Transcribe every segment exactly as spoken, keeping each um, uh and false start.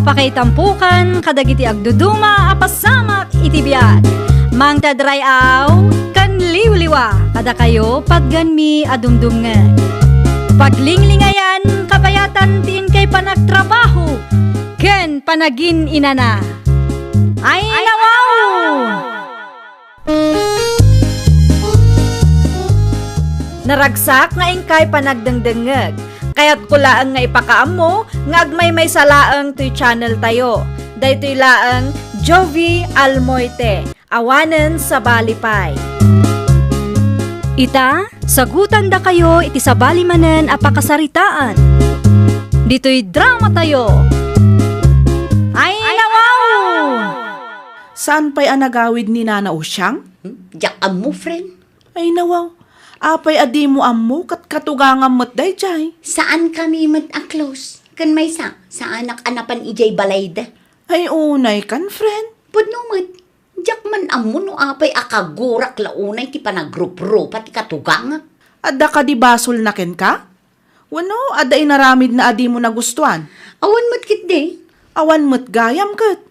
Pakaitampokan kadagiti agduduma a pasamak iti biag. Mangted ray-aw ken liwliwa kadakayo patganmi a dumdumngeg. Paglinglingayan kabayatan ti inkay panagtrabaho ken panagin-inana. Ay, nawaw! Naragsak nga inkay panagdengdengngeg. Kayatko laeng nga ipakaammo nga agmaymaysa laeng toy channel tayo. Daytoy laeng Jovie Almoite, awanen sabali pay. Ita, sagutandakayo iti sabali manen a pakasaritaan. Ditoy drama tayo. Ay, nawaw! Saan pay a nagawid ni Nana Usiang? Hmm? Diak ammo, friend. Ay, nawaw. Apay a dimo ammo ket katugangam met daydiay? Saankami met a close. Ken maysa, saanak a napan idiay balayda. Ay, unay kan, friend. Pudno met. Diak man ammo no apay a kagurak la unay ti panagruprupa ti katugangak. Adda kadi basolna kenka? Wenno, adda inaramidna a dimo nagustuan? Awan met ketdi. Awan met gayam ket.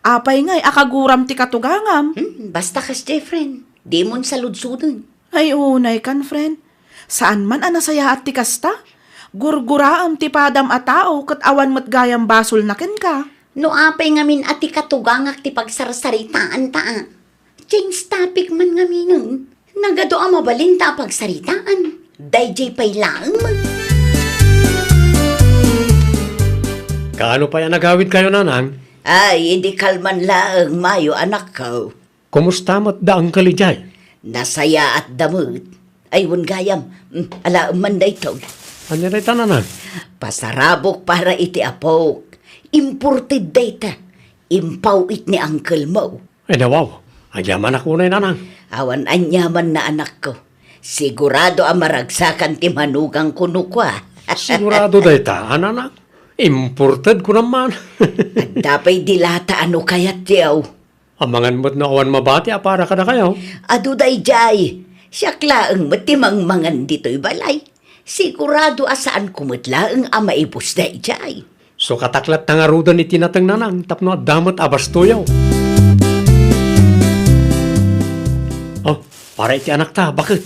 Apay ngay a kaguram ti katugangam? Hmm, basta kasdiay, friend. Dimon saludsoden. Ay, unay kan, friend. Saan man a nasayaat ti kasta? Gurguraem ti padam a tao ket awan met gayam basolna kenka. No apay ngamin a ti katugangak ti pagsarsaritaanta a. Change topic man ngaminen. Nagadu a mabalinta a pagsaritaan. Daydiay pay laeng met. Kaano pay a nagawidkayo, Nanang? Ay, idi kalman laeng mayo, anakko. Kumusta met da Uncle idiay? Nasayaatda met. Ay, wen gayam. Mm, alaem man daytoy. Ania dayta, Nanang? Pasarabok para iti apok. Imported dayta. Impaw-it ni uncle mo. Ay, nawaw. Agyamanak unay, Nanang. Awan aniamanna, anakko. Sigurado a maragsakan ti manugangko no kua. Sigurado dayta, a, Nanang. Imported ko naman. Adda pay dilata a no kayatyo. Amangan met no awan mabati a para kadakayo. Adu daydiay. Siak laeng met ti mangmangan ditoy balay. Sigurado a saanko met laeng a maibus daydiay. Sukatak latta ngaruden iti nateng, Nanang, tapno adda met a bastoyo. Oh, para iti anakta, baket.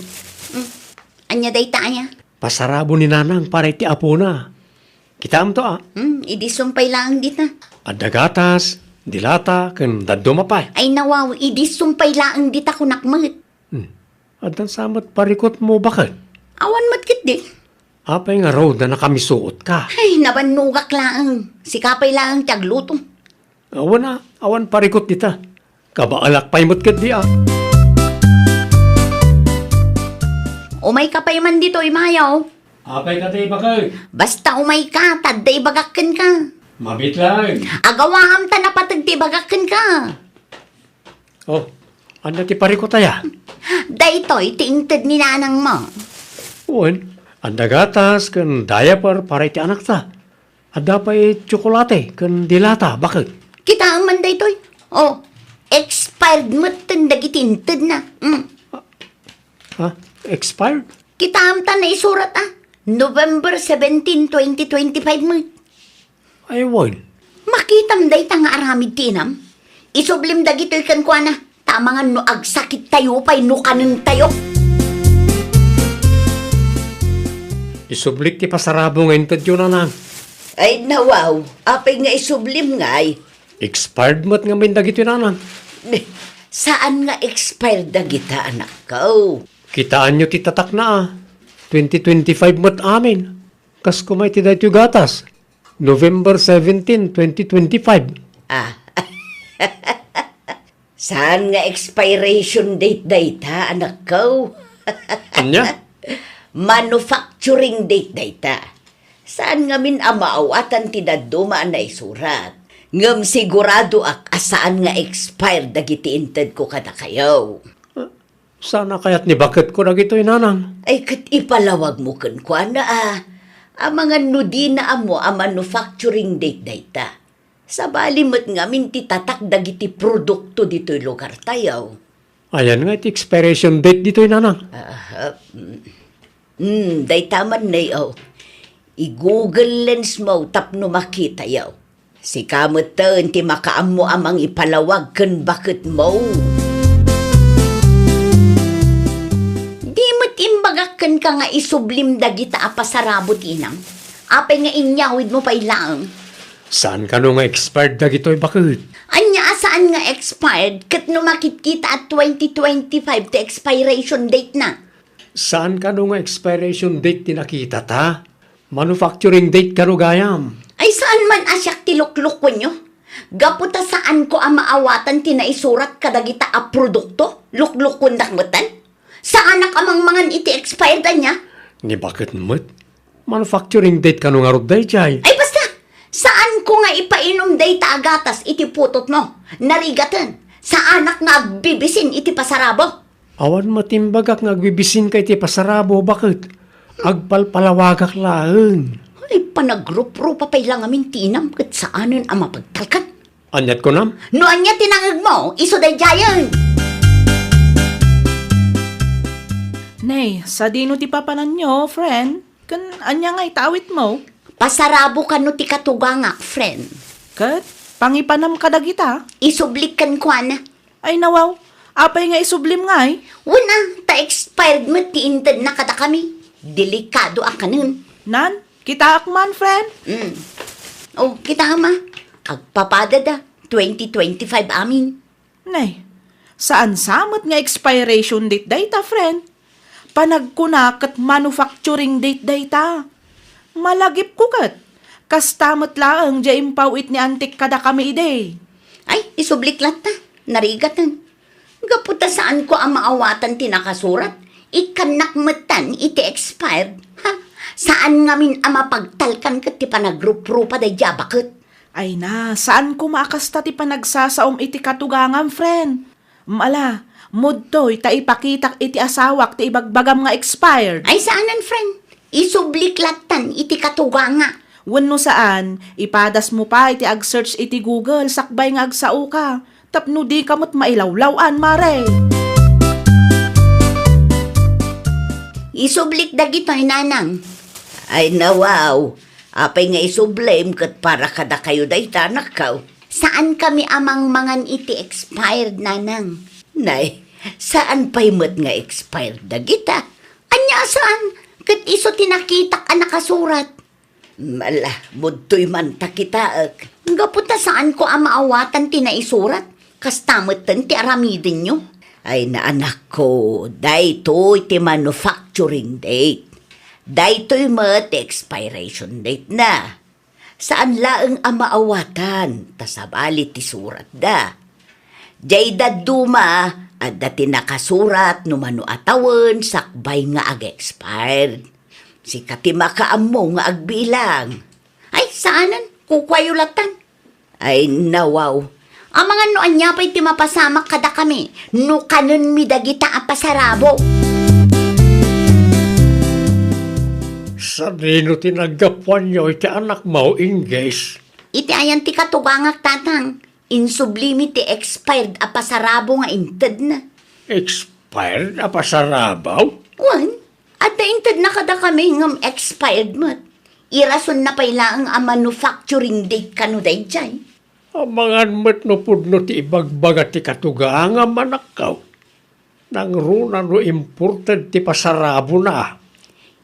Mm. Ania dayta aya? Pasarabo ni Nanang para iti apona. Kitaem to, a? Hmm, idi sumpay laeng dita. Adda gatas, dilata, ken dadduma pay. Ay, nawaw, idi sumpay laeng dita kunak met. Hmm. Addan sa met parikutmo, baket? Awan met ketdi. Apay ngarud a nakamisuotka? Ay, nabannogak laeng. Sika pay laeng ti agluto. Awan a, awan parikut dita. Kabaalak pay met ketdi a. Umayka pay man ditoy, Mayo. Apay kadi, baket? Basta umayka, ta adda ibagak kenka. Mabiit laeng. Agawaam ta napateg ti ibagak kenka. Oh, ania ti parikut aya? Daytoy ti inted ni nanangmo. Wen, adda gatas ken diaper para iti anakta. Adda pay tsokolate ken dilata, baket. Kitaem man daytoy. Oh, expired metten dagiti intedna. Mm. Ha? Expired? Kitaem ta naisurat a November seventeen, twenty twenty-five met. Ay, wen. Makitam dayta nga aramid ti inam. Isublim dagitoy kenkuana, ta amangan no agsakittayo pay no kanentayo. Isublik ti pasarabo nga intedyo, nanang. Ay, nawaw, apay nga isublim ngay? Expired met ngamin dagitoy, nanang. Saan nga expired dagita, anakko? Kitaenyo ti tatakna a. Twenty twenty-five met amin. Kas kumay ti daytoy gatas. November seventeen, twenty twenty-five. Ah. Saan nga expiration date dayta, anakko? Ania? Manufacturing date dayta. Saan ngamin a maawatan ti dadduma a naisurat? Ngem siguradoak a saan nga expired dagiti intedko kadakayo. Saan a kayat ni baketko dagitoy, nanang? Ay, ket ipalawagmo kenkuana a. Amangan no dina ammo a manufacturing date dayta. Sabali met ngamin ti tatak dagiti produkto ditoy lugartayo. Ayan nga iti expiration date ditoy, nanang. Ah, mm. Mm, dayta man, nay, oh. I-Google Lens mo tapno makitayo. Sika metten ti makaammo a mangipalawag ken baketmo. Di met imbagak kenka nga isublim dagita a pasarabo ti inam? Apay nga inyawidmo pay laeng? Saan kano nga expired dagitoy, baket? Ania a saan nga expired ket no makitkita a twenty twenty-five ti expiration date na? Saan kano nga expiration date ti nakitata? Manufacturing date kano gayam? Ay, saan man a siak ti luklukuenyo? Gapu ta saanko a maawatan ti naisurat kadagita a produkto, luklukuendak metten? Saanak a mangmangan iti expired ania? Ni baket met? Manufacturing date kano ngarud daydiay? Ay, basta! Saanko nga ipainum dayta a gatas iti putotmo. Narigaten. Saanak nga agbibisin iti pasarabo. Awan met imbagak nga agbibisinka iti pasarabo, baket. Agpalpalawagak laeng. Ay, panagrup-rupa pay la ngamin ti inam ket saanen a mapagtalkan. Aniat kunam? No ania ti nangegmo, isu daydiayen. Nay, sadino ti papananyo, friend? Ken ania nga itaawitmo? Pasarabo kano ti katugangak, friend. Ket pangipanam kadagita? Isublik kenkuana. Ay, nawaw. Apay nga isublim ngay? Wen a, ta expired met ti intedna kadakami. Delikado a kanen. Nan, kitaak man, friend. Mm. Oh, kitaem a. Agpapada da. Twenty twenty-five amin. Nay, saan sa met nga expiration date dayta, friend? Panagkuna ket manufacturing date dayta. Malagipko ket, kasta met laeng diay impaw-it ni antik kadakami idi. Ay, isublik latta. Narigaten. Gapu ta saanko a maawatan ti nakasurat, ikkannak metten iti expired. Ha? Saan ngamin a mapagtalkan ket ti panagrup-rupa daydiay a baket. Ay na, saan koma a kasta ti panagsasaom iti katugangam, friend. Ala, mudtoy ta ipakitak iti asawak ti ibagbagam nga expired. Ay, saanen, friend. Isublik lattan iti katuganga. Wenno saan, ipadasmo pay ti ag-search iti Google sakbay nga agsaoka, tapno dika met mailawlaw-an, mare. Isublik dagitoy, nanang. Ay, nawaw. Apay nga isublim ket para kadakayo dayta, anakko? Saankami a mangmangan iti expired, nanang. Nay, saan pay met nga expired dagita? Ania a saan? Ket isu ti nakitak a nakasurat. Ala, mudtoy man ta kitaek. Gapu ta saanko a maawatan ti naisurat, kasta metten ti aramidenyo. Ay, anakko, daytoy ti manufacturing date. Daytoy met ti expiration date na. Saan laeng a maawatan, ta sabali ti suratda. Diay dadduma, adda ti nakasurat no mano a tawen sakbay nga ag-expired. Sika ti makaammo nga agbilang. Ay, saanen, kukuayo lattan. Ay, nawaw. Amangan no ania pay ti mapasamak kadakami, no kanenmi dagita a pasarabo. Sadino ti naggapuanyo iti anakmo, Ingges? Iti ayan ti katugangak, tatang. Insublimi ti expired a pasarabo nga intedna. Expired a pasarabo? Wen, adda intedna kadakami ngem expired met. Irasonna pay laeng a manufacturing date kano daydiay. Amangan met no pudno ti ibagbaga ti katugangam, anakko. Nangruna no imported ti pasarabona.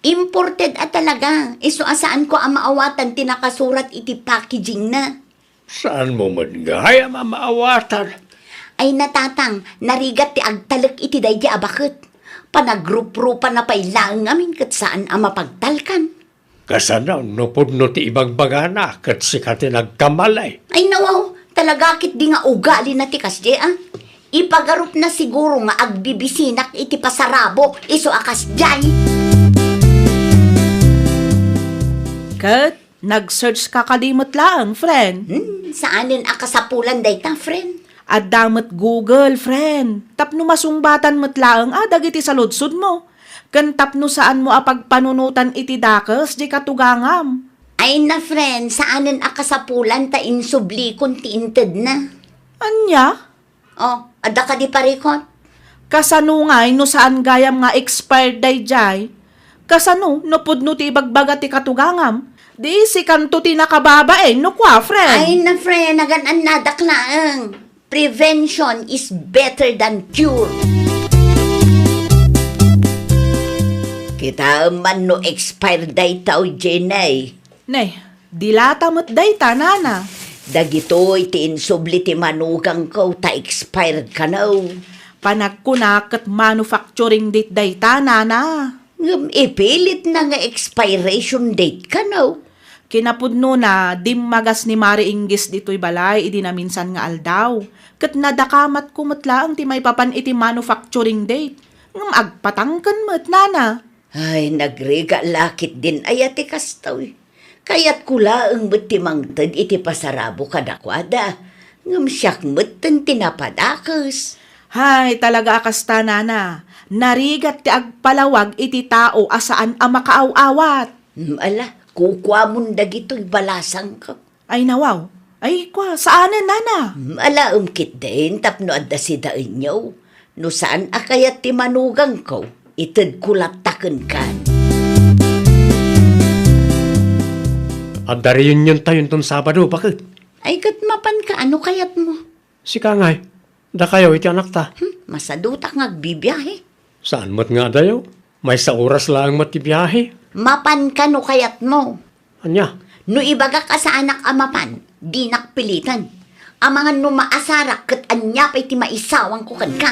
Imported a talaga, isu a saanko a maawatan ti nakasurat iti packagingna. Saanmo met gayam a maawatan? Ay, natatang, narigat ti agtalek iti daydi a baket. Panagruprupana pay laeng ngamin ket saan a mapagtalkan. Kasano no pudno ti ibagbagana ket sika ti nagkamali? Ay, nawaw, talaga ket di nga ugalina ti kasdiay, a. Ipagarupna siguro nga agbibisinak iti pasarabo, isu a kasdiay. Ket nag-search ka kadi met laeng, friend? Hmm, saanen a kasapulan dayta, friend. Adda met Google, friend. Tapno masungbatan met laeng a dagiti saludsodmo. Ken tapno saanmo a pagpanunotan iti dakes diay katugangam. Ay na, friend, saanen a kasapulan ta insublikon ti intedna. Ania? Oh, adda kadi parikot? Kasano ngay no saan gayam nga expired daydiay? Kasano no pudno ti ibagbaga ti katugangam? Di sikanto ti nakababain, no kua, friend? Ay na, friend, nagan-annadak laeng. Prevention is better than cure. Kitaem man no expired dayta, Jenny. Nay, dilata met dayta, nana. Dagitoy ti insubli ti manugangko ta expired kano. Panagkuna ket manufacturing date dayta, nana. Ngem ipilitna nga expiration date kano. Kinapudnona, dimmagas ni Mari Inggis ditoy balay idi naminsan nga aldaw. Ket nadakamatko met laeng ti maipapan iti manufacturing date. Ngem agpatangken met, nana. Ay, nagrigat la ketdin aya ti kastoy. Kayatko laeng met ti mangted iti pasarabo kadakuada, ngem siak metten ti napadakes. Hay, talaga a kasta, nana. Narigat ti agpalawag iti tao a saan a makaaw-awat. Mm, ala, kukuamon dagitoy balasangko. Ay, nawaw. Ay, kua, saanen, nana? Mm, alaem ketdin tapno adda sidaenyo. No saan a kayat ti manugangko, itedko latta kenkan. Adda reuniontayo inton Sabado, baket. Ay, ket mapanka, ano kayatmo? Sika ngay, dakayo iti anakta. Hmm, masadutak nga agbibiahe. Saan met nga adayo? Maysa oras laeng met ti biahe. Mapanka no kayatmo. Ania? No ibagak a saanak a mapan, dinak piliten. Amangan no maasarak ket ania pay ti maisawangko kenka.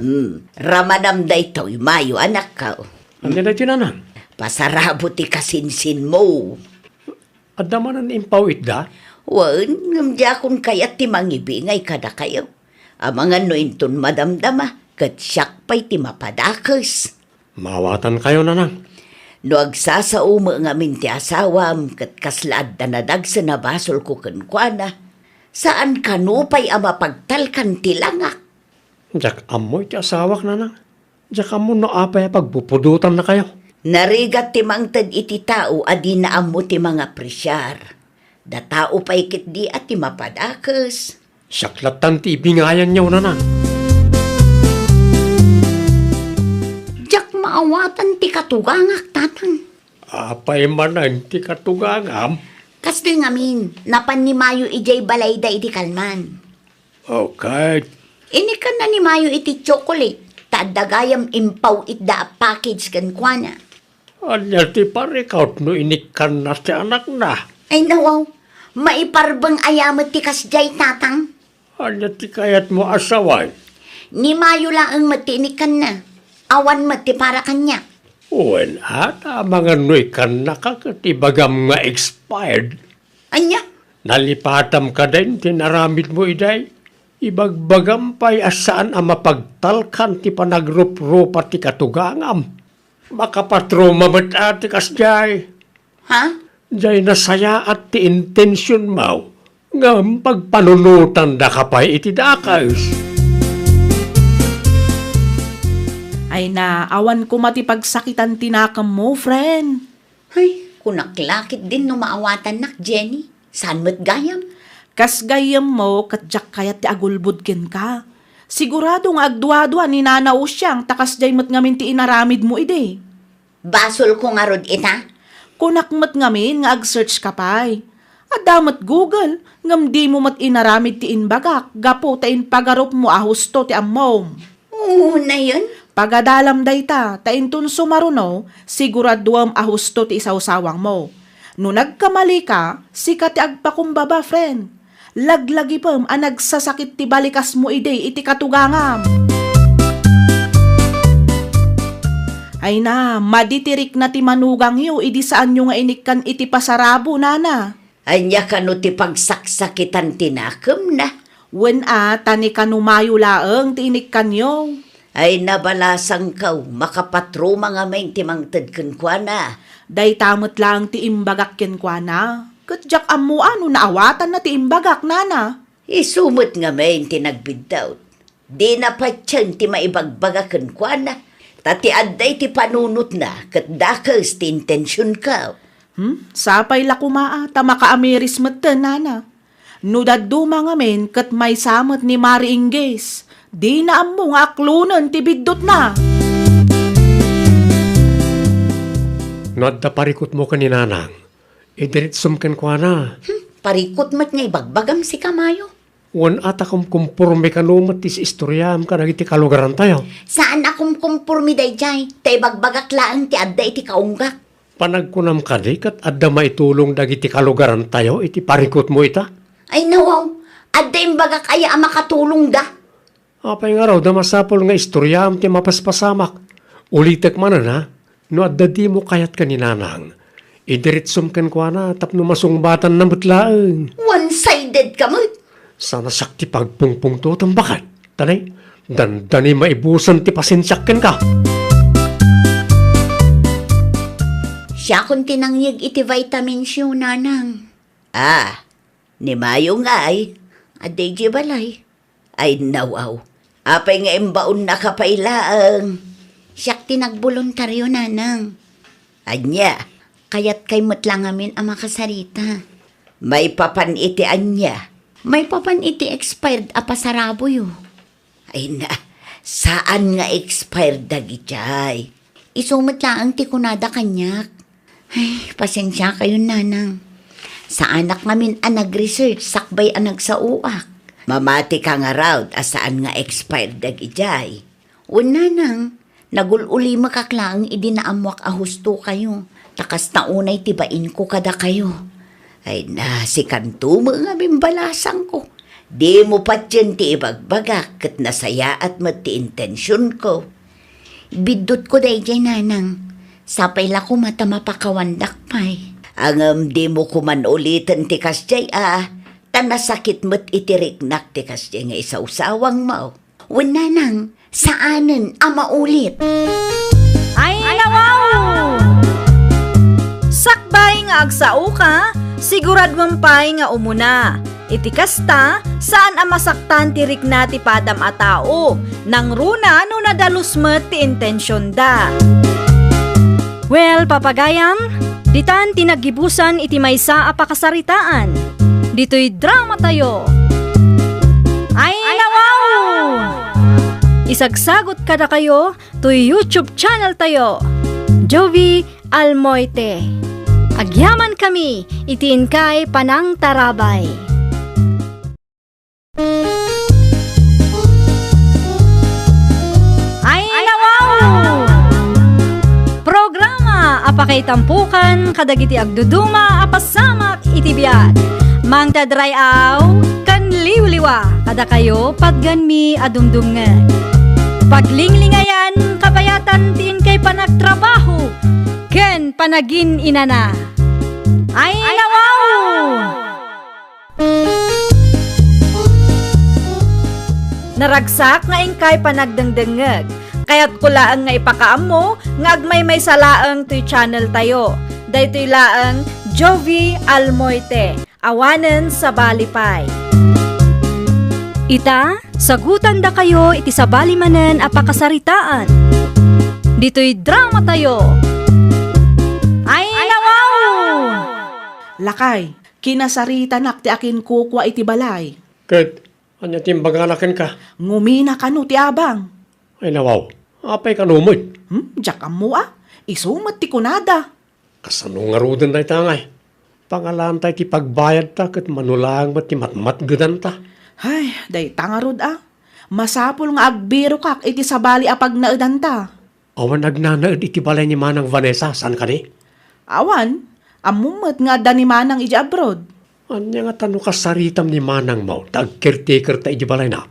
Hmm, ramanam daytoy, Mayo, anakko. Ania daytoy, nanang? Pasarabo ti kasinsinmo. Adda manen impaw itda? Wen, ngem diakon kayat ti mangibingay kadakayo. Amangan no inton madamdama, ket siak pay ti mapadakes. Maawatankayo, nanang. No agsasao met ngamin ti asawam, ket kasla adda nadagsen a basolko kenkuana, saan kano pay a mapagtalkan ti langak. Diak ammo iti asawak, nanang. Diak ammo no apay a pagpupudotannakayo. Narigat ti mangted iti tao a dina ammo ti mangapresiar. Da tao pay ketdi a ti mapadakes. Siak lattan ti ibingayanyo, nanang. Diak maawatan ti katugangak, tatang. Apay manen ti katugangam? Kastoy ngamin, napan ni Mayo idiay balayda idi kalman. Okay. Inikkanna ni Mayo iti chocolate, ta adda gayam impaw itda a package kenkuana. Ania ti parikawt no inikkanna ti anakna? Ay, nawaw. Maiparbeng aya met ti kasdiay, tatang? Ania ti kayatmo a sawen? Ni Mayo laeng met ti inikkanna. Awan met ti para kaniak. Wen, ata amangan no ikkannaka ket ibagam nga expired. Ania? Nalipatam kadin ti inaramidmo idiay? Ibagbagam pay a saan a mapagtalkan ti panagruprupa ti katugangam. Makapatruma met a ti kasdiay. Ha? Diay nasayaat ti intensionmo, ngem pagpanunotandaka pay iti dakes. Ay na, awan koma ti pagsakitan ti nakemmo, friend. Ay, kunak la ketdin no maawatannak, Jenny. Saan met gayam? Kas gayyemmo, ket diak kayat ti agulbod kenka. Sigurado nga agduadua ni Nana Usiang ta kasdiay met ngamin ti inaramidmo idi. Basolko ngarud ita? Kunak met ngamin nga ag-search ka pay. Adda met Google, ngem dimo met inaramid ti imbagak gapu ta impagarupmo a husto ti ammom. Unayen? Pagadalam dayta, ta inton sumaruno, siguraduem a husto ti isawsawangmo. No nagkamalika, sika ti agpakumbaba, friend. Laglagipem a nagsasakit ti balikasmo idi iti katugangam. Ay na, madi ti rikna ti manugangyo idi saanyo nga inikkan iti pasarabo, nana. Ania kano ti pagsaksakitan ti nakemna? Wen a, ta ni kano Mayo laeng ti inikkanyo. Ay, nabalasangko, makapatruma ngamin ti mangted kenkuana. Dayta met laeng ti imbagak kenkuana. Ket diak ammo a no naawatanna ti imbagak, nana. Isu met ngamin ti nagbiddut. Dina patien ti maibagbaga kenkuana, ta ti adda iti panunotna ket dakes ti intensionko. Hmm? Sapay la koma a ta makaamiris metten, nana. No dadduma ngamin ket maysa met ni Mari Inggis, dina ammo nga aklonen ti biddutna. No adda parikutmo ken ni Nanang, idiritsom kenkuana. Hmm, parikut met nga ibagbagam, sika, Mayo. Wen a ta kumkumporme kano met ti istoriam kadagiti kalugarantayo? Saan a kumkumporme daydiay, ta ibagbagak laeng ti adda iti kaunggak. Panagkunam kadi ket adda maitulong dagiti kalugarantayo iti parikutmo ita? Ay, nawaw, adda imbagak aya a makatulongda? Apay ngarud a masapul nga istoriam ti mapaspasamak? Ulitek manen, a? No adda dimo kayat ken ni Nanang, idiritsom kenkuana tapno masungbatanna met laeng. One-sided ka met. Sana siak ti pagpungpungtotem baket. Tanay, dandani maibusen ti pasensiak kenka. Siakon ti nangyeg iti vitamin C, Nanang. Ah, ni Mayo ngay, adda idiay balay. Ay, nawaw. Apay nga imbaonnaka pay laeng? Siak ti nagboluntario, Nanang. Ania? Kayatkay met la ngamin a makasarita. Maipapan iti ania? Maipapan iti expired a pasaraboyo. Ay na, saan nga expired dagitiay? Isu met laeng ti kunada kaniak. Ay, pasensiakayon, Nanang. Saanak ngamin a nag-research sakbay a nagsaoak. Mamati ka ngarud a saan nga expired dagitiay. Wen, Nanang, nagul-ulimekak laeng idi naammoak a husto kayo, ta kasta unay ti bainko kadakayo. Ay na, sikanto met ngamin balasangko. Dimo patien ti ibagbagak ket nasayaat met ti intensionko. Biddutko daydiay, Nanang. Sapay la koma ta mapakawandak pay. Ngem dimo koman uliten ti kasdiay a, ta nasakit met iti riknak ti kasdiay nga isawsawangmo. Wen, Nanang, saanen a maulit. Ay, nawaw! Sakbay nga agsaoka, siguraduem pay nga umuna. Iti kasta, saan a masaktan ti rikna ti padam a tao, nangruna no nadalus met ti intensionda. Well, papagayam, ditan ti naggibusan iti maysa a pakasaritaan. Ditoy dramatayo. Ay, nawaw! Isagsagot kadakayo toy YouTube channel tayo, Jovie Almoite. Agyamankami iti inkay panangtarabay. Ay, nawaw! Programa a pakaitampukan kadagiti agduduma a pasamak iti biag. Mangted ray-aw ken liwliwa kadakayo patgenmi a dumdumngeg. Paglinglingayan kabayatan ti inkay panagtrabaho ken panagin-inana. Ay, nawaw! Naragsak nga inkay panagdengdengngeg. Kayatko laeng nga ipakaammo nga agmaymaysa laeng toy channel tayo. Daytoy laeng Jovie Almoite. Awanen sabali pay. Ita, sagutandakayo iti sabali manen a pakasaritaan. Ditoy dramatayo. Ay, nawaw! Lakay, kinasaritanak ti akinkukua iti balay. Ket, ania ti imbagana kenka? Ngumina kano ti abang. Ay, nawaw. Apay kano met? Hmm, diak ammo a. Isu met ti kunada. Kasano ngaruden dayta ngay? Pangalaanta iti pagbayadta ket mano laeng met ti matmatgedanta. Ay, dayta ngarud a. Masapul nga agbirokak iti sabali a pagnaedanta. Awan agnanaed iti balay ni Manang Vanessa, saan kadi? Awan, ammom met nga adda ni Manang idiay abroad. Ania ngata no kasaritam ni Manangmo ta agcaretaker ta idiay balayna?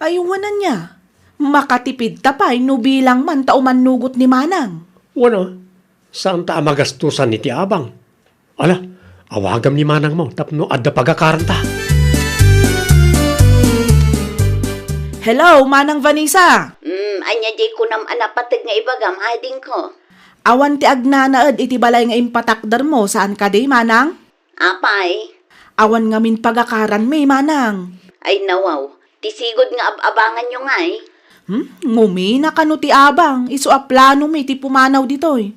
Ay, wen ania, makatipidta pay no bilang man ta umannugot ni Manang. Wen a, saanta a magastosan iti abang. Ala, awagam ni Manangmo tapno adda pagakaranta. Hello, Manang Vanessa! Mm, ania diay kunam a napateg nga ibagam, adingko? Awan ti agnanaed iti balay nga impatakdermo, saan kadi, Manang? Apay? Awan ngamin pagakaranmi, Manang. Ay, nawaw. Ti sigud nga ab-abanganyo ngay? Hmm? Ngumina kano ti abang, isu a planomi ti pumanaw ditoy.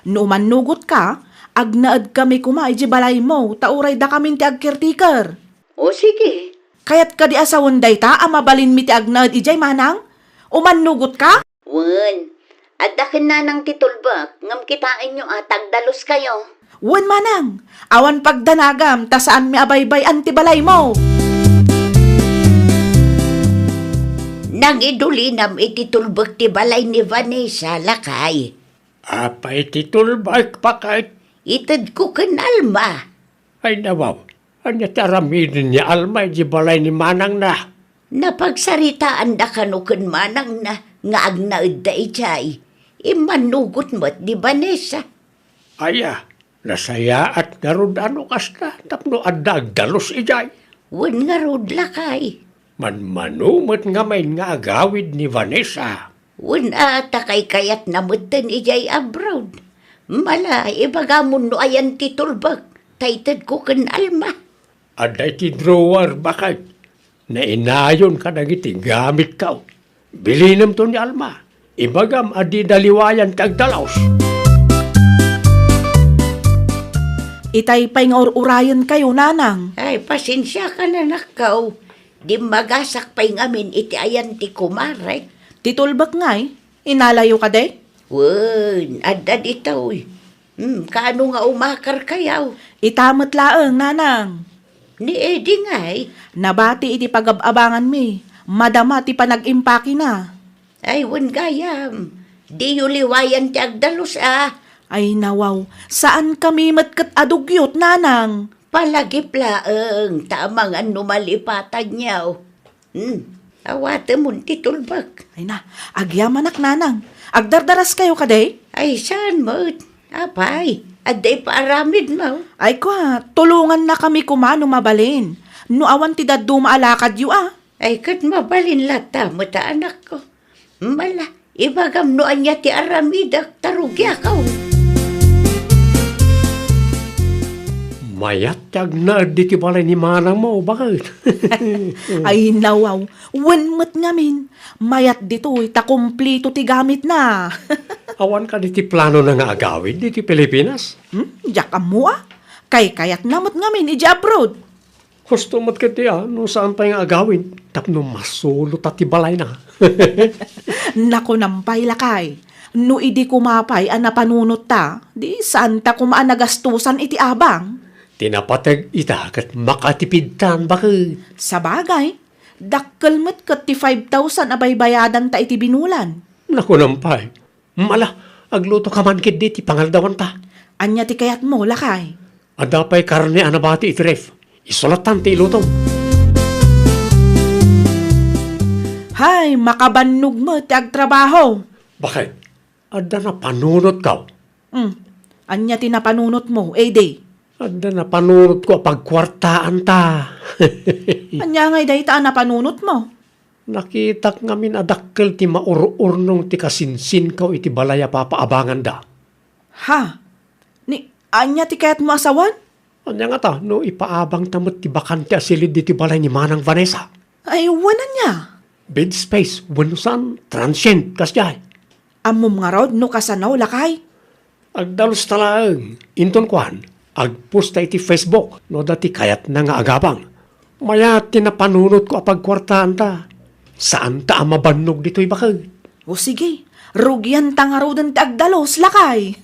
No umannugotka, Agnaedkami koma idiay balaymo, ta uray dakamin ti agcaretaker. O, sige. Kayat kadi a sawen dayta a mabalinmi ti agnaed idiay, manang? Umannugotka? Wen, adda ken nanang ti tulbek, ngem kitaenyo a ta agdaluskayo. Wen, manang, awan pagdanagam ta saanmi a baybay-an ti balaymo. Nangidulinam iti tulbek ti balay ni Vanessa, lakay. Apay ti tulbek, baket? Itedko ken Alma. Ay, nawaw, ania ti aramiden ni Alma idiay balay ni manangna? Napagsaritaanda kano ken manangna nga agnaedda idiay. Immannugot met ni Vanessa. Aya, nasayaat ngarud a no kasta tapno adda agdalus idiay. Wen ngarud, lakay. Manmano met ngamin nga agawid ni Vanessa. Wen a, ta kaykayatna metten idiay abroad. Mala, ibagamon no ayan ti tulbek, ta itedko ken Alma. Adda iti drawer, baket. Nainayon kadagiti gamitko. Bilinemto ni Alma. Ibagam a dida liwayan ti agdalus. Itay pay nga ur-urayenkayo, nanang. Ay, pasensiakan, anakko. Dimmagasak pay ngamin iti ayan ti kumarek. Ti tulbek ngay, inalayo kadi? Wen, adda ditoy. Hmm, kaano nga umakarkayo? Ita met laeng, nanang. Ni Eddie ngay? Nabati iti pagab-abanganmi. Madama ti panag-impakena. Ay, wen gayam. Diyo liwayan ti agdalus a. Ay, nawaw. Saankami met ket adugyot, nanang. Palagip laeng, ta amangan no malipatanyo. Hmm, awatemon ti tulbek. Ay na, agyamanak, nanang. Agdardaraskayo kadi? Ay, saan met? Apay, adda ipaaramidmo? Ay kwa, tulongannakami koma no mabalin. No awan ti dadduma a lakadyo a. Ay, ket mabalin latta met a, anakko. Mala, ibagam no ania ti aramidek, ta rugiakon. Mayat ti agnaed iti balay ni manangmo, baket. Ay, nawaw. Wen met ngamin. Mayat ditoy ta kumplito ti gamitna. Awan kadi ti planona nga agawid ditoy Pilipinas? Hmm? Diak ammo a. Kaykayatna met ngamin idiay abroad. Husto met ketdi a no saan pay nga agawid tapno masulota ti balayna. Nakunaem pay, lakay, no idi koma pay a napanunotta, di saanta koma a nagastosan iti abang. Ti napateg ita ket makatipidtan, baket. Sabagay, dakkel met ket ti five thousand a baybayadanta iti binulan. Nakunaem pay, Mala, aglutoka man ketdi ti pangaldawanta. Ania ti kayatmo, lakay? Adda pay karne a nabati iti ref. Isulattan ti ilutom. Hay, makabannog met ti agtrabaho. Baket, adda napanunotko. Hmm. Ania ti napanunotmo, Eddie? Adda napanunotko a pagkuartaanta. Ania ngay dayta a napanunotmo? Nakitak ngamin a dakkel ti maur-urnong ti kasinsinko iti balay a papaabanganda. Ha? Ni, ania ti kayatmo a sawen? Ania ngata no ipaabangta met ti bakante a silid ditoy balay ni Manang Vanessa? Ay, wen ania? Bed space, wenno saan, transient, kasdiay. Ammom ngarud no kasano, lakay? Agdalusta laeng, inton kuan, agposta iti Facebook no adda ti kayatna nga agabang. Mayat ti napanunotko a pagkuartaanta. Saanta a mabannog ditoy, baket. O sige, rugianta ngaruden ti agdalus, lakay.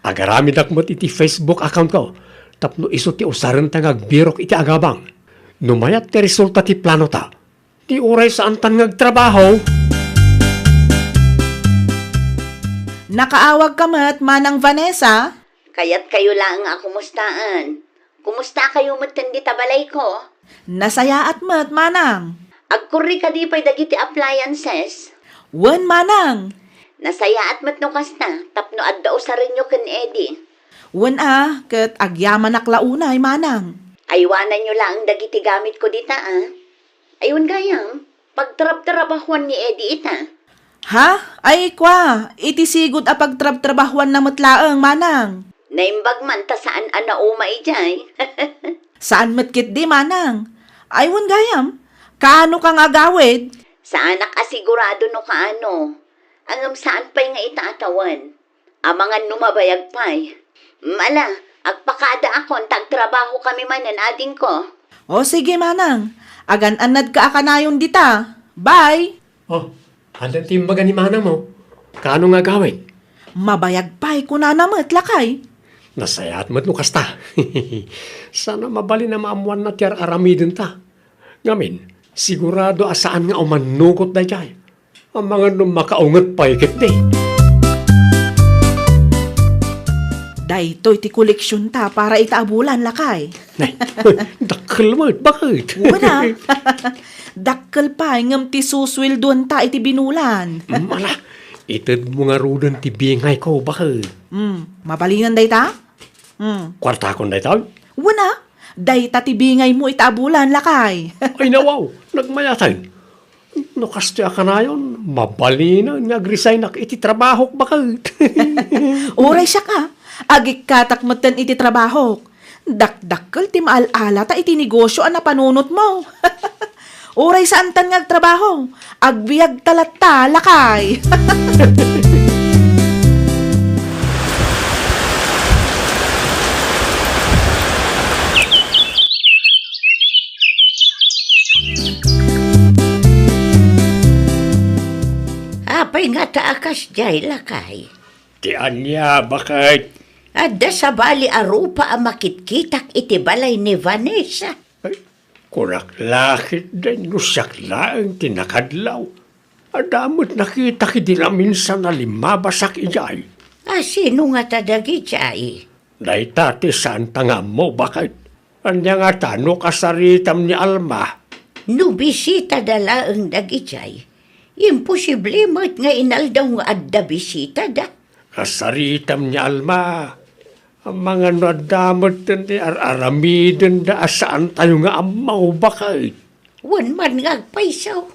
Agaramidak met iti Facebook accountko tapno isu ti usarenta nga agbirok iti agabang. No mayat ti resulta ti planota, ti uray saantan nga agtrabaho. Nakaawagka met, Manang Vanessa? Kayatkayo laeng a kumustaan. Kumustakayo metten dita balayko? Nasayaat met, Manang. Agkurri kadi pay dagiti appliances? Wen, Manang. Nasayaat met no kasta, tapno adda usarenyo ken Eddie. Wen a, ket agyamanak la unay, Manang. Aywananyo laeng dagiti gamitko dita, a. Ay, wen gayam, pagtrabtrabahuan ni Eddie ita. Ha? Ay, kwa, iti sigud a pagtrabtrabahuanna met laeng, Manang. Naimbag man ta saan a nauma idiay. Saan met ketdi, Manang. Ay, wen gayam, kaano ka nga agawid? Saanak a sigurado no kaano. Ngem saan pay nga ita a tawen. Amangan no mabayag pay. Mala, Agpakaadaakon ta agtrabahokami manen, adingko. O, sige, manang. Agan-annadka a kanayon dita. Bye! O, ania ti imbaga ni manangmo? Kaano nga agawid? Mabayag pay, kunana met, lakay. Nasayaat met no kasta. Saan a mabalin a maammoanna ti ar-aramidenta. Ngamin, sigurado a saan nga umannugot daydiay. Amangan no makaunget pay ketdi. Daytoy ti koleksionta para ita a bulan, lakay. Nay, dakkel met, baket? Wen a. Dakkel pay ngem ti susueldoenta iti binulan. Mm, ala, itedmo ngaruden ti bingayko, baket? Mm, mabalinan dayta? Mm. Kuartakon daytoy? Wen a, dayta ti bingaymo ita a bulan, lakay. Ay, nawaw, nagmayaten. No kastoy a kanayon, mabalinen nga agresignak iti trabahok, baket. Uray siak a, agikkatak metten iti trabahok. Dakdakkel ti maal-alata iti negosio a napanunotmo. Uray saantan nga agtrabaho, agbiagta latta, lakay. Apay ngata a kasdiay, lakay? Ti ania, baket? Adda sabali a rupa a makitkitak iti balay ni Vanessa. Ay, kunak la ketdi no siak laeng ti nakadlaw. Adda met nakitak idi naminsan a limmabasak idiay. A, sino ngata dagidiay? Dayta ti saanta nga ammo, baket. Ania ngata no kasaritam ni Alma? No bisitada laeng dagidiay, imposible met nga inaldaw nga adda bisitada. Kasaritam ni Alma, amangan no adda metten ti ar-aramidenda a saantayo nga ammo, baket. Wen man nga agpayso,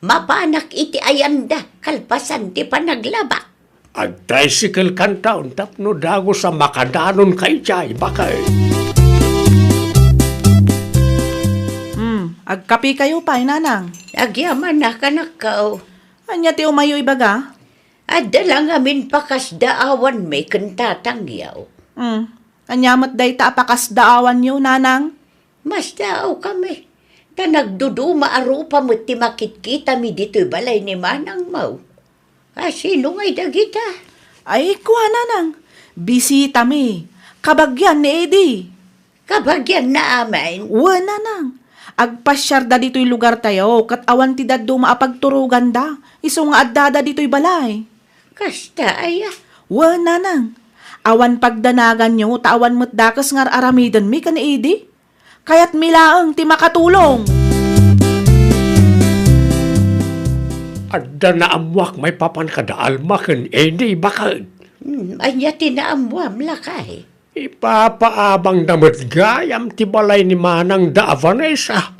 mapanak iti ayanda kalpasan ti panaglabak. Agtricycle kanton tapno dagus a makadanonka idiay, baket. Hmm, agkapekayo pay, nanang? Agyaman a, kanakkaw. Ania ti umayyo ibaga? Adda la ngamin pakasdaawanmi ken tatangyo. Hmm, ania met dayta a pakasdaawanyo, nanang? Masdaawkami, ta nagduduma a rupa met ti makitkitami ditoy balay ni manangmo. A, sino ngay dagita? Ay, kua, nanang, bisitami. Kabagian ni Eddie. Kabagianna amin? Wen, nanang. Agpasiarda ditoy lugartayo, ket awan ti dadduma a pagturoganda, isu nga addada ditoy balay. Kasta aya? Wen, nanang. Awan pagdanaganyo, ta awan met dakes nga ar-aramidenmi ken ni Eddie. Kayatmi laeng ti makatulong. Adda naammoak maipapan kada Alma ken Eddie, baket. Hmm, ania ti naammoam, lakay? Ipapaabangda met gayam ti balay ni manangda a Vanessa.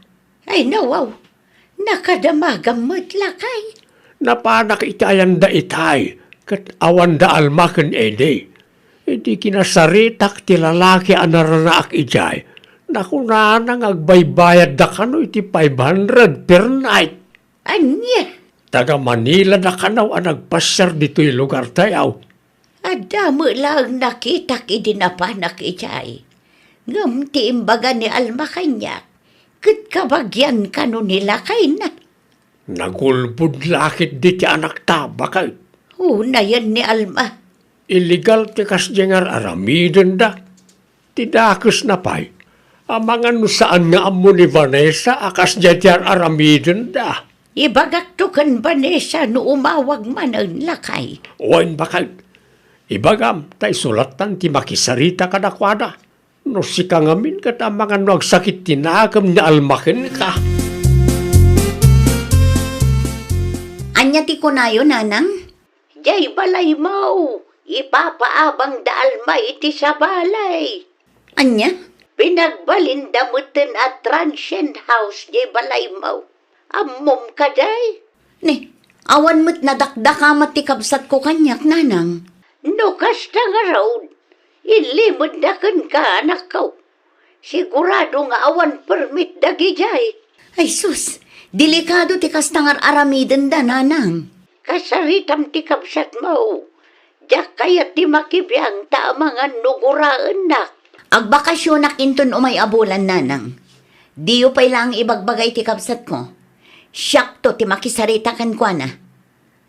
Ay, nawaw, nakadamagam met, lakay. Napanak iti ayanda itay, ket awanda Alma ken Eddie. Idi kinasaritak ti lalaki a naranaak idiay, nakunana nga agbaybayadda kano iti five hundred per night. Ania? Taga Manila da kano a nagpasiar ditoy lugartayo. Adda met laeng nakitak idi napanak idiay. Ngem ti imbaga ni Alma kaniak, ket kabagian kano ni lakayna. Nagulbod la ketdi ti anakta, baket. Unayen ni Alma. Illegal ti kasdiay nga ar-aramidenda. Ti dakesna pay, amangan no saan nga ammo ni Vanessa a kasdiay ti ar-aramidenda. Ibagakto ken Vanessa no umawag manen, lakay. Wen, baket. Ibagam ta isu lattan ti makisarita kadakuada. No sika ngamin ket amangan no agsakit ti nakem ni Alma kenka. Ania ti kunayo, nanang? Diay balaymo, ipapaabangda Alma iti sabali. Ania? Pinagbalinda metten a transient house diay balaymo. Ammom kadi? Ni, awan met nadakdakama ti kabsatko kaniak, nanang. No kasta ngarud, inlimedda kenka, anakko. Sigurado nga awan permit dagidiay. Ay sus, delikado ti kasta nga ar-aramidenda, nanang. Kasaritam ti kabsatmo. Diak kayat ti makibiang ta amangan no guraennak. Agbakasionak inton umay a bulan, nanang. Diyo pay laeng ibagbaga iti kabsatko. Siakto ti makisarita kenkuana.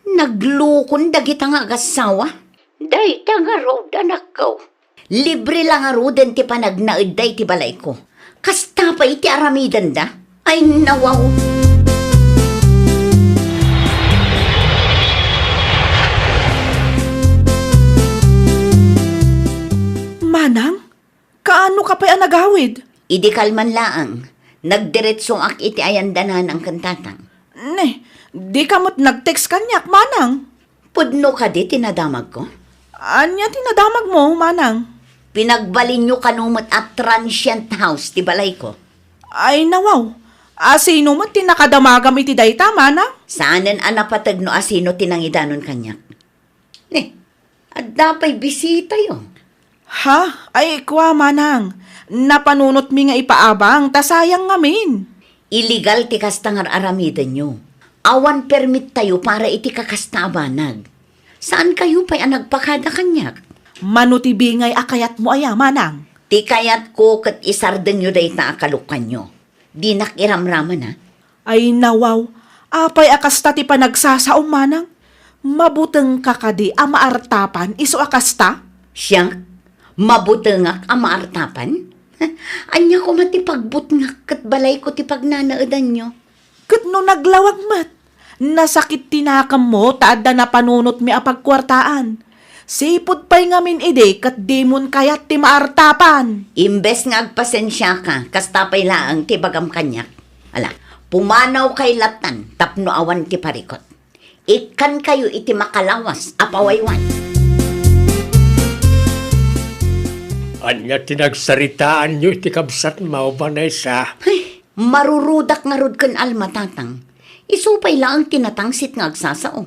Naglukon dagita nga agassawa. Dayta ngarud, anakko. Libre la ngaruden ti panagnaedda iti balayko. Kasta pay ti aramidenda. Ay, nawaw. Manang, kaano ka pay a nagawid? Idi kalman laeng, nagdiretsoak iti ayanda nanang ken tatang. Ne, di ka met nag-text kaniak, manang? Pudno kadi ti nadamagko? Ania ti nadamagmo, manang? Pinagbalinyo kano met a transient house ti balayko. Ay, nawaw. A sino met ti nakadamagam iti dayta, manang? Saanen a napateg no a sino ti nangidanon kaniak. Ne, adda pay bisitayo. Ha? Ay, kua, manang. Napanunotmi nga ipaabang, ta sayang ngamin. Illegal ti kasta nga ar-aramidenyo. Awan permittayo para iti kakasta a banag. Saankayo pay a nagpakada kaniak? Mano ti bingay a kayatmo aya, manang? Ti kayatko ket isardengyo dayta a kalukanyo. Dinak iramraman, a. Ay, nawaw, apay a kasta ti panagsasaom, manang? Mabutengka kadi a maartapan isu a kasta? Siak? Mabutengak a maartapan? Ania koma ti pagbutngak ket balayko ti pagnanaedanyo? Ket no naglawag met, nasakit ti nakemmo ta adda napanunotmi a pagkuartaan. Sipud pay ngamin idi ket dimon kayat ti maartapan. Imbes nga agpasensiaka, kasta pay laeng ti ibagam kaniak. Ala, pumanawkay lattan tapno awan ti parikut. Ikkankayo iti makalawas a pawayway. Ania ti nagsaritaanyo iti kabsatmo, Vanessa? Ay, marurudak ngarud ken Alma, tatang. Isu pay laeng ti natangsit nga agsasao.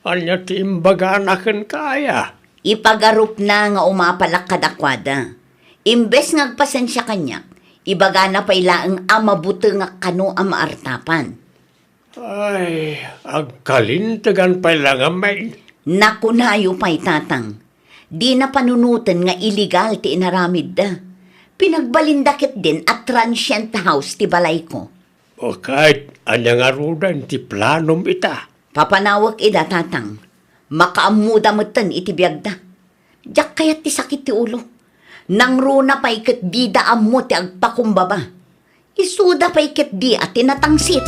Ania ti imbagana kenka aya? Ipagarupna nga umapalak kadakuada. Imbes nga agpasensia kaniak, ibagana pay laeng a mabutengak kano a maartapan. Ay, agkalintegan pay la ngamin. Nakunayo pay, tatang. Dina panunoten nga illegal ti inaramidda. Pinagbalinda ketdin a transient house ti balayko. O ket, ania ngaruden ti planom ita? Papanawek ida, tatang. Makaammoda metten iti biagda. Diak kayat ti sakit ti ulo. Nangruna pay ket dida ammo ti agpakumbaba. Isuda pay ket dia ti natangsit.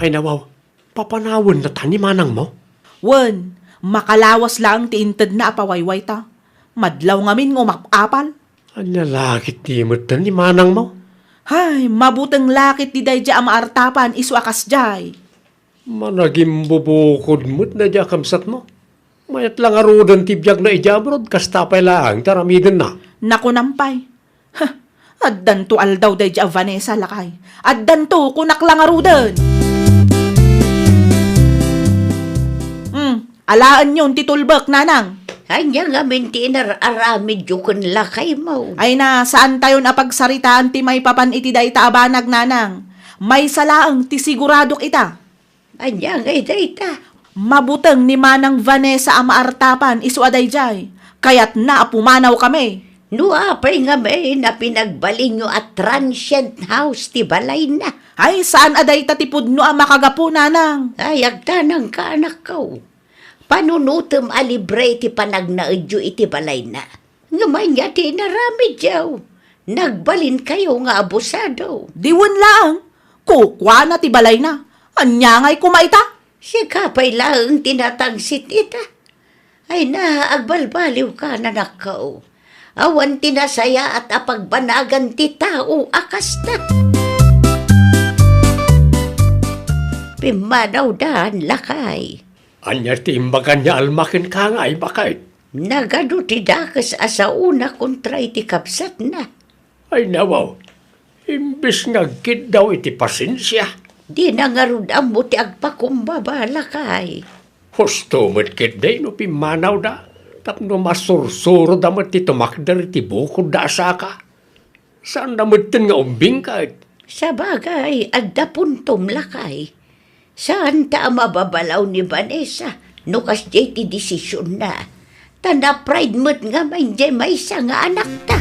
Ay, nawaw, papanawennata ni manangmo? Wen, makalawas laeng ti intedna a pawayway ta. Madlaw ngamin nga umap-apal. Ania la ket ti metten ni manangmo? Hay, mabuteng la ket ti daydiay a maartapan isu a kasdiay. Managimbubukod met daydiay a kabsatmo. Mayat la ngaruden ti biagna idiay abroad, kasta pay laeng ti aramidenna. Nakunam pay. Ha, addanto aldaw daydiay a Vanessa, lakay. Addanto, kunak la ngaruden. Hmm, alaenyon ti tulbek, nanang. Ania ngamin ti inar-aramidyo ken lakaymo? Ay na, saantayon a pagsaritaan ti maipapan iti dayta a banag, nanang. Maysa laeng ti siguradok ita. Ania ngay dayta? Mabuteng ni Manang Vanessa a maartapan isu a daydiay. Kayatna a pumanawkami. No apay ngamin a pinagbalinyo a transient house ti balayna? Ay, saan a dayta ti pudno a makagapu, nanang. Ay, agtanangka, anakko. Panunotem a libre ti panagnaedyo iti balayna. Ngem ania ti inaramidyo? Nagbalinkayo nga abusado. Diwen laeng, kukuana ti balayna. Ania ngay koma ita? Sika pay laeng ti natangsit ita. Ay na, agbalbaliwka, nanakko. Awan ti nasayaat a pagbanagan ti tao a kasta. Pimmanawdan, lakay. Ania ti imbagan ni Alma kenka nga ay baket? Nagadu ti dakes a saona kontra iti kabsatna. Ay, nawaw, imbes nga agkiddaw iti pasensia. Dina ngarud ammo ti agpakumbaba, lakay. Husto met ketdi no pimmanawda, tapno masursuroda met ti tumakder iti bukodda a saka. Saanda metten nga umbing ket? Sabagay, adda puntom, lakay. Saanta a mababalaw ni Vanessa no kasdiay ti desisionna. Ta na-pride met ngamin diay maysa nga anakta.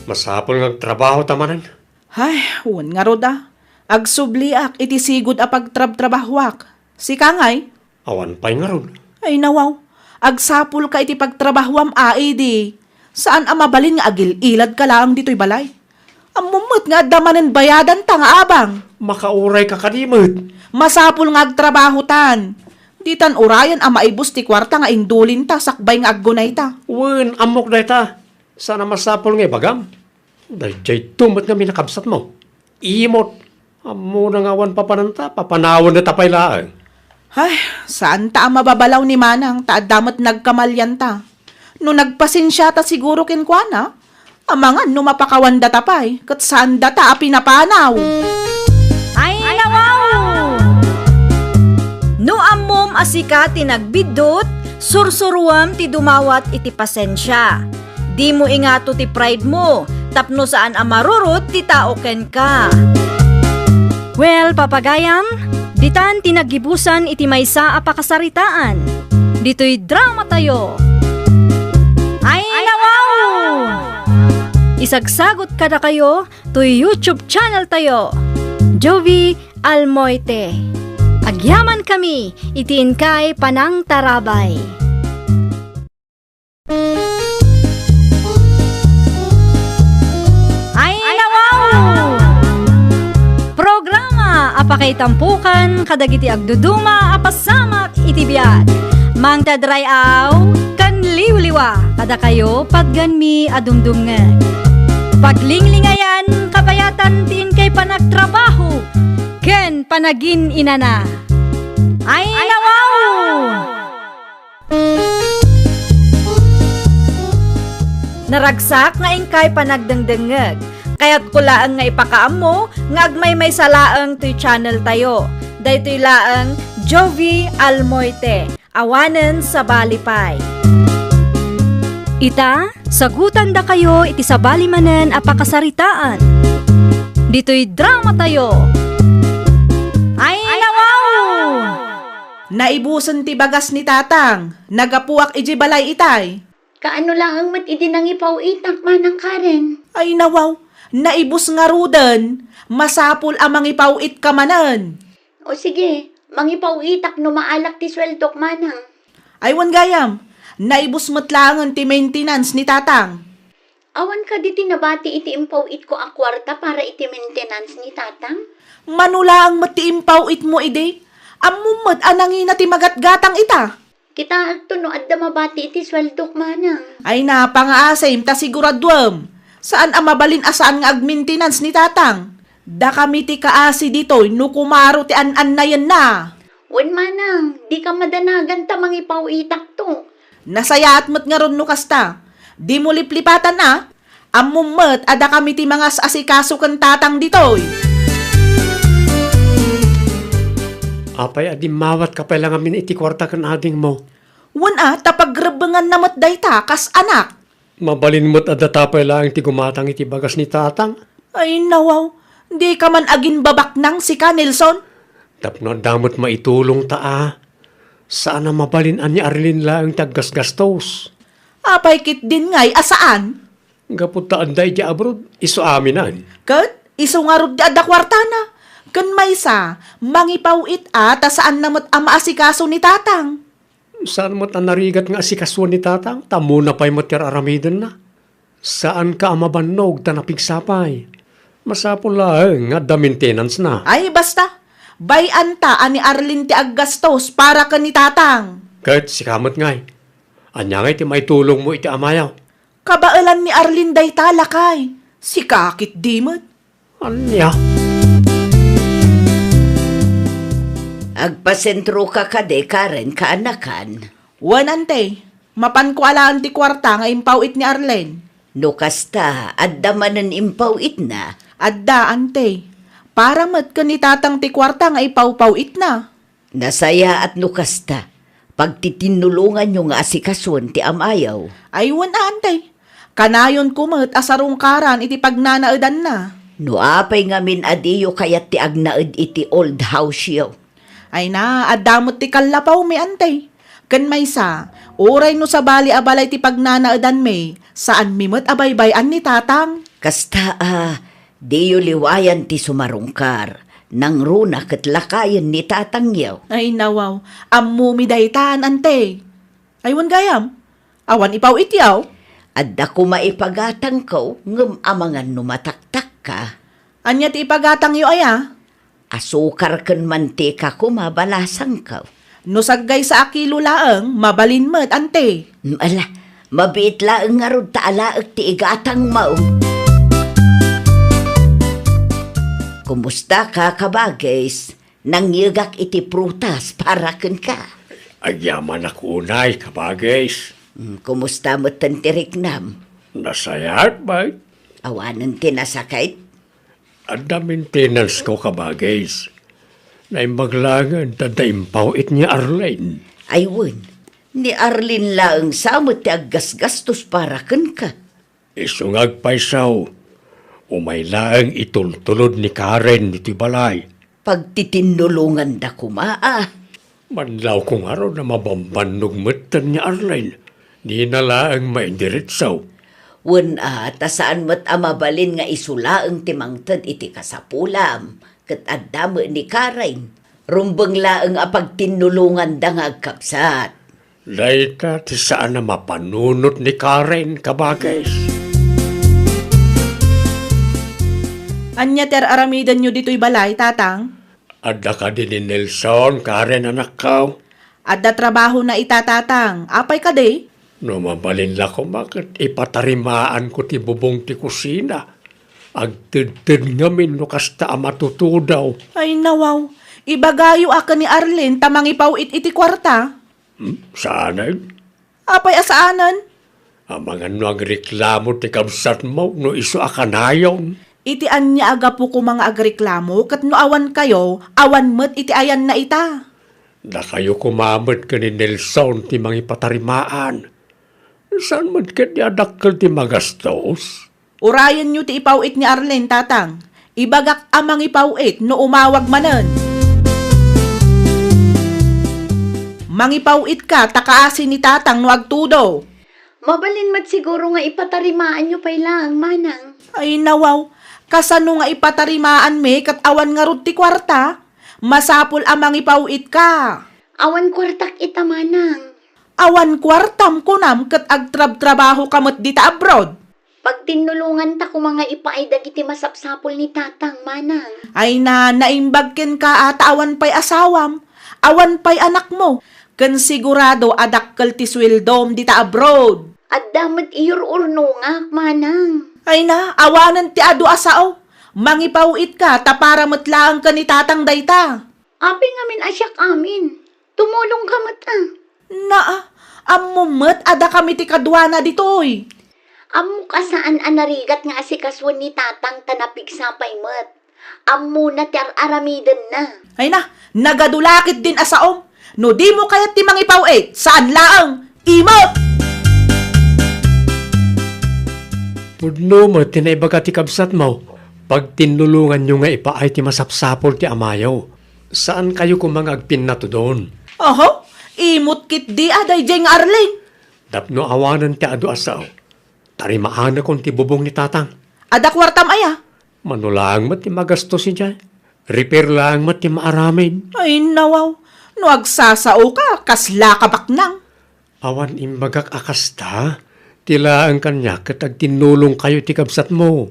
Masapul nga agtrabaho ta manen. Ay, wen ngarud a. Agsubliak iti sigud a pagtrabtrabahoak. Sika ngay? Awan pay ngarud. Ay, nawaw. Agsapulka iti pagtrabahoam a idi. Saan a mabalin nga agil-iladka laeng ditoy balay. Ammom met nga adda manen bayadanta nga abang. Makaurayka kadi met. Masapul nga agtrabahotan. Ditan urayan a maibus ti kuarta nga indulinta sakbay nga aggunayta. Wen, ammok dayta. Saan a masapul nga ibagam. Daydiay met ngamin a kabsatmo. Imot. Ammona nga awan papananta, papanawenda ta pay laeng. Ay, saanta a mababalaw ni Manang ta adda met nagkamalianta. No nagpasensiata siguro kenkuana, amangan no mapakawandata pay, ket saandata a pinapanaw. Ay, nawaw! No ammom a sika ti nagbiddut, sursuruem ti dumawat iti pasensia. Dimo ingato ti pride mo, tapno saan a marurot ti tao kenka. Well, papagayam, ditan ti naggibusan iti maysa a pakasaritaan. Ditoy drama tayo. Ay, nawaw! Isagsagot kadakayo toy YouTube channel tayo, Jovie Almoite. Agyaman kami iti inkay panangtarabay. Ay, nawaw! Programa a pakaitampukan kadagiti agduduma a pasamak iti biag. Mangted ray-aw ken liwliwa kadakayo patgenmi a dumdumngeg. Paglinglingayan kabayatan ti inkay panagtrabaho ken panagin-inana. Ay, nawaw! Naragsak nga inkay panagdengdengngeg. Kayatko laeng nga ipakaammo nga agmaymaysa laeng toy channel tayo. Daytoy laeng Jovie Almoite, awanen sabali pay. Ita, sagutandakayo iti sabali manen a pakasaritaan. Ditoy drama tayo. Ay, nawaw! Naibusen ti bagas ni Tatang. Nagapuak idiay balay itay. Kaano laeng met idi nangipaw-itak, Manang Karen? Ay, nawaw. Naibus ngaruden. Masapul a mangipaw-itka manen. O sige, mangipaw-itak no maalak ti sueldok, Manang. Ay, wen gayam. Naibus met laengen ti maintenance ni Tatang. Awan kadi ti nabati iti impaw-itko a kuarta para iti maintenance ni Tatang? Mano laeng met ti impaw-itmo idi? Ammom met a nangina ti magatgatang ita. Kitaekto no adda mabati iti sueldok, Manang. Ay, napangaasim ta siguraduem. Saan a mabalin a saan nga agmaintenance ni Tatang. Dakami ti kaasi ditoy no kumaro ti an-annayenna. Wen, Manang, dika madanagan ta mangipaw-itakto. Nasayaat met ngarud no kasta. Dimo liplipatan a. Ammom met a dakami ti mangas-asikaso ken Tatang ditoy. Apay a dimmawatka pay la ngamin iti kuarta ken adingmo? Wen a, ta pagrebbenganna met dayta kas anak. Mabalin met a data pay laeng ti gumatang iti bagas ni Tatang. Ay, nawaw, dika man agimbabaknang sika, Nelson. Tapno adda met maitulongta a. Saan a mabalin a ni Arlene laeng ti aggasgastos. Apay ketdin ngay a saan? Gapu ta adda idiay abroad, isu aminen. Ket isu ngarud ti adda kuartana. Ken maysa, mangipaw-it a ta saanna met a maasikaso ni Tatang. Saan met a narigat nga asikasuen ni Tatang, ta ammona pay met ti ar-aramidenna. Saanka a mabannog ta napigsa pay. Masapul laeng nga adda maintenance-na. Ay, basta. Bay-anta a ni Arlene ti aggastos para ken ni Tatang. Ket sika met ngay. Ania ngay ti maitulongmo iti amayo? Kabaelan ni Arlene dayta, lakay. Sika ketdi met. Ania? Agpasentroka kadi, Karen, kaanakan? Wen, ante. Mapanko alaen ti kuarta nga impaw-it ni Arlene. No kasta, adda manen impaw-itna? Adda, ante. Para met ken ni Tatang ti kuarta nga ipawpaw-itna. Nasayaat no kasta. Pagtitinnulonganyo nga asikasuen ti amayo. Ay, wen, ante. Kanayonko met a sarungkaran iti pagnanaedanna. No apay ngamin a diyo kayat ti agnaed iti old house-yo? Ay na, adda met ti kallapawmi, ante. Ken maysa, uray no sabali a balay ti pagnanaedanmi, saanmi met a baybay-an ni tatang. Kasta a, diyo liwayan ti sumarungkar. Nangruna ket lakayen ni tatangyo. Ay nawaw, ammomi daytan, ante. Ay, wen gayam, awan ipaw-ityaw? Adda koma ipagatangko, ngem amangan no mataktakka. Ania ti ipagatangyo aya? Asukar ken mantika koma balasangko. No saggaysa a kilo laeng, mabalin met, ante. Ala, mabiit laeng ngarud ta alaek ti igatangmo. Kumusta ka, kabagis? Nangyegak iti prutas para kenka. Agyamanak unay, kabagis. Mm, kumusta metten ti riknam? Nasayaat, bay. Awanen ti nasakit? Adda maintenance ko, kabagis. Naimbag laengen ta adda impaw-it ni Arlene. Ay wen, ni Arlene laeng sa met ti aggasgastos para kenka. Isu nga agpayso, umay laeng itultulod ni Karen iti balay. Pagtitinnulonganda koma, a. Manlawko ngarud a mabambannog metten ni Arlene. Dina laeng maidiretso. Wen a, ta saan met a mabalin nga isu laeng ti mangted iti kasapulam, ket adda met ni Karen. Rumbeng laeng a pagtinnulonganda nga agkabsat. Dayta ti saan a mapanunot ni Karen, kabagis. Ania ti ar-aramidenyo ditoy balay, tatang? Adda kadi ni Nelson, Karen, anakko? Adda trabahona ita, tatang. Apay kadi? No mabalin la koma ket ipatarimaanko ti bubong ti kusina. Agtedted ngamin no kasta a matutudaw. Ay, nawaw. Ibagayo a ken ni Arlene ta mangipaw-it iti kuarta. Hmm? Saanen? Apay a saanen? Amangan no agreklamo ti kabsatmo no isu a kanayon. Iti ania a gapu koma nga agreklamo ket no awan kayo, awan met iti ayanna ita. Dakayo koma met ken ni Nelson ti mangipatarimaan. Saan met ketdi a dakkel ti magastos? Urayenyo ti ipaw-it ni Arlene, tatang. Ibagak a mangipaw-it no umawag manen. Mangipaw-itka ta kaasi ni tatang no agtudo. Mabalin met siguro nga ipatarimaanyo pay laeng, manang. Ay, nawaw. Kasano nga ipatarimaanmi ket awan ngarud ti kuarta? Masapul a mangipaw-itka. Awan kuartak ita, manang. Awan kuartam kunam ket agtrabtrabahoka met dita abroad? Pagtinnulonganta koma nga ipaay dagiti masapsapul ni tatang, manang. Ay na, naimbag kenka a ta awan pay asawam, awan pay anakmo, ken sigurado a dakkel ti sueldom dita abroad. Adda met iyur-urnongak, manang. Ay na, awanen ti adu a sao. Mangipaw-itka ta para met laeng ken ni tatang dayta. Apay ngamin a siak amin? Tumulongka met, a. Naa, ammo met a dakami ti kaduana ditoy. Ammok a saan a narigat nga asikasuen ni tatang ta napigsa pay met. Ammona ti ar-aramidenna. Ay na, nagadu la ketdin a saom. No dimo kayat ti mangipaw-it, saan laeng, imot! Pudno met ti naibaga ti kabsatmo. Pagtinnulonganyo nga ipaay ti masapsapul ti amayo. Saankayo koma nga agpinnatudon. Oho, imot ketdi a daydiay nga Arlene. Tapno awanen ti adu a sao, tarimaanakon ti bubong ni tatang. Adda kuartam aya? Mano laeng met ti magastos idiay. Repair laeng met ti maaramid. Ay, nawaw. No agsasaoka, kasla ka baknang. Awan imbagak a kasta. Ti laeng kaniak ket agtinnulongkayo ti kabsatmo.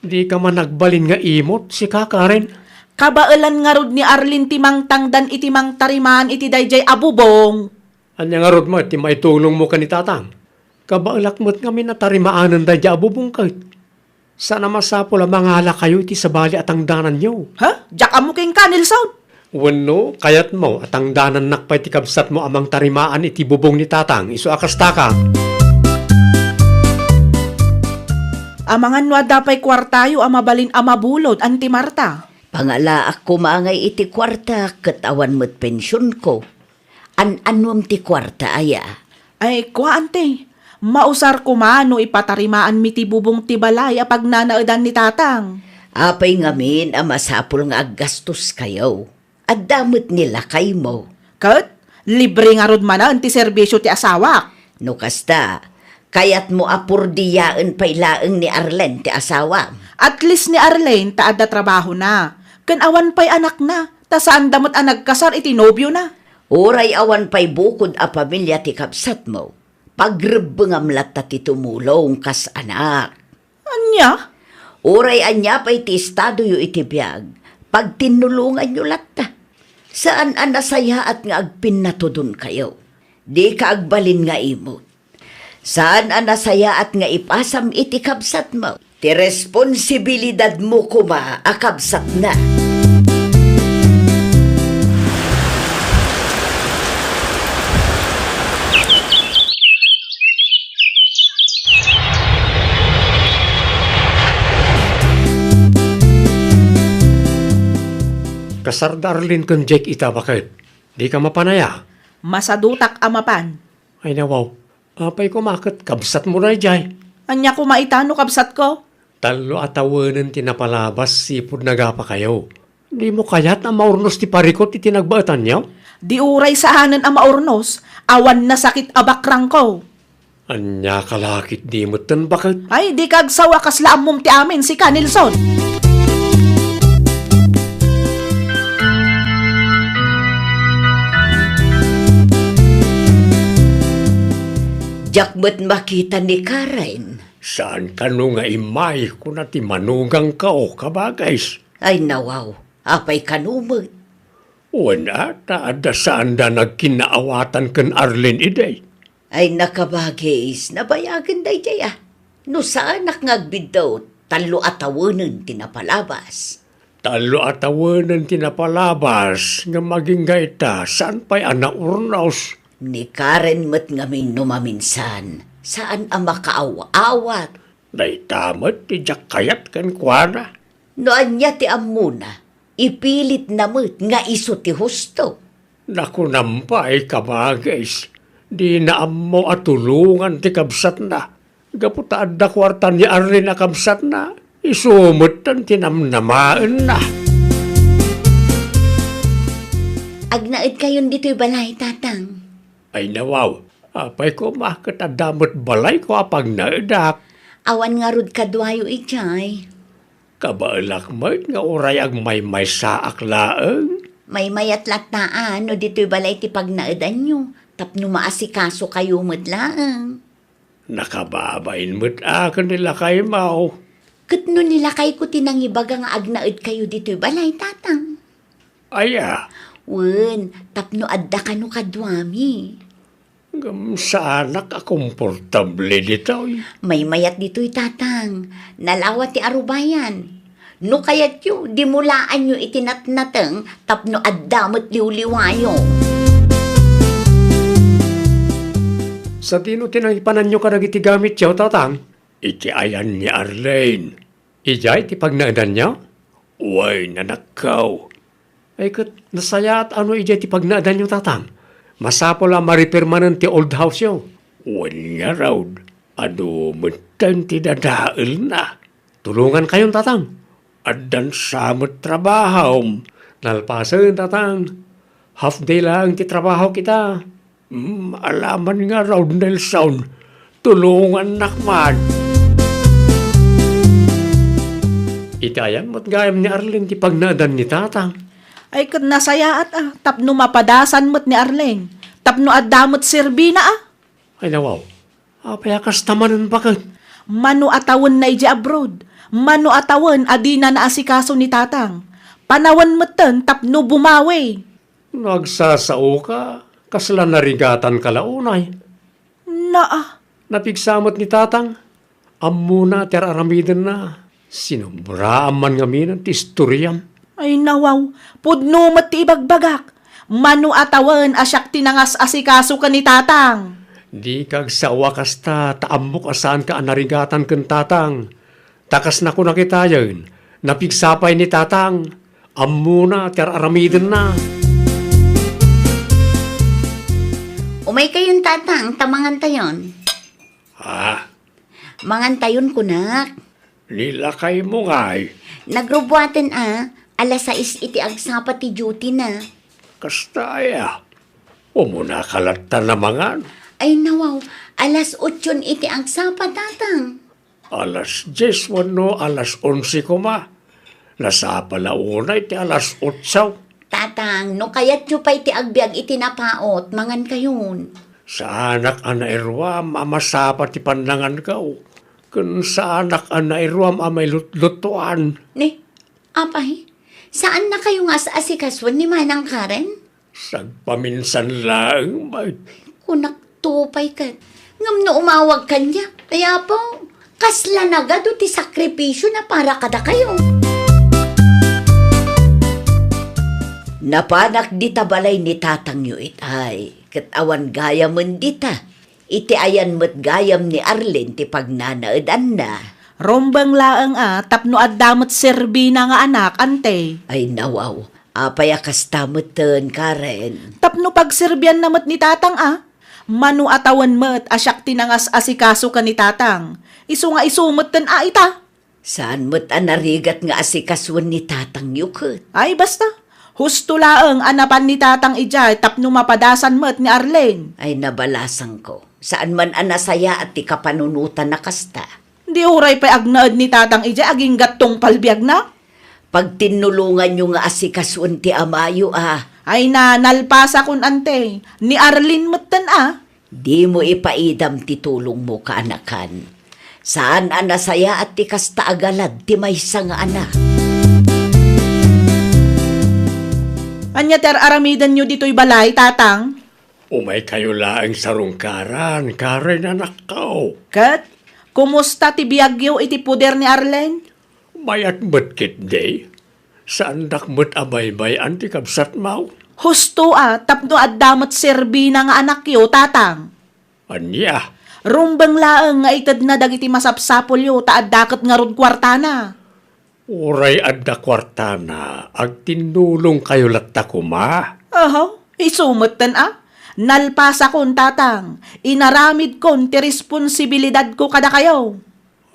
Dika man agbalin nga imot, sika, Karen. Kabaelan ngarud ni Arlene ti mangtangdan iti mangtarimaan iti daydiay a bubong. Ania ngarud met ti maitulongmo ken ni tatang? Kabaelak met ngamin a tarimaanen daydiay a bubong ket. Saan a masapul a mangalakayo iti sabali a tangdananyo. Ha? Diak ammo kenka, Nelson. Wenno, kayatmo a tangdanannak pay ti kabsatmo a mangtarimaan iti bubong ni tatang, isu a kastaka? Amangan no adda pay kuartayo a mabalin a mabulod, Anti Marta. Pangalaak koma ngay iti kuarta ket awan met pensionko. An-annuem ti kuarta aya? Ay, kua, ante. Mausar koma no ipatarimaanmi ti bubong ti balay a pagnanaedan ni tatang. Apay ngamin a masapul nga aggastoskayo? Adda met ni lakaymo. Ket libre ngarud manen ti serbisio ti asawak. No kasta, kayatmo a purdiaen pay laeng ni Arlene ti asawam. At least ni Arlene ta adda trabahona, ken awan pay anakna, ta saanda met a nagkasar iti nobiona. Uray awan pay bukod a pamilia ti kabsatmo, pagrebbengam latta ti tumulong kas anak. Ania? Uray ania pay ti estadoyo iti biag, pagtinnulonganyo latta. Saan a nasayaat nga agpinnatudonkayo. Dika agbalin nga imot. Saan a nasayaat nga ipasam iti kabsatmo ti responsibilidadmo koma a kabsatna. Kasar da Arlene ken Jake ita, baket? Dika mapan aya? Masadutak a mapan. Ay, nawaw. Apay koma ket kabsatmo daydiay? Ania koma ita no kabsatko? Tallo a tawenen ti napalabas sipud nagapakayo. Dimo kayat a maurnos ti parikut iti nagbaetanyo? Di uray saanen a maurnos, awan nasakit a bakrangko. Ania ka la ketdi metten, baket? Ay, dika agsawa, kasla ammom ti amin, sika, Nelson. Diak met makita ni Karen. Saan kano nga immay, kuna ti manugangko, kabagis. Ay, nawaw, apay kano met? Wen a, ta adda saanda nagkinnaawatan ken Arlene idi. Ay, nakabagis, nabayagen daydiay a. No saanak nga agbiddut, tallo a tawenen ti napalabas. Tallo a tawenen ti napalabas, ngem agingga ita, saan pay a naurnos. Ni Karen met ngamin no maminsan, saan a makaaw-awat. Dayta met ti diak kayat kenkuana. No ania ti ammona, ipilitna met nga isu ti husto. Nakunam pay, kabagis, dina ammo a tulongan ti kabsatna. Gapu ta adda kuarta ni Arlene a kabsatna, isu metten ti namnamaenna. Agnaedkayon ditoy balay, Tatang? Ay, nawaw, apay koma ket adda met balayko a pagnaedak. Awan ngarud kaduayo idiay. Kabaelak met nga uray agmaymaysaak laeng. Maymayat latta a no ditoy balay ti pagnaedanyo, tapno maasikasukayo met laeng. Nakababain met a ken ni lakaymo. Ket no ni lakayko ti nangibaga nga agnaedkayo ditoy balay, Tatang? Aya? Wen, tapno adda kano kaduami. Ngem saanak a komportable ditoy. Maymayat ditoy, Tatang. Nalawa ti arubayan. No kayatyo, dimulaanyo iti natnateng tapno adda met liwliwayo. Sadino ti nangipananyo kadagiti gamityo, Tatang? Iti ayan ni Arlene. Idiay ti pagnaedanyo? Wen, anakko. Ay, ket nasayaat a no idiay ti pagnaedanyo, Tatang. Masapul a ma-repair manen ti old house-yo. Wen ngarud, adu metten ti dadaelna. Tulongankayon, Tatang. Addan sa met trabahom. Nalpasen, Tatang. Half day laeng ti trabahok ita. Hmm, alaman ngarud, Nelson. Tulongannak man. Iti ayan met gayam ni Arlene ti pagnaedan ni Tatang. Ay, ket nasayaat a, tapno mapadasan met ni Arlene, tapno adda met serbina a. Ay, nawaw. Apay a kasta manen, baket? Mano a tawenna idiay abroad? Mano a tawen a dina naasikaso ni Tatang? Panawen metten tapno bumawi. No agsasaoka, kasla narigatanka la unay? Naa. Napigsa met ni Tatang. Ammona ti ar-aramidenna. Sinobraam man ngamin ti istoriam. Ay, nawaw, pudno met ti ibagbagak. Mano a tawen a siak ti nangas-asikaso ken ni Tatang? Dika agsao a kasta, ta ammok a saanka a narigatan ken Tatang. Ta kas nakunak itayen, napigsa pay ni Tatang. Ammona ti ar-aramidenna. Umaykayon, Tatang, ta mangantayon. Ha? Mangantayon, kunak. Ni lakaymo ngay? Nagrubuaten a, alas sais iti agsapa ti duty na. Kasta aya? Umuna ka latta namangan. Ay nawaw, alas otson iti agsapa, Tatang. Alas dies wenno alas onse koma. Nasapa la unay ti alas otso. Tatang, no kayatyo pay ti agbiag iti napaut, mangan kayon. Saanak a nairuam a masapa ti pannanganko. Ken saanak a nairuam a mailutlutuan. Ni, apay, saan na kayo nga as-asikasuen ni Manang Karen? Sagpaminsan laeng, bay. Kunak to pay ket. Ngem no umawag kaniak, ay Apo, kasla nagadu ti sakripisio na para kadakayo. Napanak dita balay ni tatangyo itay, ket awan gayamen dita. Iti ayan met gayam ni Arlene ti pagnanaedanna. Rumbeng laeng a tapno adda met serbina nga anak, ante. Ay nawaw, apay a kasta metten, Karen? Tapno pagserbianna met ni tatang a. Mano a tawen met a siak ti nangas-asikaso ken ni tatang. Isu nga isu metten a ita. Saan met a narigat nga asikasuen ni tatangyo ket? Ay, basta. Husto laeng a napan ni tatang idiay tapno mapadasan met ni Arlene. Ay, nabalasangko. Saan man a nasayaat ti kapanunotan a kasta. Di uray pay agnaed ni tatang idiay aginggattong palbiagna? Pagtinnulonganyo nga asikasuen ti amayo a. Ay na, nalpasakon, ante. Ni Arlene metten a. Dimo ipaidam ti tulongmo, kaanakan. Saan a nasayaat ti kasta a galad ti maysa nga anak. Ania ti ar-aramidenyo ditoy balay, tatang? Umaykayo laeng sarungkaran, Karen, anakko. Ket, kumusta ti biagyo iti poder ni Arlene? Mayat met ketdi. Saandak met a baybay-an ti kabsatmo. Husto a, tapno adda met serbina nga anakyo, tatang. Ania? Rumbeng laeng nga itedna dagiti masapsapulyo ta adda ket ngarud kuartana. Uray adda kuartana, agtinnulongkayo latta koma. Aha, isu metten a. Nalpasakon, tatang. Inaramidkon ti responsibilidadko kadakayo.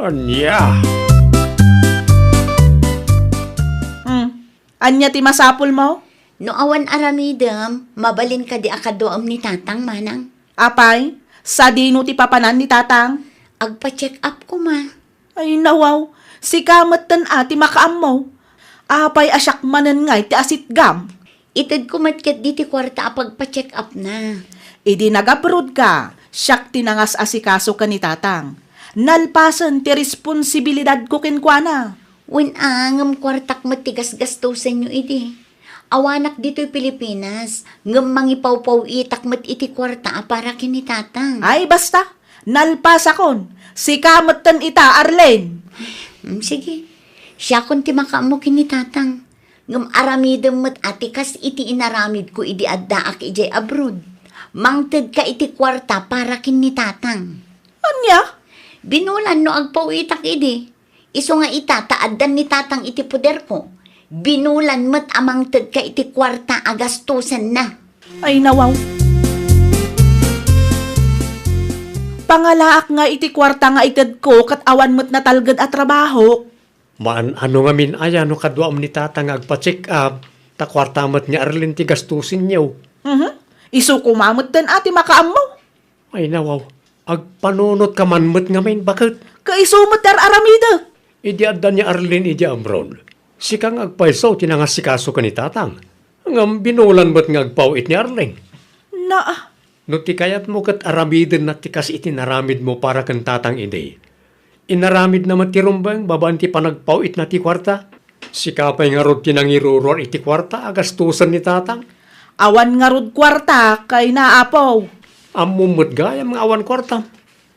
Ania? Hmm. Ania ti masapulmo? No awan aramidem, mabalin kadi a kaduaem ni tatang, manang? Apay, sadino ti papanan ni tatang? Agpa-check up koma. Ay, nawaw, sika metten a ti makaammo. Apay a siak manen ngay ti asitgam? Itedko met ketdi ti kuarta a pagpa-check-upna. Idi nag-abroad ka, siak ti nangas-asikaso ken ni tatang. Nalpasen ti responsibilidadko kenkuana. Wen a, ngem kuartak met ti gasgastosenyo idi. Awanak ditoy Pilipinas, ngem mangipawpaw-itak met iti kuarta a para ken ni tatang. Ay, basta! Nalpasakon! Sika metten ita, Arlene! Mm, sige. Siakon ti makaammo ken ni tatang. Ngem aramidem met a ti kas iti inaramidko idi addaak idiay abroad. Mangtedka iti kuarta para ken ni tatang. Ania? Binulan no agpaw-itak idi. Isu nga ita ta addan ni tatang iti poderko. Binulan met a mangtedka iti kuarta a gastosenna. Ay, nawaw. Pangalaak nga iti kuarta nga itedko ket awan met natalged a trabaho. Maan-ano ngamin aya no kaduam ni tatang nga agpa-check up, ta kuarta met ni Arlene ti gastosenyo. Mhm. Isu koma metten a ti makaammo. Ay, nawaw. Agpanunotka man met ngamin, baket. Kaiso met ti ar-aramidek. Idi adda ni Arlene idi abroad, sika nga agpayso ti nangasikaso ken ni tatang. Ngem binulan met nga agpaw-it ni Arlene. Naa. No ti kayatmo ket aramidenna ti kas iti naramidmo para ken tatang idi, inaramidna met ti rumbeng babaen ti panagpaw-itna ti kuarta. Sika pay ngarud ti nangiruruar iti kuarta a gastosen ni tatang. Awan ngarud kuarta, kaina, Apo. Ammom met gayam nga awan kuartam.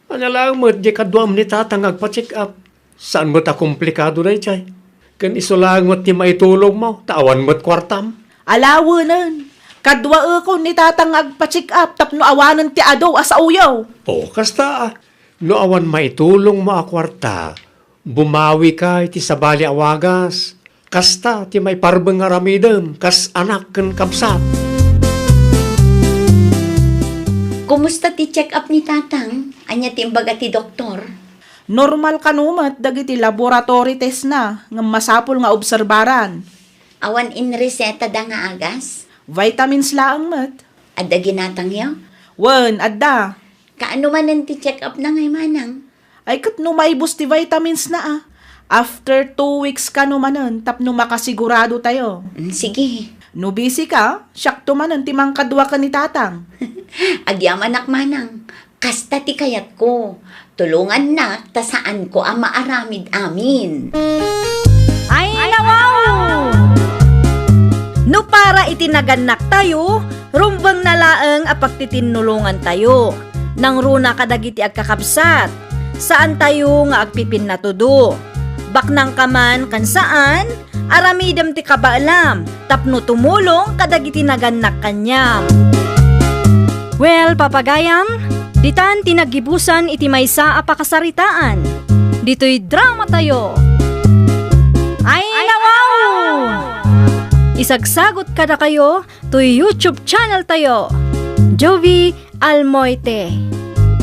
Ania laeng met diay kaduam ni tatang nga agpa-check up. Saan met a komplikado daydiay. Ken isu laeng met ti maitulongmo, ta awan met kuartam. Alawenen, kaduaekon ni tatang nga agpa-check up tapno awanen ti adu a saoyo. O, kasta a. No awan maitulongmo a kuarta, bumawika iti sabali a wagas. Kasta ti maiparbeng nga aramidem kas anak ken kabsat. Kumusta ti check-up ni Tatang? Ania ti imbaga ti doktor? Normal kano met dagiti laboratory test na, ngem masapul nga obserbaran. Awan inresetada nga agas? Vitamins laeng met. Adda ginatangyo? Wen, adda. Kaano manen ti check-up na ngay manang? Ay, ket no maibus ti vitamins na, a. After two weeks kano manen tapno makasigurado tayo. Mm, sige. No busy ka, siakto manen ti mangkadua ken ni Tatang. Agyamanak manang. Kasta ti kayatko. Tulongannak ta saanko a maaramid amin. Ay, nawaw! No para iti nagannaktayo, rumbengna laeng a pagtitinnulongantayo. Nangruna kadagiti agkakabsat. Saantayo nga agpipinnatudo. Baknangka man ken saan, aramidem ti kabaelam tapno tumulong kadagiti nagannak kaniam. Well, papagayam, ditan ti naggibusan iti maysa a pakasaritaan. Ditoy dramatayo. Ay, nawaw! Isagsagot kadakayo toy YouTube channel tayo, Jovie Almoite.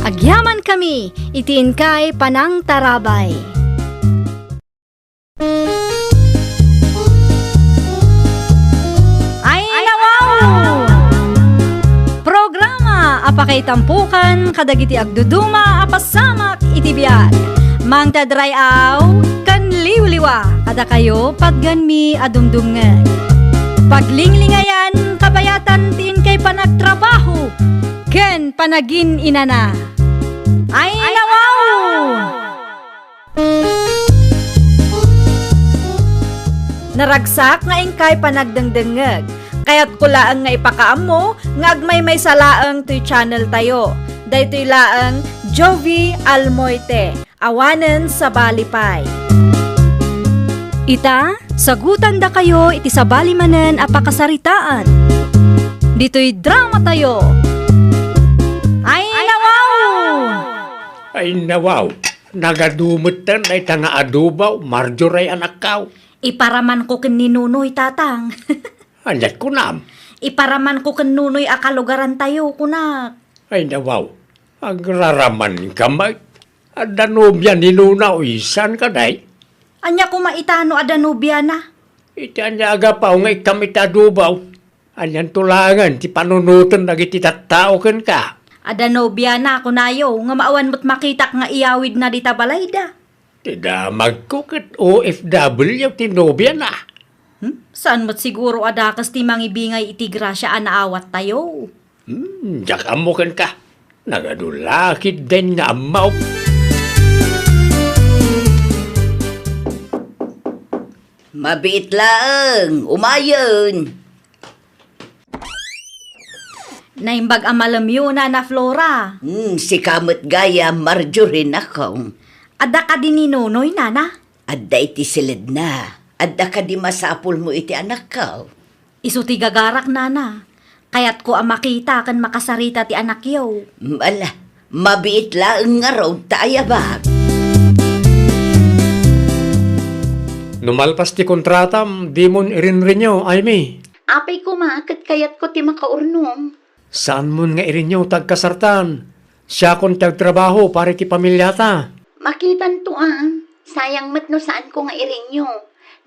Agyamankami iti inkay panangtarabay. Ay, nawaw! Programa a pakaitampokan kadagiti agduduma a pasamak iti biag. Mangted ray-aw ken liwliwa kadakayo, patganmi a dumdumngeg. Paglinglingayan, kabayatan ti inkay panagtrabaho ken panagin-inana. Ay, nawaw! Naragsak nga inkay panagdengdengngeg. Kayatko laeng nga ipakaammo nga agmaymaysa laeng toy channel tayo. Daytoy laeng Jovie Almoite. Awanen sabali pay. Ita, sagutandakayo iti sabali manen a pakasaritaan. Ditoy dramatayo. Ay, nawaw! Ay, nawaw! Nagadu metten dayta nga adobo, Marjorie, anakkaw. Iparamanko ken ni Nunoy, Tatang. Aniat kunam? Iparamanko ken Nunoy a kalugarantayo, kunak. Ay, nawaw. Agraramanka met. Adda nobia ni Nuna, o isan ka, day? Ania koma ita no adda nobiana? Iti ania a gapu nga ikkam iti adobo? Anianto laengen ti panunoten dagiti tattao kenka? Adda nobiana, kunayo, ngem awan met makitak nga iyawidna dita balayda. Ti damagko ket O F W ti nobiana. Hmm? Saan met siguro a dakes ti mangibingay iti grasia a naawattayo? Hmm, diak ammo kenka. Nagadu la ketdin nga ammo. Mabiit laeng, umayen. Naimbag a malemyo, Nana Flora. Hmm, sika met gayam, Marjorie, nakong. Adda kadi ni Nonoy, Nana? Adda iti siledna. Adda kadi masapulmo iti anakko? Isu ti gagarak, Nana. Kayatko a makita ken makasarita ti anakyo. Mm, ala, mabiit laeng ngarud ta ayabak. No malpas ti kontratam, dimon irinrinyo, Aimee. Apay koma, ket kayatko ti makaurnong. Saanmon nga irinyo ta agkasartan. Siakon ti agtrabaho para iti pamiliata. Makitanto a, sayang met no saanko nga irinyo.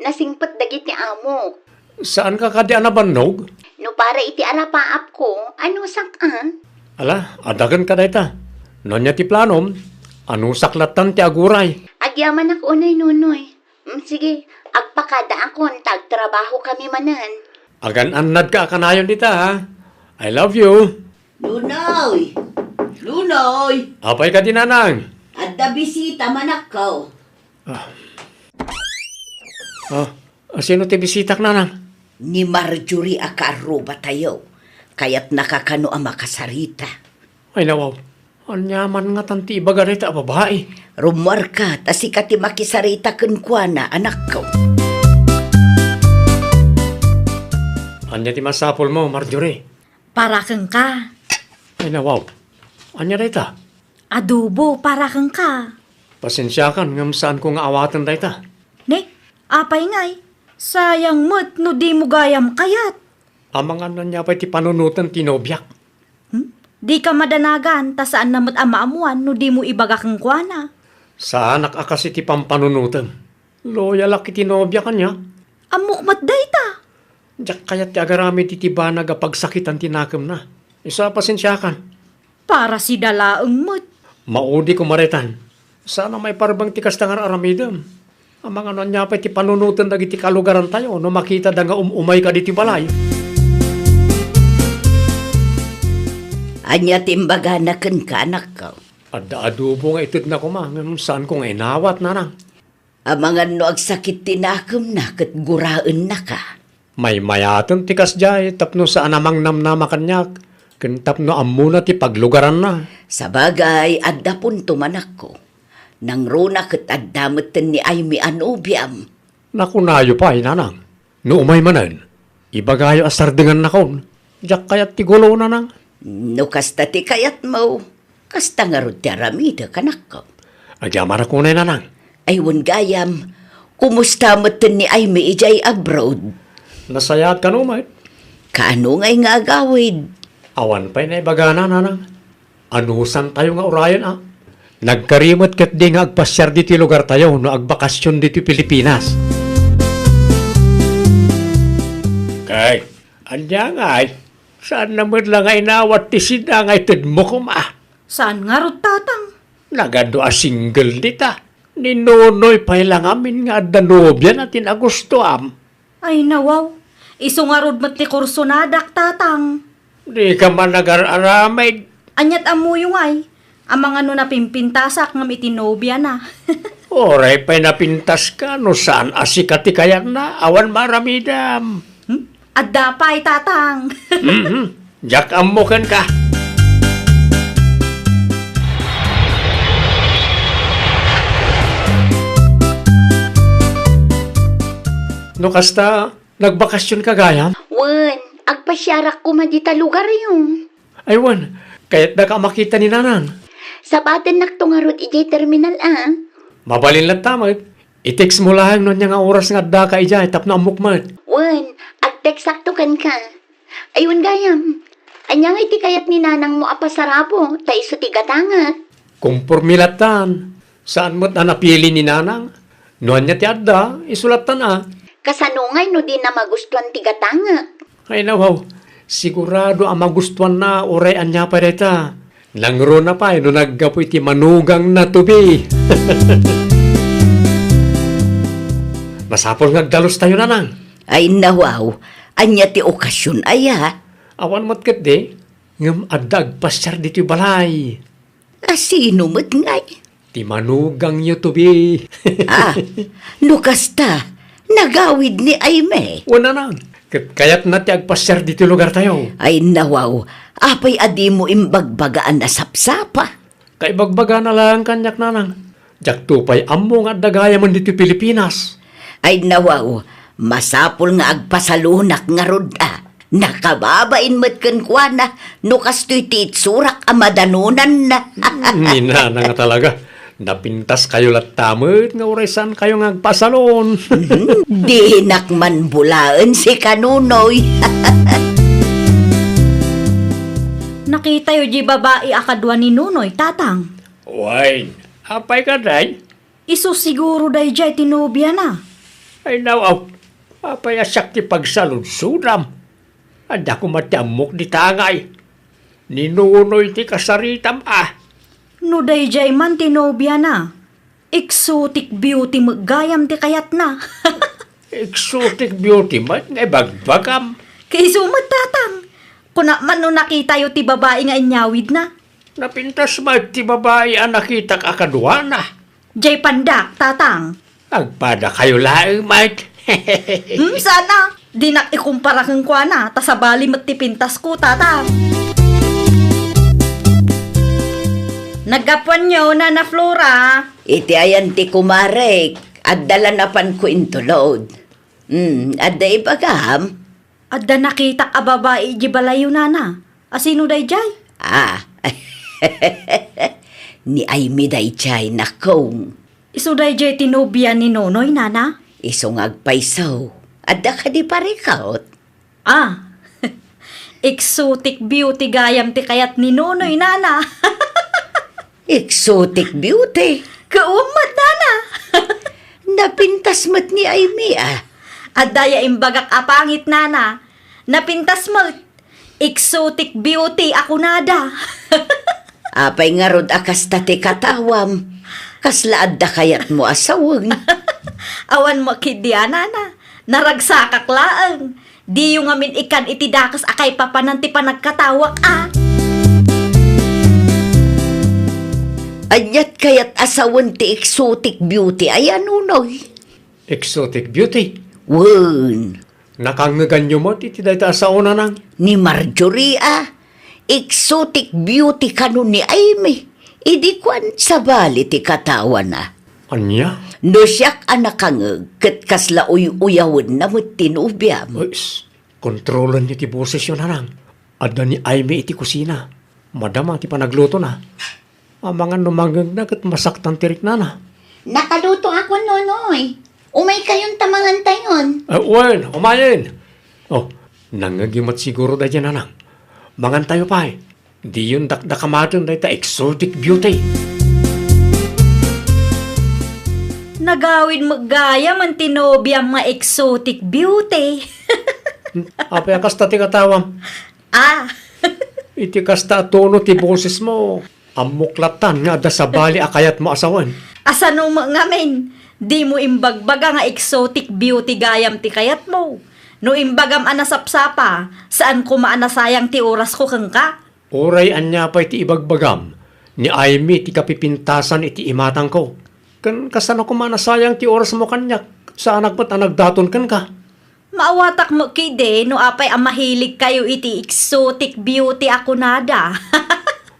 Nasingpet dagiti amok. Saanka kadi a nabannog? No para iti arapaapko, anusak a? Ala, adagenka dayta. No ania ti planom, anusak lattan ti aguray. Agyamanak unay, Nonoy. Mm, sige, agpakadaakon ta agtrabahokami manen. Agan-annadka a kanayon dita, ha? I love you. Nonoy! Nonoy! Apay kadi, Nanang? Adda bisita, manakko. Ah. Ah, sino ti bisitak, Nanang? Ni Marjorie a kaarrubatayo. Kayatnaka kano a makasarita. Ay, nawaw. Ania man ngatan ti ibaga dayta a babai? Rummuarka, ta sika ti makisarita kenkuana, anakko. Ania ti masapulmo, Marjorie? Para kenka. Ay, nawaw. Ania dayta? Adobo para kenka. Pasensiakan ngem saanko nga awaten dayta. Ne, apay ngay? Sayang met no dimo gayam kayat. Amangan ania pay ti panunoten ti nobiak. Hmm? Dika madanagan ta saanna met a maammuan no dimo ibaga kenkuana. Saanak a kas iti pampanunotem. Loyalak iti nobiak, ania? Ammok met dayta. Diak kayat ti agaramid iti banag a pagsakitan ti nakemna. Isu a pasensiakan. Para sida laeng met. Maudi koma daytan. Saan a maiparbeng ti kasta nga ar-aramidem. Amangan no ania pay ti panunoten dagiti kalugarantayo no makitada nga um-umayka ditoy balay. Ania ti imbagana kenka, anakko? Adda adobo nga itedna koma, ngem saanko nga inawat, nanang. Amangan no agsakit ti nakemna ket guraennaka. Maymayaten ti kasdiay tapno saan a mangnamnama kaniak, ken tapno ammona ti paglugaranna. Sabagay, adda punto, anakko. Nangruna ket adda metten ni Aimee a nobiam. Nakunayo pay, nanang. No umay manen, ibagayo a sardengannakon. Diak kayat ti gulo, nanang. No kasta ti kayatmo, kasta ngarud ti aramidek, anakko. Agyamanak unay, nanang. Ay, wen gayam, kumusta metten ni Aimee idiay abroad? Nasayaat kano met. Kaano ngay nga agawid? Awan pay naibagana, nanang. Anusantayo nga urayen, a? Nagkari met ketdi nga agpasiar ditoy lugartayo no agbakasion ditoy Pilipinas. Kay, ania ngay? Saanna met la nga inawat ti sida nga itedmo koma? Saan ngarud, tatang? Nagadu a single dita. Ni Nonoy pay la ngamin nga adda nobiana ti nagustuam. Ay, nawaw. Isu ngarud met ti kursonadak, tatang. Dika man agar-aramid. Aniat ammoyo ngay? Amangan no napimpintasak ngem iti nobiana. Uray pay napintaska no saan a sika ti kayatna, awan maaramidam. Hmm? Adda pay, tatang. Mhm. Diak ammo kenka. No kasta, nagbakasionka gayam? Wen, agpasiarak koma dita lugaryo. Ay wen, kayatdaka a makita ni nanang. Sabatennakto ngarud idiay terminal, a. Mabalin latta met. I-textmo laeng no ania nga oras nga addaka idiay tapno ammok met. Wen, ag-textakto kenka. Ay wen gayam, ania ngay ti kayat ni nanangmo a pasarapo ta isu ti gatangek? Komporme lattan. Saan met a napili ni nanang. No ania ti adda, isu lattan a. Kasano ngay no dina magustuan ti gatangek? Ay, nawaw. Sigurado a magustuanna uray ania pay dayta. Nangruna pay no naggapu iti manugangna, Toby. Masapul nga agdalustayo, nanang. Ay, nawaw. Ania ti okasion aya? Awan met ketdi. Ngem adda agpasiar ditoy balay. A, sino met ngay? Ti manugangyo, Toby. A, no kasta, nagawid ni Aimee. Wen, nanang, ket kayatna ti agpasiar ditoy lugartayo. Ay, nawaw, apay a dimo imbagbaga a nasapsapa? Kaibagbagana laeng kaniak, nanang. Diakto pay ammo nga adda gayamen ditoy Pilipinas. Ay, nawaw, masapul nga agpasalonak ngarud a. Nakababain met kenkuana no kastoy ti itsurak a madanonanna. Ni nanang a talaga. Napintaskayo latta met nga uray saankayo nga agpasalon. Mhm. Dinak man bulaen sika, Nonoy. Nakitayo di babai a kadua ni Nonoy, tatang. Wen, apay kadi? Isu siguro daydiay ti nobiana. Ay, nawaw, apay a siak ti pagsaludsodam? Adda koma ti ammok dita ngay. Ni Nonoy ti kasaritam a. No daydiay man ti nobiana, exotic beauty met gayam ti kayatna. Exotic beauty met nga ibagbagam. Kaisu met, tatang. Kuna man no nakitayo ti babai nga inyawidna. Napintas met ti babai a nakitak a kaduana. Jay pandak, tatang. Agpadakayo laeng met. Hmm, sana. Dinak ikumpara kenkuana, ta sabali met ti pintasko, tatang. Naggapuanyo, Nana Flora? Iti ayan ti kumarek, adda la napanko intulod. Hmm, adda ibagam? Adda nakitak a babai idiay balayyo, nana. A sino daydiay? Ah. Ni Aimee daydiay, nakong. Isu daydiay ti nobia ni Nonoy, nana? Isu nga agpayso. Adda kadi parikot? Ah. Exotic beauty gayam ti kayat ni Nonoy, nana. Exotic beauty? Kawan met, nana. Napintas met ni Aimee, ah. Adda ya imbagak a pangit, nana. Napintas met. Exotic beauty a kunada. Apay ngarud a kasta ti katawam? Kasla adda kayatmo a sawen? Awan mo ketdi a, nana. Naragsakak laeng. Diyo ngamin ikan iti dakes a kaipapanan ti panagkatawak a. Aniat kayat a sawen ti exotic beauty aya, Nonoy? Exotic beauty? Wen. Nakangngeganyo met iti dayta a sao, nanang? Ni Marjorie a, exotic beauty kano ni Aimee. Idi kuan, sabali ti katawana. Ania? No siak a nakangngeg, ket kasla uy-uyawenna met ti nobiam. Uy, s-, kontrolenyo ti bosesyo, nanang. Adda ni Aimee iti kusina. Madama ti panaglutona. Amangan no mangngegna ket masaktan ti riknana. Nakalutoakon, Nonoy. Umaykayon ta mangantayon. Ah, wen, umayen. Oh, nangngegyo met siguro daydiay, nanang. Mangantayo pay. Diyon dakdakamaten dayta exotic beauty. Nagawid met gayam ti nobiam nga exotic beauty. Hmm, apay a kasta ti katawam? Ah. Iti kasta a tono ti bosesmo, ammok lattan nga adda sabali a kayatmo a sawen. Asano met ngamin? Dimo imbagbaga nga exotic beauty gayam ti kayatmo. No imbagam a nasapsapa, saan koma a nasayang ti orasko kenka. Uray ania pay ti ibagbagam, ni Aimee ti kapipintasan iti imatangko. Ken kasano koma a nasayang ti orasmo kaniak, saanak met a nagdaton kenka. Maawatak met ketdi no apay a mahiligkayo iti exotic beauty a kunada.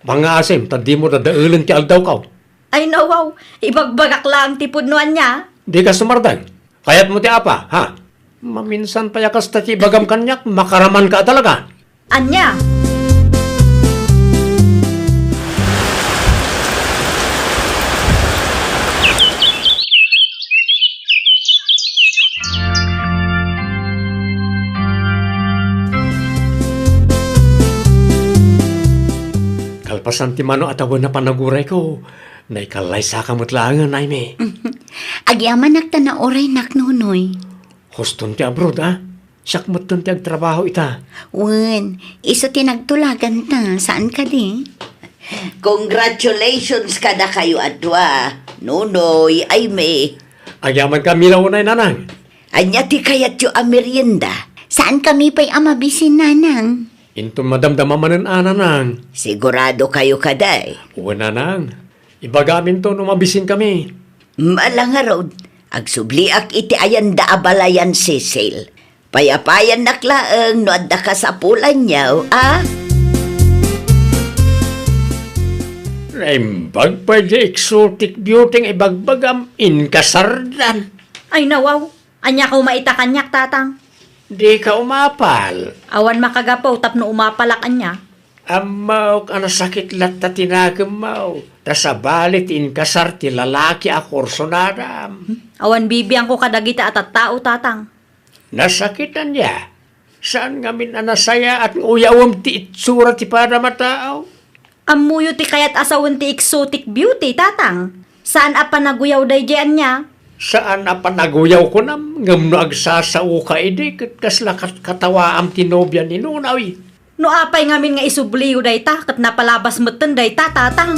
Pangngaasim ta dimo dadaelen ti aldawko. Ay, nawaw, ibagbagak laeng ti pudno ania. Dika sumardeng. Kayatmo ti apa, ha? Maminsan pay a kasta ti ibagam kaniak, makaramanka a talaga. Ania? Kalpasan ti mano a tawen a panagurayko, naikalaysaka met laengen, Aimee. Agyamanak ta nauraynak, Nonoy. Huston ti abroad, a? Siak metten ti agtrabaho ita. Wen, isu ti nagtulaganta, saan kadi? Congratulations kadakayo a dua, Nonoy, Aimee. Agyamanka a mila unay, Nanang. Ania ti kayatyo a merienda? Saankami pay a mabisin, Nanang. Inton madamdama manen a, Nanang. Siguradokayo kadi? Wen, Nanang. Ibagaminto no mabisinkami. Ala ngarud, agsubliak iti ayanda a balayan, Cecil. Payapayannak laeng no adda kasapulanyo, a? Naimbag pay di exotic beauty nga ibagbagam, inkasardan. Ay, nawaw. Ania koma ita kaniak, Tatang? Dika umapal. Awan makagapu tapno umapalak, ania? Ammok a nasakit latta ti nakemmo, ta sabali ti inkasar ti lalaki a kursunadam. Hmm? Awan bibiangko kadagita a tattao, Tatang. Nasakit ania? Saan ngamin a nasayaat nga uyawem ti itsura ti padam a tao? Ammoyo ti kayat a sawen ti exotic beauty, Tatang. Saan a panaguyaw daydiay ania? Saan a panaguyaw kunam, ngem no agsasaoka idi ket kasla kat-, katawaam ti nobia ni Nonoy. No apay ngamin nga isubliyo dayta, ket napalabas metten dayta, Tatang.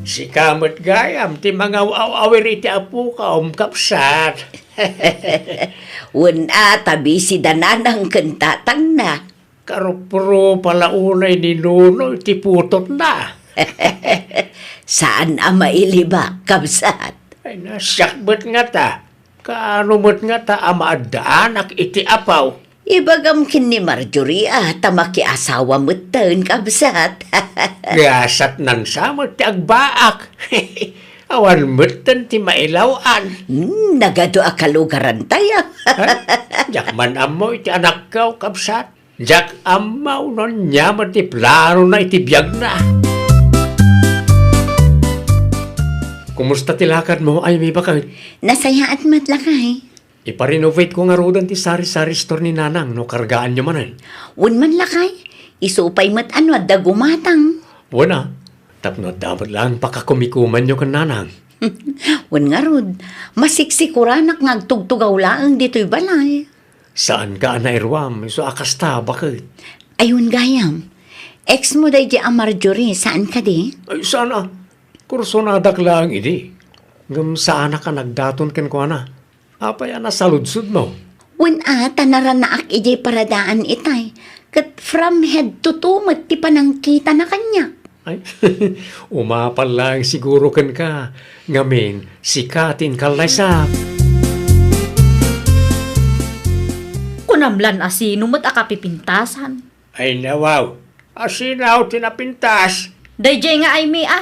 Sika met gayam ti mangaw-awir iti apokom, kabsat. Wen a, ta busy da nanang ken tatangna. Karupropa la unay ni Nonoy ti putotna. Saan a mailibak, kabsat. Ay, nasiak met ngata. Kaano met ngata a maaddaanak iti apaw? Ibagam ken ni Marjorie a ta makiasawa metten, kabsat. Gasatnan sa met ti agbaak. Awan metten ti mailaw-an. Hmm, nagadu a kalugarantayo. Ha? Diak man ammo iti anakko, kabsat. Diak ammo no ania met ti planona iti biagna. Kumusta ti lakadmo, Aimee, baket? Nasayaat met, lakay. Iparenovateko ngaruden ti sari-sari store ni Nanang no kargaanyo manen. Wen man lakay, isu pay met a no adda gumatang. Wen a, tapno adda met laeng pakakumikumanyo ken Nanang. Wen ngarud, masiksikoranak nga agtugtugaw laeng ditoy balay. Saanka a nairuam, isu a kasta, baket. Ay, wen gayam. Ex mo daydi a Marjorie, saan kadi? Ay, saan a? Kursonadak laeng idi. Ngem saanak a nagdaton kenkuana. Apay a nasaludsodmo? Wen a, ta naranaak idiay paradaan itay. Ket from head to toe met ti panangkitana kaniak. Ay, umapal laeng siguro kenka. Ngamin, sika ti inkallaysa. Kunam lan a sino met a kapipintasan. Ay, nawaw. A sino ti napintas? Daydiay nga Aimee a.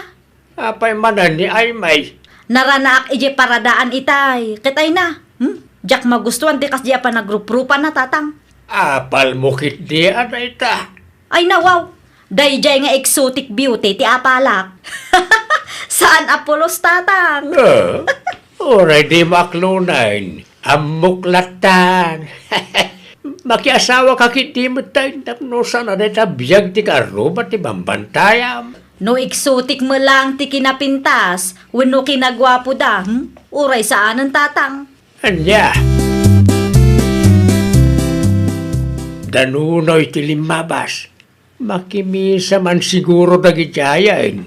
Apay manen ni Aimee? Naranaak idiay paradaan itay. Ket ay na, hmm? Diak magustuan ti kasdi a panagruprupana, Tatang. Apalmo ketdi a dayta? Ay, nawaw. Daydiay nga exotic beauty ti apalak. Saan a pulos, Tatang? Ah, uray dimo aklonen. Ammok latta. Makiasawaka ketdi met tay tapno saan a dayta biag ti kaarruba ti bambantayam. No exotic met laeng ti kinapintas wenno kinaguapoda, hmm? Uray saanen, Tatang. Ania? Da Nonoy ti limmabas. Makimisa man siguro dagidiayen.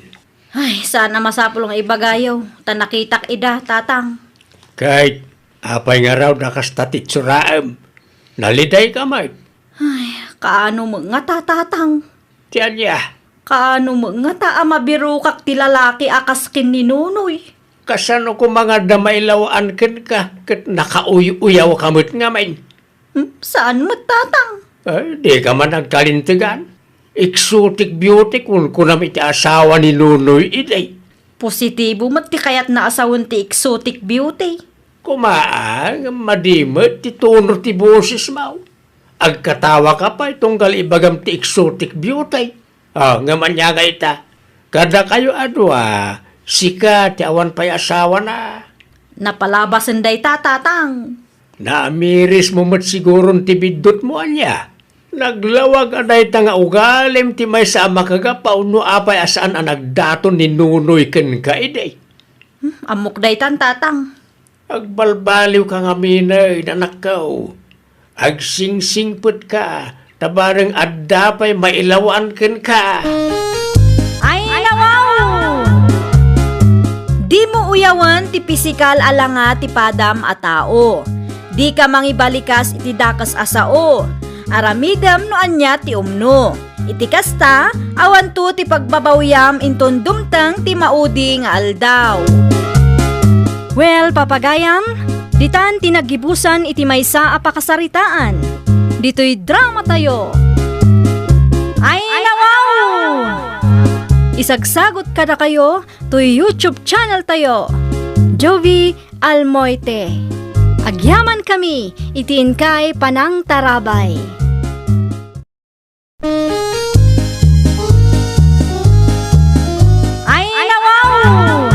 Ay, saan a masapul nga ibagayo, ta nakitak ida, Tatang. Ket apay ngarud a kasta ti itsuraem? Nalidayka met. Ay, kaano met ngata, Tatang? Ti ania? Kaano met ngata a mabirokak ti lalaki a kas ken ni Nonoy? Kasano koma nga adda mailaw-an kenka ket nakauy-uyawka met ngamin? Hmm, saan met, Tatang? Ay, dika man agkalintegan. Exotic beauty kunkunam iti asawa ni Nonoy idi. Positibo met ti kayatna a sawen ti exotic beauty. Koma, ngem madi met ti tono ti bosesmo. Agkatawaka pay tunggal ibagam ti exotic beauty. Ah, ngem ania nga ita? Kadakayo a dua, sika ti awan pay asawana. Napalabasen dayta, Tatang. Naamirismo met siguron ti biddutmo, ania? Naglawag a dayta nga ugalim ti maysa a makagapaw no apay a saan a nagdaton ni Nonoy kenka idi. Hmm, ammok daytan, Tatang. Agbalbaliwka ngamin, anakko. Agsingsingpetka, ta bareng adda pay mailaw-an kenka. Ay, nawaw! Dimo uyawen ti pisikal a langa ti padam a tao. Dika mangibalikas iti dakes a sao. Aramidem no ania ti umno. Iti kasta, awanto ti pagbabawiam inton dumteng ti maudi nga aldaw. Well, papagayam, ditan ti naggibusan iti maysa a pakasaritaan. Ditoy dramatayo. Ay, nawaw! Isagsagot kadakayo toy YouTube channel tayo, Jovie Almoite. Agyamankami iti inkay panangtarabay. Ay, nawaw!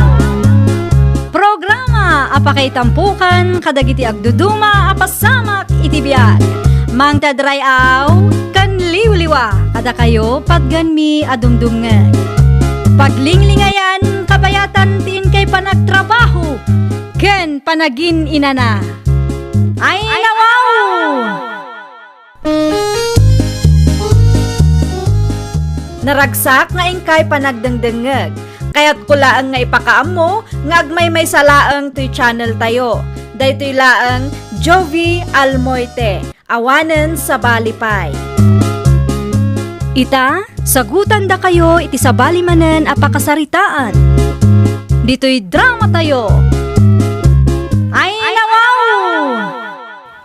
Programa a pakaitampokan kadagiti agduduma a pasamak iti biag. Mangted ray-aw ken liwliwa kadakayo patgenmi a dumdumngeg. Paglinglingayan kabayatan ti inkay panagtrabaho ken panagin-inana. Ay, nawaw! Naragsak nga inkay panagdengdengngeg. Kayatko laeng nga ipakaammo nga agmaymaysa laeng toy channel tayo. Daytoy laeng Jovie Almoite, awanen sabali pay. Ita, sagutandakayo iti sabali manen a pakasaritaan. Ditoy dramatayo. Ay, nawaw!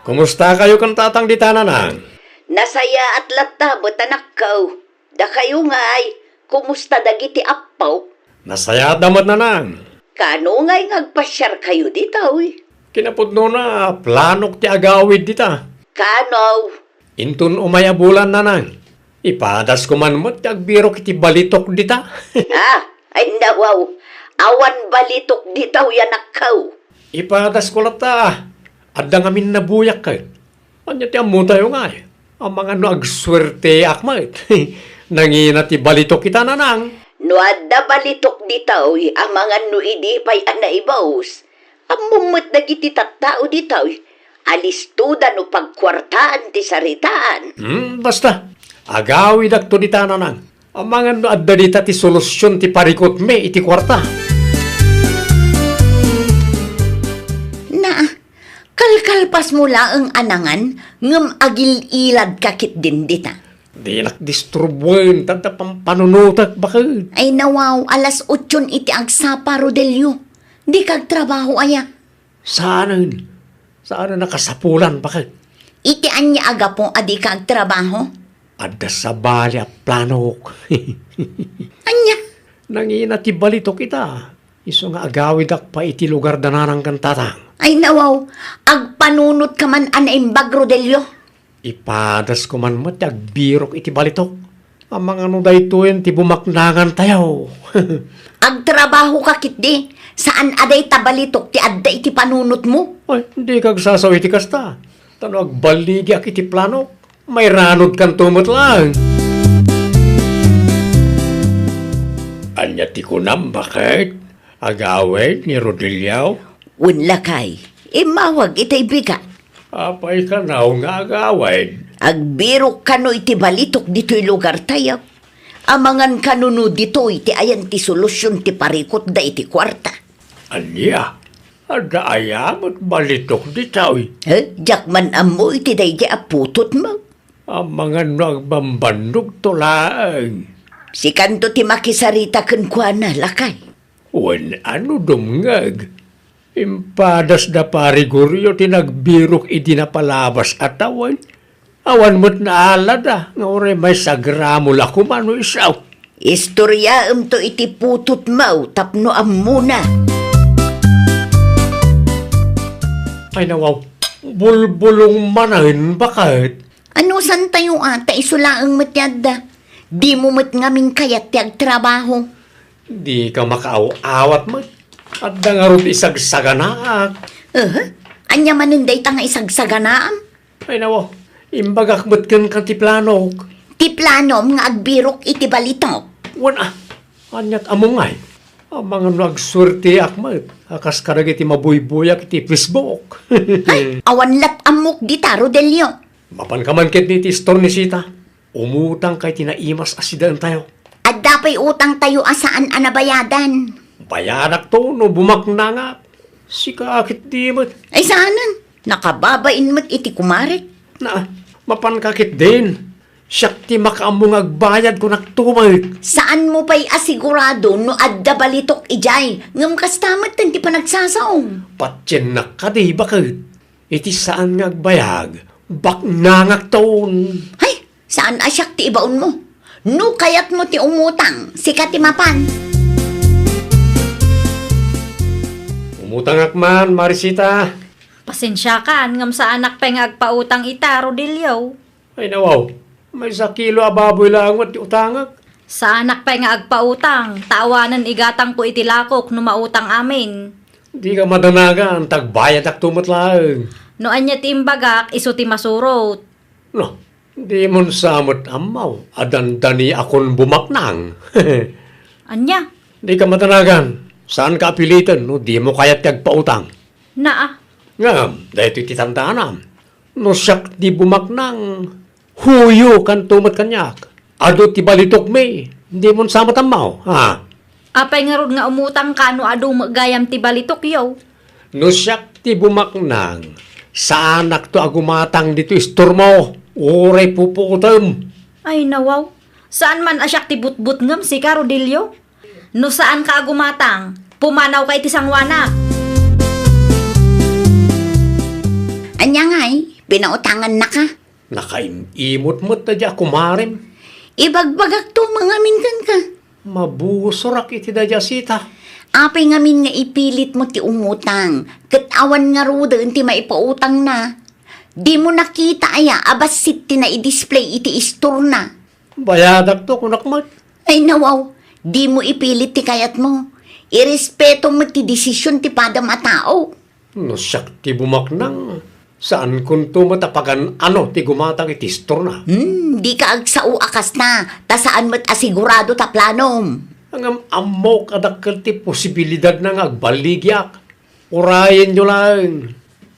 Kumustakayo ken tatang dita, nanang? Nasayaat latta met, anakko. Dakayo ngay, kumusta dagiti appo? Nasayaatda met, nanang. Kano ngay nga agpasiarkayo ditoy? Kinapudnona, planok ti agawid dita. Kano? Inton umay a bulan, nanang. Ipadasko man met ti agbirok iti balitok dita. Ah, ay nawaw. Awan balitok ditoy, anakko. Ipadasko latta. Adda ngamin nabuyak ket. Ania ti ammotayo ngay? Amangan no agsuerteak met. Nangina ti balitok ita, Nanang. No adda balitok ditoy, amangan no idi pay a naibaus. Ammom met dagiti tattao ditoy, alistoda no pagkuartaan ti saritaan. Hmm, basta, agawidakto dita, Nanang. Amangan no adda dita ti solusion ti parikutmi iti kuarta. Naa, kalkalpasmo laeng a nangan, ngem agil-iladka ketdin dita. Dinak disturbuen, ta adda pampanunotek, baket. Ay, nawaw, alas otson iti agsapa, Rodelio. Dika agtrabaho aya? Saanen. Saanen a kasapulan, baket. Iti ania a gapu a dika agtrabaho? Adda sabali a planok. Ania? Nangina ti balitok ita. Isu nga agawidak pay iti lugar da Nanang ken Tatang. Ay, nawaw, agpanunotka man a naimbag, Rodelio. Ipadasko man met ti agbirok iti balitok. Amangan no daytoyen ti bumaknangantayo. Agtrabahoka ketdi, saan a dayta balitok ti adda iti panunotmo? Ay, dika agsasaw iti kasta. Ta no agballigiak iti planok, mairanodkanto met laeng. Ania ti kunam, baket? Agawid ni Rodelio? Wen, lakay, immawag itay bigat. Apay kano nga agawid? Agbirok kano iti balitok ditoy lugartayo. Amangan kano no ditoy ti ayan ti solusion ti parikutda iti kuarta. Ania? Adda aya met balitok ditoy? Eh, diak man ammo iti daydi a putotmo. Amangan no agbambannogto laeng. Sikanto ti makisarita kenkuana, lakay. Wen, a no dumngeg, impadas da Pari Gorio ti nagbirok idi napalabas a tawen. Awan met naalada nga uray maysa a gramo la koma no isu. Istoriaemto iti putotmo tapno ammona. Ay, nawaw, bulbulong manen, baket. Anusantayo a, ta isu laeng met ti adda. Dimo met ngamin kayat ti agtrabaho. Dika makaaw-awat met. Adda ngarud isagsaganaak. Aha? Ania manen dayta nga isagsaganaam? Ay, nawaw, imbagak met kenka ti planok. Ti planom nga agbirok iti balitok. Wen a, aniat ammo ngay? Amangan no agsuerteak met a kas kadagiti mabuybuyak iti Facebook. Ay, awan lat ammok dita, Rodelio. Mapanka man ketdi iti istor ni Sita. Umutangka iti naimas a sidaentayo. Adda pay utangtayo a saan a nabayadan. Bayadakto no bumaknangak. Sika ketdi met. Ay, saanen. Nakababain met iti kumarek. Na, mapanka ketdin. Siak ti makaammo nga agbayad, kunakto met. Saanmo pay a sigurado no adda balitok idiay, ngem kasta metten ti panagsasaom. Patiennak kadi, baket. Iti saan nga agbayag, baknangakton. Hay, saan a siak ti ibaonmo. No kayatmo ti umutang, sika ti mapan. Umutangak man, Marisita. Pasensiakan, ngem saanak pay nga agpautang ita, Rodelio. Ay, nawaw, maysa kilo a baboy laeng met ti utangak. Saanak pay nga agpautang, ta awanen igatangko iti lakok no mautang amin. Dika madanagan, ta agbayadakto met laeng. No ania ti imbagak, isu ti masurot. No, dimon sa met ammo a dandaniakon bumaknang. Ania? Dika madanagan, saanka a piliten no dimo kayat ti agpautang. Naa. Ngem, daytoy ti tandaanam. No siak ti bumaknang, huyokanto met kaniak. Adu ti balitokmi, dimon sa met ammo, ha? Apay ngarud nga umutangka no adu met gayam ti balitokyo? No siak ti bumaknang, saanakto a gumatang ditoy istormo, uray pupuotem. Ay, nawaw. Saan man a siak ti butbutngem, sika, Rodelio? No saanka a gumatang, pumanawka iti sangoanak. Ania ngay, pinautangannaka? Nakaim-imot met daydi a kumarem. Ibagbagakto mangamin kenka. Mabusorak iti daydi a sita. Apay ngamin nga ipilitmo ti umutang, ket awan ngaruden ti maipautangna? Dimo nakita aya a bassit ti nai-display iti istorna? Bayadakto, kunak met. Ay, nawaw, dimo ipilit ti kayatmo. Irespetom met ti desisyon ti padam a tao. No siak ti bumaknang, saankonto met a pagan-ano ti gumatang iti istorna. Hmm, dika agsao a kasta, ta saan met a sigurado ta planom. Ngem ammok a dakkel ti posibilidadna nga agballigiak. Urayenyo laeng.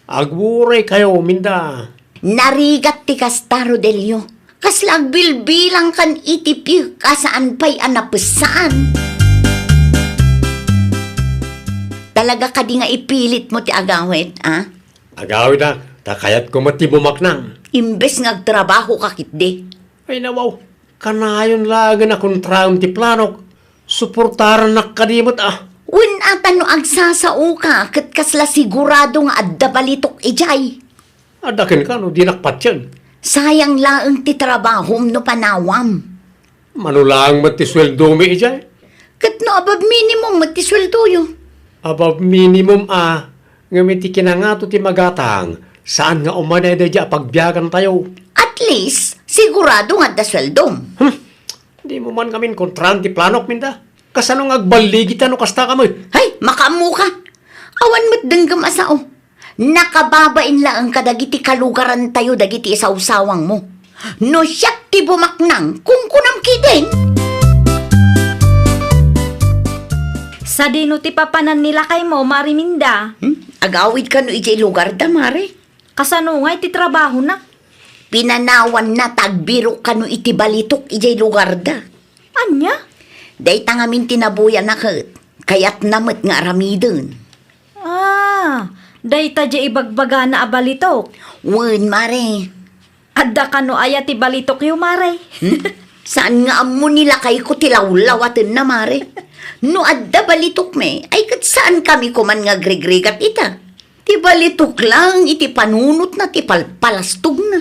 Aguray kayo, Minda. Narigat ti kasta, Rodelio. Kasla agbilbilangkan iti piek a saan pay a napessaan. Talaga kadi nga ipilitmo ti agawid, a? Agawid a, ta kayatko met ti bumaknang. Imbes nga agtrabahoka ketdi. Ay, nawaw, kanayon laengen a kontraem ti planok. Suportarannak kadi met a. Wen a ta no agsasaoka, ket kasla sigurado nga adda balitok idiay. Adda kenka no dinak patien. Sayang laeng ti trabahom no panawam. Mano laeng met ti sueldomi idiay? Ket no above minimum met ti sueldoyo? Above minimum a, ngem iti kinangato ti magatang, saan nga umanay daydi a pagbiagantayo. At least, sigurado nga adda sueldom. Hmm. Dimo man ngamin kontraan ti planok, Minda. Kasano nga agballigita no kasta ka met? Hay, makaammoka. Awan met denggem a sao. Nakababain laeng kadagiti kalugarantayo dagiti isawsawangmo. No siak ti bumaknang, kunkunam ketdin. Sadino ti papanan ni lakaymo, Mare Minda? Hmm? Agawid kano idiay lugarda, Mare? Kasano ngay ti trabahona? Pinanawanna ta agbirok kano iti balitok idiay lugarda. Ania? Dayta ngamin ti nabuyana ket kayatna met nga aramiden. Ah, dayta diay ibagbagana a balitok. Wen, Mare. Adda kano aya ti balitokyo, Mare? Hmm? Saan nga ammo ni lakayko ti lawlawatenna, Mare? No adda balitok met, ay ket saan kami koman nga agrigrigat ita. Ti balitok laeng iti panunotna ti palpalastogna.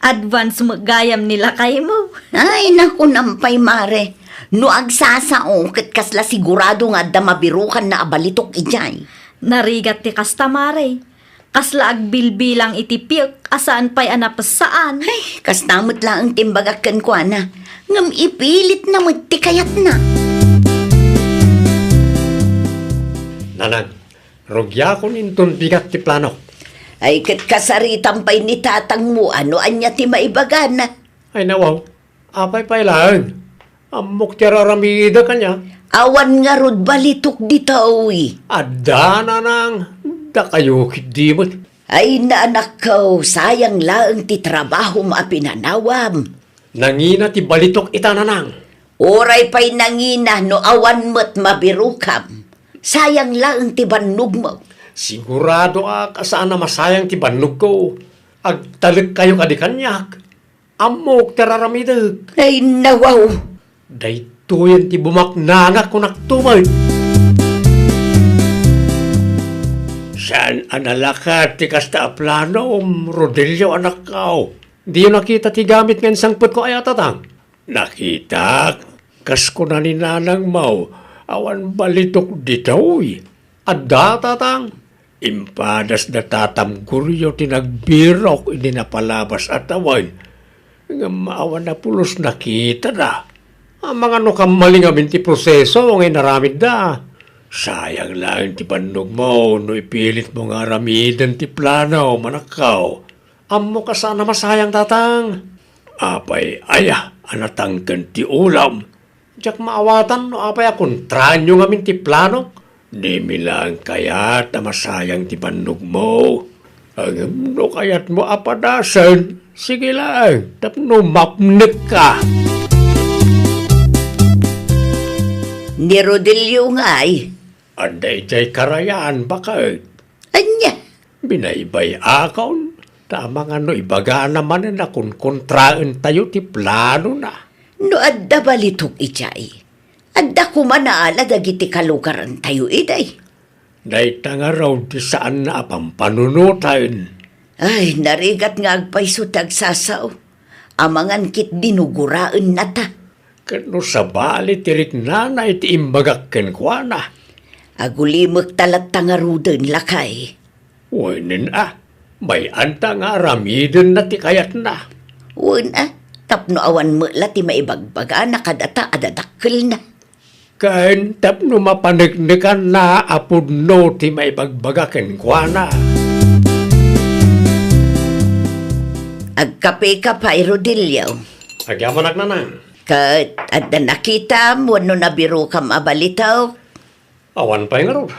Advance met gayam ni lakaymo. Ay, nakunam pay, Mare. No agsasao, ket kasla sigurado nga adda mabirokanna a balitok idiay. Narigat ti kasta, Mare. Kasla agbilbilang iti piek a saan pay a napessaan. Ay, kasta met laeng ti imbagak kenkuana. Ngem ipilitna met ti kayatna. Nanang, rugiakon inton bigat ti planok. Ay, ket kasaritam pay ni tatangmo a no ania ti maibagana. Ay, nawaw. Apay pay laeng? Ammok ti araramidek ania? Awan ngarud balitok ditoy. Adda, nanang. Dakayo ketdi met. Ay, naanakko, sayang laeng ti trabahom a pinanawam. Nangina ti balitok ita, nanang. Uray pay nangina no awan met mabirokam. Sayang laeng ti bannogmo. Sigurado a kasano a masayang ti bannogko. Agtalekkayo kadi kaniak. Ammok ti araramidek. Ay, nawaw. Daytoyen ti bumaknangak, kunakto met. Saan a nalakat ti kasta a planom, Rodelio, anakko. Diyo nakita ti gamit nga insangpetko aya, tatang? Nakitak. Kas kuna ni nanangmo, awan balitok ditoy. Adda, tatang. Impadas da tatam Goryo ti nagbirok idi napalabas a tawen. Ngem awan a pulos nakitada. Amangan no kammaling amin ti proseso nga inaramidda. Sayang laeng ti bannogmo no ipilitmo nga aramiden ti plano, manakkaw. Ammok a saan a masayang, tatang. Apay aya a natangken ti ulam? Diak maawatan no apay a kontraanyo ngamin ti planok. Dimi laeng kayat a masayang ti bannogmo. Ngem no kayatmo a padasen, sige laeng, tapno mapnekka. Ni Rodelio ngay. Adda idiay karayan, baket. Ania? Binaybay-akon, ta amangan no ibagana manen a kunkontraentayo ti planona. No adda balitok idiay, adda koma naala dagiti kalugarantayo idiay. Dayta ngarud ti saanna a pampanunoten. Ay, narigat nga agpayso ti agsasao. Amangan ketdi no guraennata. Ket no sabali ti riknana iti imbagak kenkuana. Agulimekta latta ngaruden, lakay. Wen a, bay-anta nga aramidenna ti kayatna. Wen a, tapno awan met la ti maibagbagana kadata a dadakkelna. Ken tapno mapaneknekanna a pudno ti maibagbaga kenkuana. Agkapeka pay, Rodelio. Agyamanak, nanang. Ket adda nakitam wenno nabirokam a balitok? Awan pay ngarud.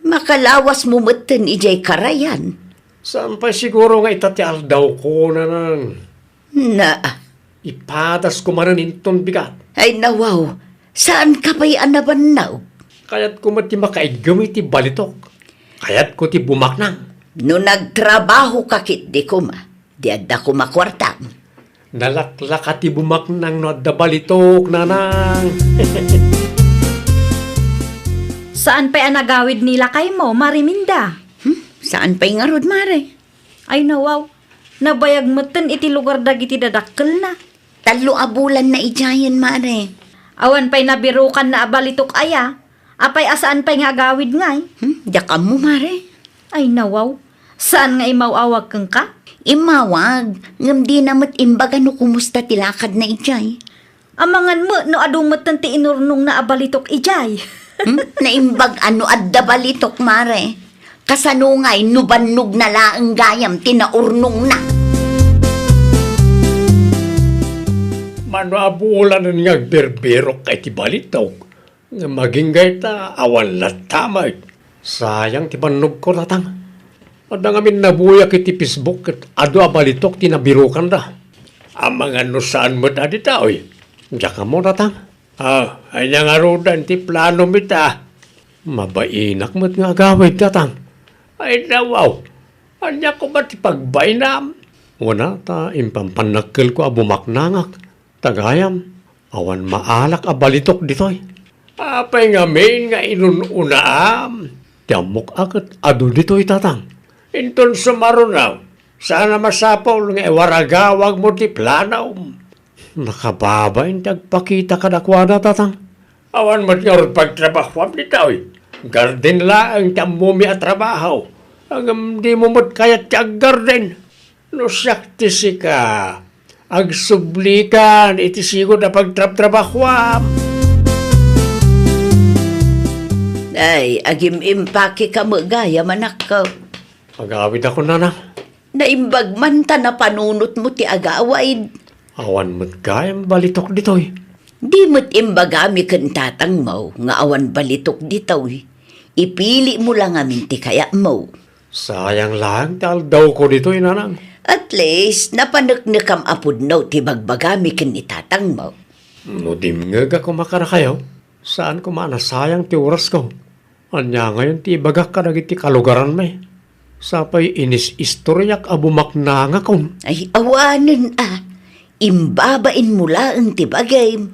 Makalawasmo metten idiay karayan. Saan pay siguro nga ita ti aldawko, nanang. Na. Ipadasko manen inton bigat. Ay, nawaw. Saanka pay a nabannaw? Kayatko met ti makaiggem iti balitok. Kayatko ti bumaknang. No nagtrabahoka ketdi koma, di adda koma kuartam. Nalaklaka ti bumaknang no adda balitok, nanang. Saan pay a nagawid ni lakaymo, Mare Minda? Hmm? Saan pay ngarud, Mare? Ay, nawaw. Nabayag metten iti lugar dagiti dadakkelna. Tallo a bulanna idiayen, Mare. Awan pay nabirokanna a balitok aya? Apay a saan pay nga agawid ngay? Hmm? Diak ammo, Mare. Ay, nawaw. Saan nga imaw-awag kenka? Immawag, ngem dina met imbaga no kumusta ti lakadna idiay. Amangan met no adu metten ti inurnongna a balitok idiay. Hmm? Naimbag a no adda balitok, Mare. Kasano ngay no bannogna laeng gayam ti naurnongna? Mano a bulanen nga agbirbirokka iti balitok, ngem agingga ita, awan latta met. Sayang ti bannogko, tatang. Adda ngamin nabuyak iti Facebook ket adu a balitok ti nabirokanda. Amangan no saan met a ditoy. Diak ammo, tatang. Ah, ania ngaruden ti planom ita? Mabainak met nga agawid, tatang. Ay, nawaw. Ania koma ti pagbainam? Wen a, ta impampannakkelko a bumaknangak. Ta gayam, awan maalak a balitok ditoy. Apay ngamin nga inun-unaam? Ti ammok a ket adu ditoy, tatang. Inton sumaruno, saan a masapul nga iwaragawagmo ti planom. Nakababain ti agpakita kadakuada, tatang. Awan met ngarud pagtrabahoam ditoy. Garden laeng ti ammomi a trabaho. Ngem dimo met kayat ti aggarden. No siak ti sika, agsublikan iti sigud a pagtrabtrabahoam. Ay, agim-impakeka met gayam, anakko. Agawidakon, nanang. Naimbag man ta napanunotmo ti agawid. Awan met gayam balitok ditoy. Di met imbagami ken tatangmo nga awan balitok ditoy. Ipilimo la ngamin ti kayatmo. Sayang laeng ti aldawko ditoy, nanang. At least, napaneknekam a pudno ti bagbagami ken ni tatangmo. No dimngeg a koma kadakayo, saan koma a nasayang ti orasko. Ania ngayon ti ibagak kadagiti kalugaranmi? Sapay inis-istoriak a bumaknangakon. Ay, awanen a. Imbabainmo laeng ti bagim.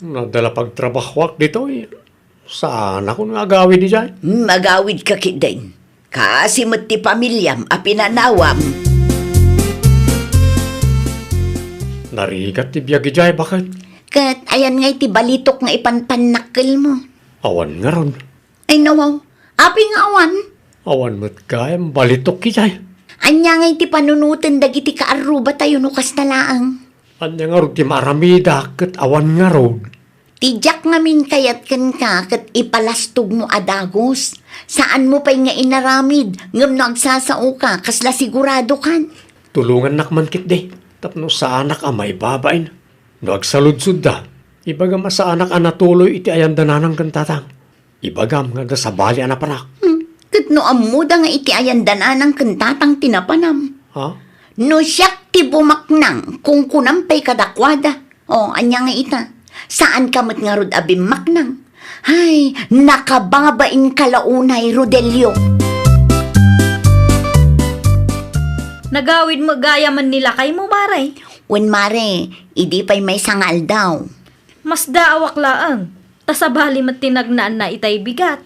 No adda la pagtrabahoak ditoy, saanakon nga agawid idiay? Hmm, agawidka ketdin. Kaasi met ti pamiliam a pinanawam. Narigat ti biag idiay, baket. Ket ayan ngay ti balitok nga ipanpannakkelmo? Awan ngarud. Ay, nawaw. Apay nga awan? Awan met gayam balitok idiay. Ania ngay ti panunoten dagiti kaarrubatayo no kasta laeng? Ania ngarud ti maaramidak ket awan ngarud? Ti diak ngamin kayat kenka ket ipalastogmo a dagus. Saanmo pay nga inaramid, ngem no agsasaoka, kasla siguradokan? Tulongannak man ketdi, tapno saanak a maibabain. No agsaludsodda, ibagam a saanak a natuloy iti ayanda nanang ken tatang. Ibagam nga adda sabali a napanak. Hmm, ket no ammoda nga iti ayanda nanang ken tatang ti napanam? Ha? No siak ti bumaknang, kunkunam pay kadakuada. O, ania nga ita? Saanka met ngarud a bimmaknang? Hay, nakababainka la unay, Rodelio. Nagawid met gayam ni lakaymo, Mare? Wen, Mare, idi pay maysa nga aldaw. Masdaawak laeng, ta sabali met ti nagnaanna itay bigat.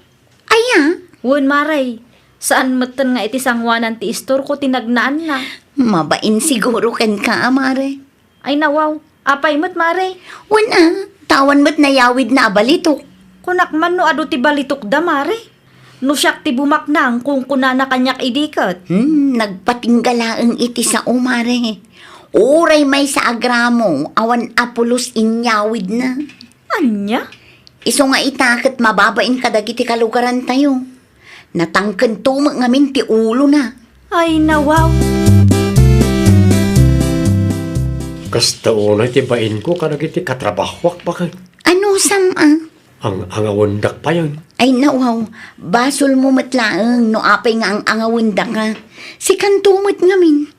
Aya? Wen, Mare, saan metten nga iti sangoanan ti istorko ti nagnaanna. Mabain siguro kenka a, Mare. Ay, nawaw, apay met, Mare? Wen a, ta awan met nayawidna a balitok. Kunak man no adu ti balitokda, Mare. No siak ti bumaknang, kunkunana kaniak idi ket. Hmm, nagpatingga laeng iti sao, Mare. Uray maysa a gramo, awan a pulos inyawidna. Ania? Isu nga ita ket mababain kadagiti kalugarantayo. Natangkento met ngamin ti ulona. Ay, nawaw. Kasta unay ti bainko kadagiti katrabahoak, baket. Anusam a? Ang-angawendak payen. Ay, nawaw. Basolmo met laeng no apay nga ang-angawendaka. Sikanto met ngamin.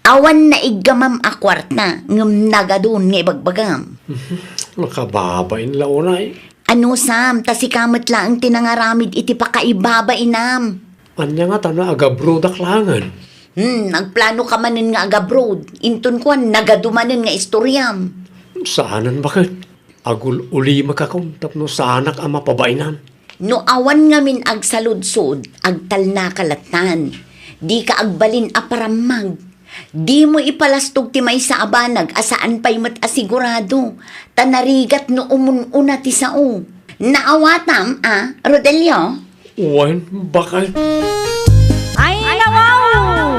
Awan naiggamam a kuarta, ngem nagadun nga ibagbagam. Makababain la unay. Anusam, ta sika met laeng ti nangaramid iti pakaibabainam. Ania ngata no agabrodak laengen? Hmm, nagplanoka manen nga agabroad. Inton kuan, nagadu manen nga istoriam. Saanen, baket. Agul-ulimekakon tapno saanak a mapabainan. No awan ngamin agsaludsod, agtalnaka lattan. Dika agbalin a parammag. Dimo ipalastog ti maysa a banag a saan pay met a sigurado, ta narigat no umun-una ti sao. Naawatam a, Rodelio? Wen, baket. Ay, nawaw!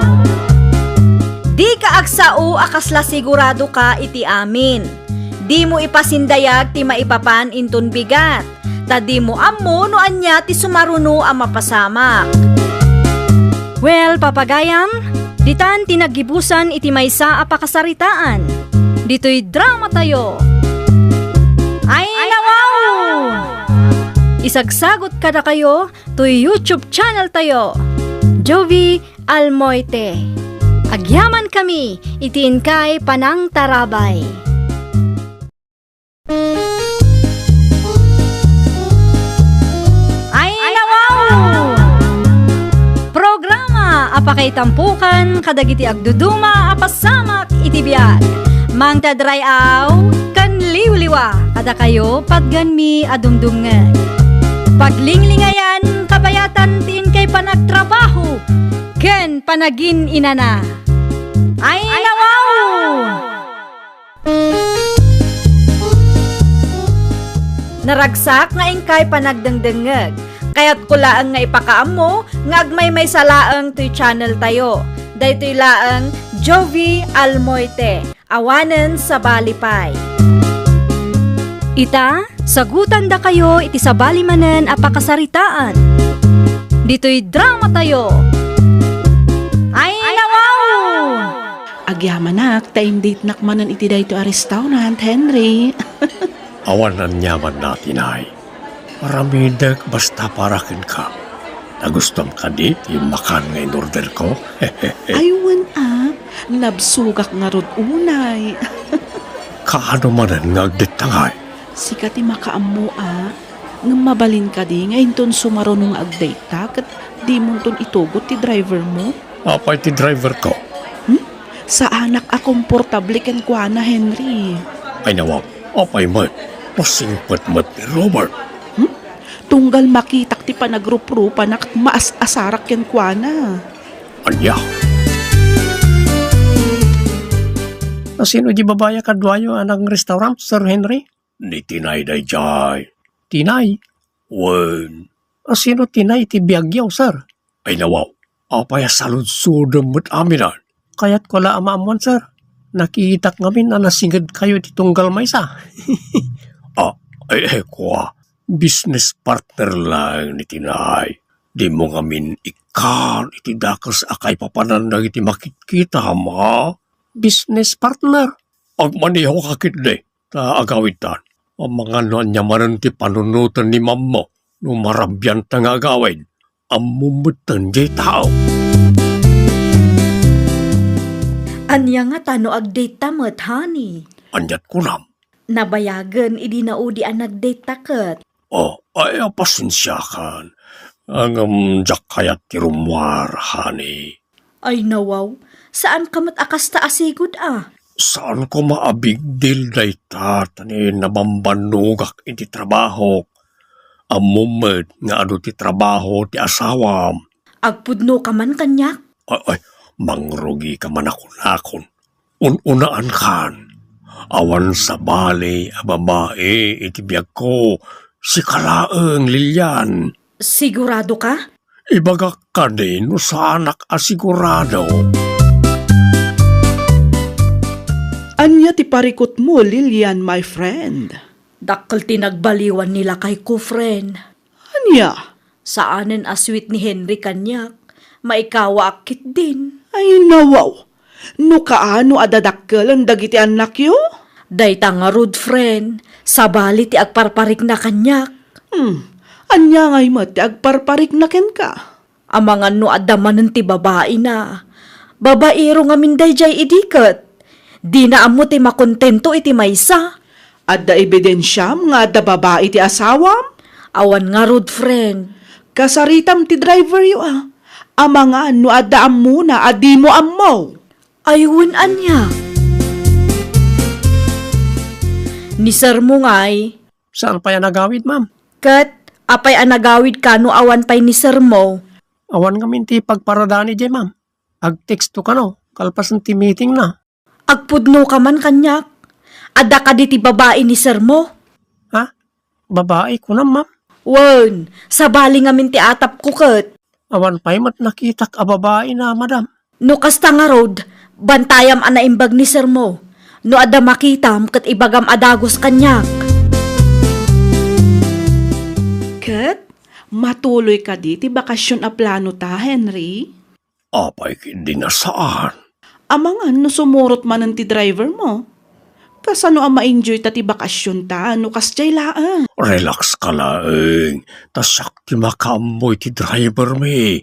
Dika agsao a kasla siguradoka iti amin. Dimo ipasindayag ti maipapan inton bigat, ta dimo ammo no ania ti sumaruno a mapasamak. Well, papagayam, ditan ti naggibusan iti maysa a pakasaritaan. Ditoy dramatayo. Ay, nawaw! Isagsagot kadakayo toy YouTube channel tayo, Jovie Almoite. Agyamankami iti inkay panangtarabay. Ay, nawaw! Programa a pakaitampokan kadagiti agduduma a pasamak iti biag. Mangted ray-aw ken liwliwa kadakayo patgenmi a dumdumngeg. Paglinglingayan, kabayatan ti inkay panagtrabaho ken panagin-inana. Ay, nawaw! Naragsak nga inkay panagdengdengngeg. Kayatko laeng nga ipakaammo nga agmaymaysa laeng toy channel tayo. Daytoy laeng Jovie Almoite. Awanen sabali pay. Ita, sagutandakayo iti sabali manen a pakasaritaan. Ditoy dramatayo. Ay, nawaw! Agyamanak ta indatenak manen iti daytoy a restaurant, Henry. Awan aniamanna, Tinay. Aramidek basta para kenka. Nagustom kadi ti makan nga in-orderko? Ay, wen a, nabsogak ngarud unay. Kaano manen nga agdetta ngay? Sika ti makaammo a, ngem mabalin kadi nga inton sumaruno nga agdayta ket dimonton itugot ti drivermo? Apay ti driverko? Hmm? Saanak a komportable kenkuana, Henry. Ay, nawaw, apay met? Masingpet met ni Robert. Hmm? Tunggal makitak ti panagruprupanak, maas-asarak kenkuana. Ania? Asino di babai a kaduayo a nag-restaurant, Sir Henry? Ni Tinay daydiay. Tinay? Wen. Asino Tinay ti biagyo, sir? Ay, nawaw. Apay a saludsodem met amin a? Kayatko la a maammuan, sir. Nakitak ngamin a nasingedkayo iti tunggal maysa. Ah, ay, ay, kua. Business partner laeng ni Tinay. Dimo ngamin ikkan iti dakes a kaipapanan dagiti makitkitam, a? Business partner? Agmanehok a ketdi. Ta agawidtan, amangan no ania manen ti panunoten ni mammo no marabianta nga agawid. Ammom metten diay tao. Ania ngata no agdate ta met, honey? Aniat kunam? Nabayagen idi naudi a nagdate ta ket. Oh, ay, pasensiakan. Ngem diak kayat ti rummuar, honey. Ay, nawaw, saanka met a kasta a sigud a. Saan koma a big deal dayta, ta ni nabambannogak iti trabahok. Ammom met nga adu ti trabaho ti asawam. Agpudnoka man kaniak? Ay, ay, mangrugika man a kunakon. Un-unaankan. Awan sabali a babai iti biagko. Sika laeng, Lilian. Siguradoka? Ibagak kadi no saanak a sigurado. Ania ti parikutmo, Lilian, my friend? Dakkel ti nagbaliwan ni lakayko, friend. Ania? Saanen a sweet ni Henry kaniak. Maikawaak ketdin. Ay, nawaw. No kaano a dadakkelen dagiti annakyo? Dayta ngarud, friend. Sabali ti agparparikna kaniak. Hmm. Ania ngay met ti agparparikna kenka? Amangan no adda manen ti babaina. Babaero ngamin daydiay idi ket. Dina ammo ti makontento iti maysa. Adda ebidensiam nga adda babai ti asawam? Awan ngarud, friend. Kasaritam ti driveryo a. Amangan no adda ammona a dimo ammo. Ay, wen, ania? Ni sir mo ngay. Saan pay a nagawid, ma'am? Ket, apay a nagawid kano awan pay ni sir mo? Awan ngamin ti pagparadaan idiay, ma'am. Agteksto kano, kalpasen ti meeting na. Agpudno ka man kaniak. Adda kadi ti babai ni sir mo? Ha? Babai, kunam, ma'am? Wen, sabali ngamin ti atapko ket. Awan pay met nakitak a babai na, madam. No kasta ngarud, bantayam a naimbag ni sir mo. No adda makitam ket ibagam a dagus kaniak. Ket, matuloy kadi ti bakasyon a plano ta, Henry? Apay ketdi a saan? Amangan no sumurot manen ti driver mo. Kasano a ma-enjoy ta ti bakasyon ta no kasdiay laeng? Relax ka laeng, ta siak ti makaammo iti driver mi.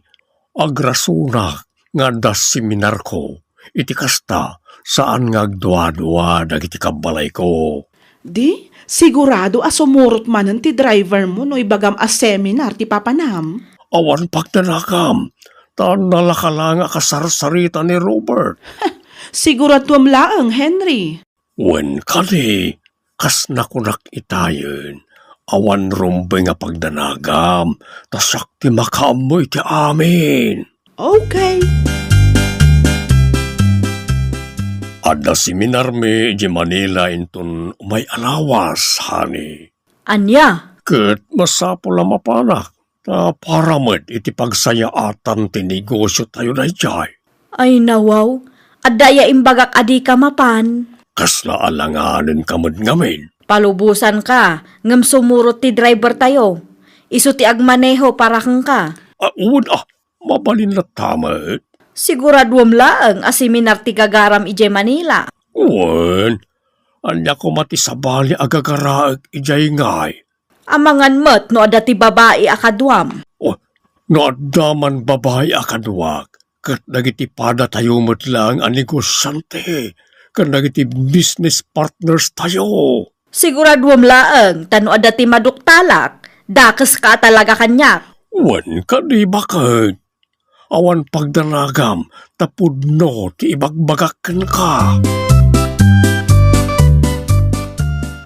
Agrasunak nga adda seminarko. Iti kasta, saan nga agduadua dagiti kabbalayko. Di, sigurado a sumurot manen ti driver mo no ibagam a seminar ti papanam? Awan pagdanagam, ta nalaka la nga kasarsarita ni Robert. Siguraduam laeng, Henry. Wen kadi, kas nakunak itayen, awan rumbeng a pagdanagam, ta siak ti makaammo iti amin. Okay. Adda seminarmi idiay Manila inton umay a lawas, honey. Ania? Ket masapul a mapanak, ta para met iti pagsayaatan ti negosyo tayo daydiay. Ay, nawaw, adda aya imbagak a dika mapan? Kasla alanganen ka met ngamin? Palubosan ka, ngem sumurot ti driver tayo. Isu ti agmaneho para kenka. Ah, wen, ah, mabalin latta met. Siguraduam laeng a seminar ti gagaram idiay Manila. Wen, ania koma ti sabali a gagaraek idiay ngay? Amangan met no adda ti babai a kaduam. Oh, no adda man babai a kaduak, ket dagiti padatayo met laeng a negosiante, ken dagiti business partners tayo. Siguraduam laeng, ta no adda ti maduktalak, dakeska a talaga kaniak. Wen kadi baket? Awan pagdanagam ta pudno ti ibagbagak kenka.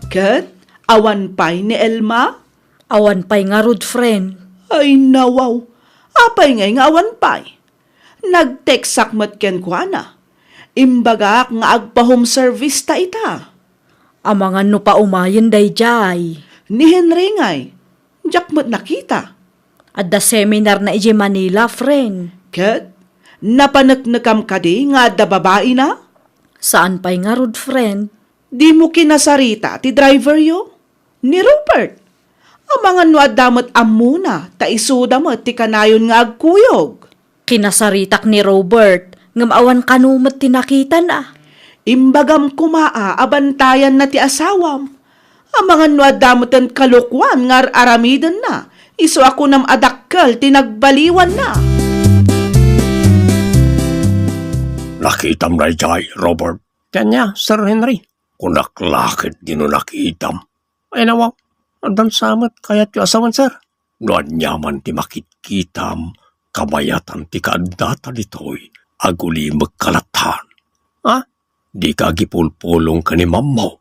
Ket awan pay ni Elma? Awan pay ngarud, friend. Ay, nawaw. Apay ngay nga awan pay? Nag-textak met kenkuana. Imbagak nga agpa-home service ta ita. Amangan no paumayen daydiay. Ni Henry ngay, diak met nakita. Adda seminar na idiay Manila, friend. Ket, napaneknekam kadi nga adda babai na? Saan pay ngarud, friend. Dimo kinasarita ti driveryo? Ni Robert. Amangan no adda met ammona, ta isuda met ti kanayon nga agkuyog. Kinasaritak ni Robert, ngem awan kano met ti nakitana. Imbagam koma a, a bantayanna ti asawam. Amangan no adda meten kalokuan nga ar-aramidenna, isu a kunam a dakkel ti nagbaliwanna. Nakitam daydiay, Robert? Ania, Sir Henry? Kunak la ketdi no nakitam. Ay, nawaw, addan sa met kayatyo a sawen, sir. No aniaman ti makitkitam, kabayatan ti kaaddata ditoy, agulimekka latta. Ha? Dika agipulpulong ken ni mammo.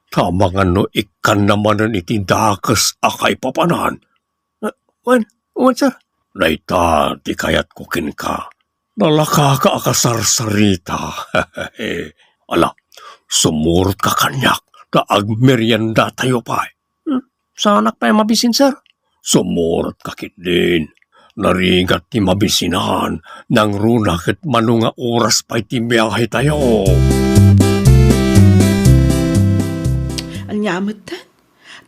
Ta amangan no ikkanna manen iti dakes a kaipapanan. Ah, wen, wen, sir. Dayta ti kayatko kenka. Nalakaka a kasarsarita. Ala, sumurotka kaniak ta agmeriendatayo pay. Hmm, saanak pay a mabisin, sir. Sumurotka ketdin. Narigat ti mabisinan, nangruna ket mano nga oras pay ti biahetayo. Ania metten?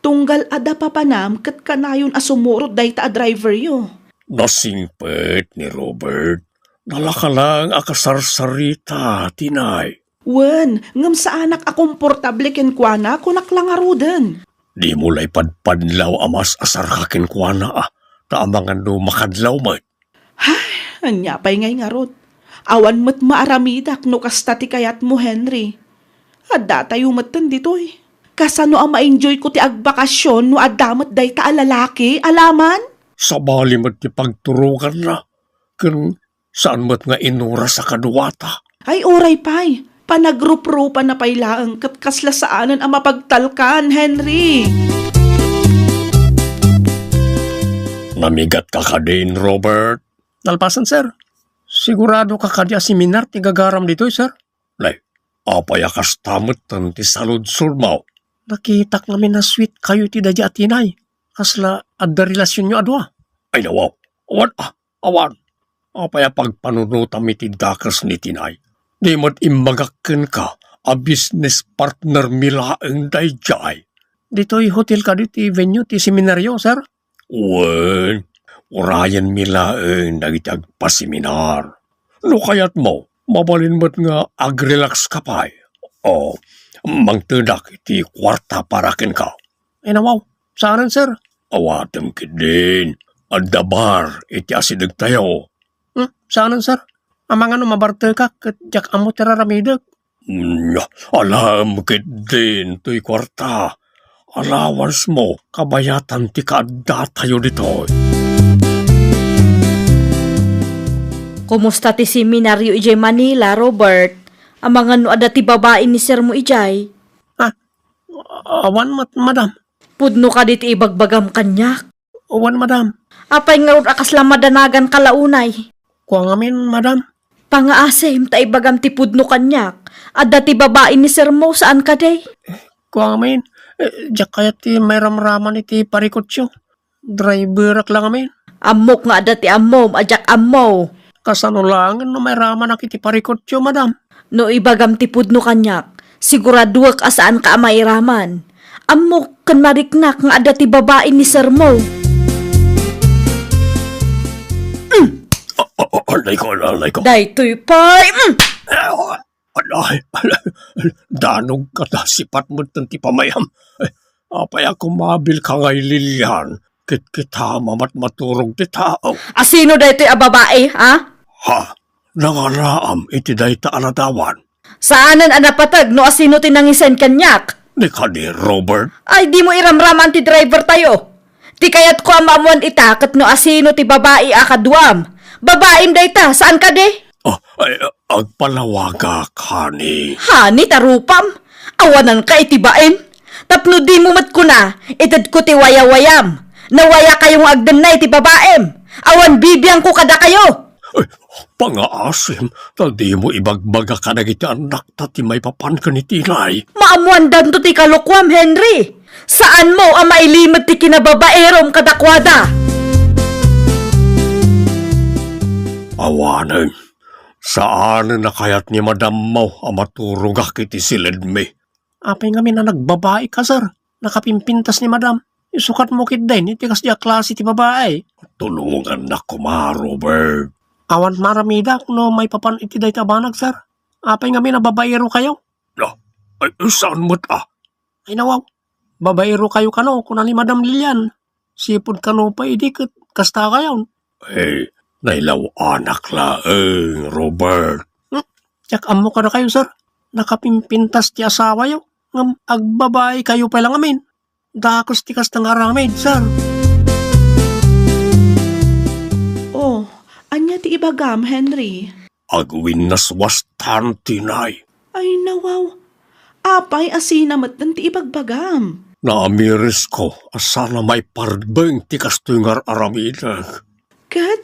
Tunggal adda papanam ket kanayon a sumurot dayta a driveryo. Nasingpet ni Robert. Nalaka lang a kasarsarita, Tinay. Wen, ngem saanak a komportable kenkuana, kunak la ngaruden. Dimo la ipadpadlaw a mas-asarka kenkuana, a, ta amangan no makadlaw met. Hay, ania pay ngay ngarud? Awan met maaramidak no kasta ti kayatmo, Henry. Addatayo metten ditoy. Kasano a ma-enjoyko ti agbakasyon no adda met dayta a lalaki, alaman? Sabali met ti pagturonganna, ken saan met nga inuras a kaduata. Ay, uray pay. Panagruprupanna pay laeng ket kasla saanen a mapagtalkan, Henry. Namigatka kadin, Robert? Nalpasen, sir. Siguradoka kadi a seminar ti gagaram ditoy, sir? Nay, apay a kasta metten ti saludsodmo? Nakitak ngamin a sweet kayo iti daydi a Tinay. Kasla adda relasionyo a dua? Ay, nawaw. Awan, ah, awan. Apay a pagpanunotam iti dakes ni Tinay? Di met imbagak kenka a business partner mi laeng daydiay. Ditoy hotel kadi ti venue ti seminario, sir? Wen, urayenmi laeng dagiti agpaseminar. No kayatmo, mabalin met nga agrelakska pay. O, mangtedak iti kuarta para kenka. Ay, nawaw, saanen, sir? Awatem ketdin. Adda bar iti asidegtayo. Hmm, saanen, sir? Amangan no mabartekak ket diak ammo ti raramidek. Nya, alaem ketdin toy kuarta. Allowancemo, kabayatan ti kaaddatayo ditoy. Kumusta ti seminario idiay Manila, Robert? Amangan no adda ti babai ni sirmo idiay? Ah, awan met, madam. Pudno kadi ti ibagbagam kaniak? Wen, madam. Apay ngarud a kasla madanaganka la unay? Kua ngamin, madam. Pangaasim ta ibagam ti pudno kaniak. Adda ti babai ni sirmo, saan kadi? Kua ngamin, eh, diak kayat ti mairamraman iti parikutyo. Driverak la ngamin. Ammok nga adda ti ammom a diak ammo. Kasano laengen no mairamanak iti parikutyo, madam? No ibagam ti pudno kaniak, siguraduek a saanka a mairaman. Ammok ken mariknak nga adda ti babai ni sirmo. Mm. A-, a-, a-, alayko, alayko. Daytoy pay, mm. Ay, ay, ay, danogka ta sipat metten ti pamayam. Eh, apay a kumabilka ngay, Lilian? Kitkitama met maturog ti tao. Asino daytoy a babai, ha? Ha? Nangaraam iti dayta a ladawan? Saanen a napateg no asino ti nangisen kaniak. Ni kadi, Robert? Ay, dimo iramraman ti driver tayo. Ti kayatko a maammuan ita ket no asino ti babai a kaduam. Babaim dayta, saan kadi? Oh, ay, agpalawagak, honey. Honey, ta rupam? Awananka iti bain? Tapno dimo met kuna, itedko ti wayawayam. Nawayakayo nga agdennay ti babaim. Awan bibiangko kadakayo. Ay, pangaasim, ta dimo ibagbaga kadagiti annakta ti maipapan ken ni Tinay. Maammuandanto ti kalokuam, Henry. Saanmo a mailimed ti kinababairom kadakuada. Awanen, saanen a kayat ni madammo a maturogak iti siledmi. Apay ngamin a nagbabaika, sir? Nakapimpintas ni madam. Isukatmo ketdin iti kasdi a klase ti babai. Tulongannak koma, Robert. Awan maramidak no maipapan iti dayta a banag, sir. Apay ngamin a babairokayo? No, ay, saan met a? Ay, nawaw. Babairokayo kano, kuna ni Madam Lilian. Sipud kano pay idi ket kastakayon. Eh, nailaw-anak laeng, Robert. Hmm? Diak ammo kadakayo, sir. Nakapimpintas ti asawayo, ngem agbabaikayo pay la ngamin. Dakes ti kasta nga aramid, sir. Oh, ania ti ibagam, Henry? Agwinnaswastan, Tinay. Ay, nawaw. Apay a sina metten ti ibagbagam? Naamirisko a saan a maiparbeng ti kastoy nga ar-aramidek. Ket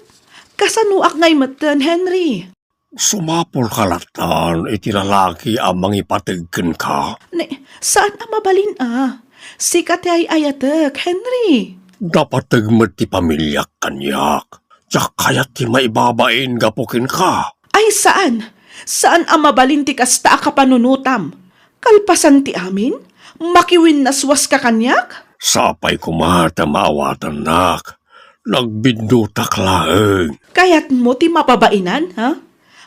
kasanoak ngay metten, Henry? Sumapulka lattan iti lalaki a mangipateg kenka. Ne, saan a mabalin a. Sika ti ay-ayatek, Henry. Napateg met ti pamiliak kaniak. Diak kayat ti maibabain gapu kenka. Ay, saan. Saan a mabalin ti kasta a kapanunotam. Kalpasan ti amin, makiwinnaswaska kaniak? Sapay koma ta maawatannak. Nagbiddutak laeng. Kayatmo ti mababainan, ha?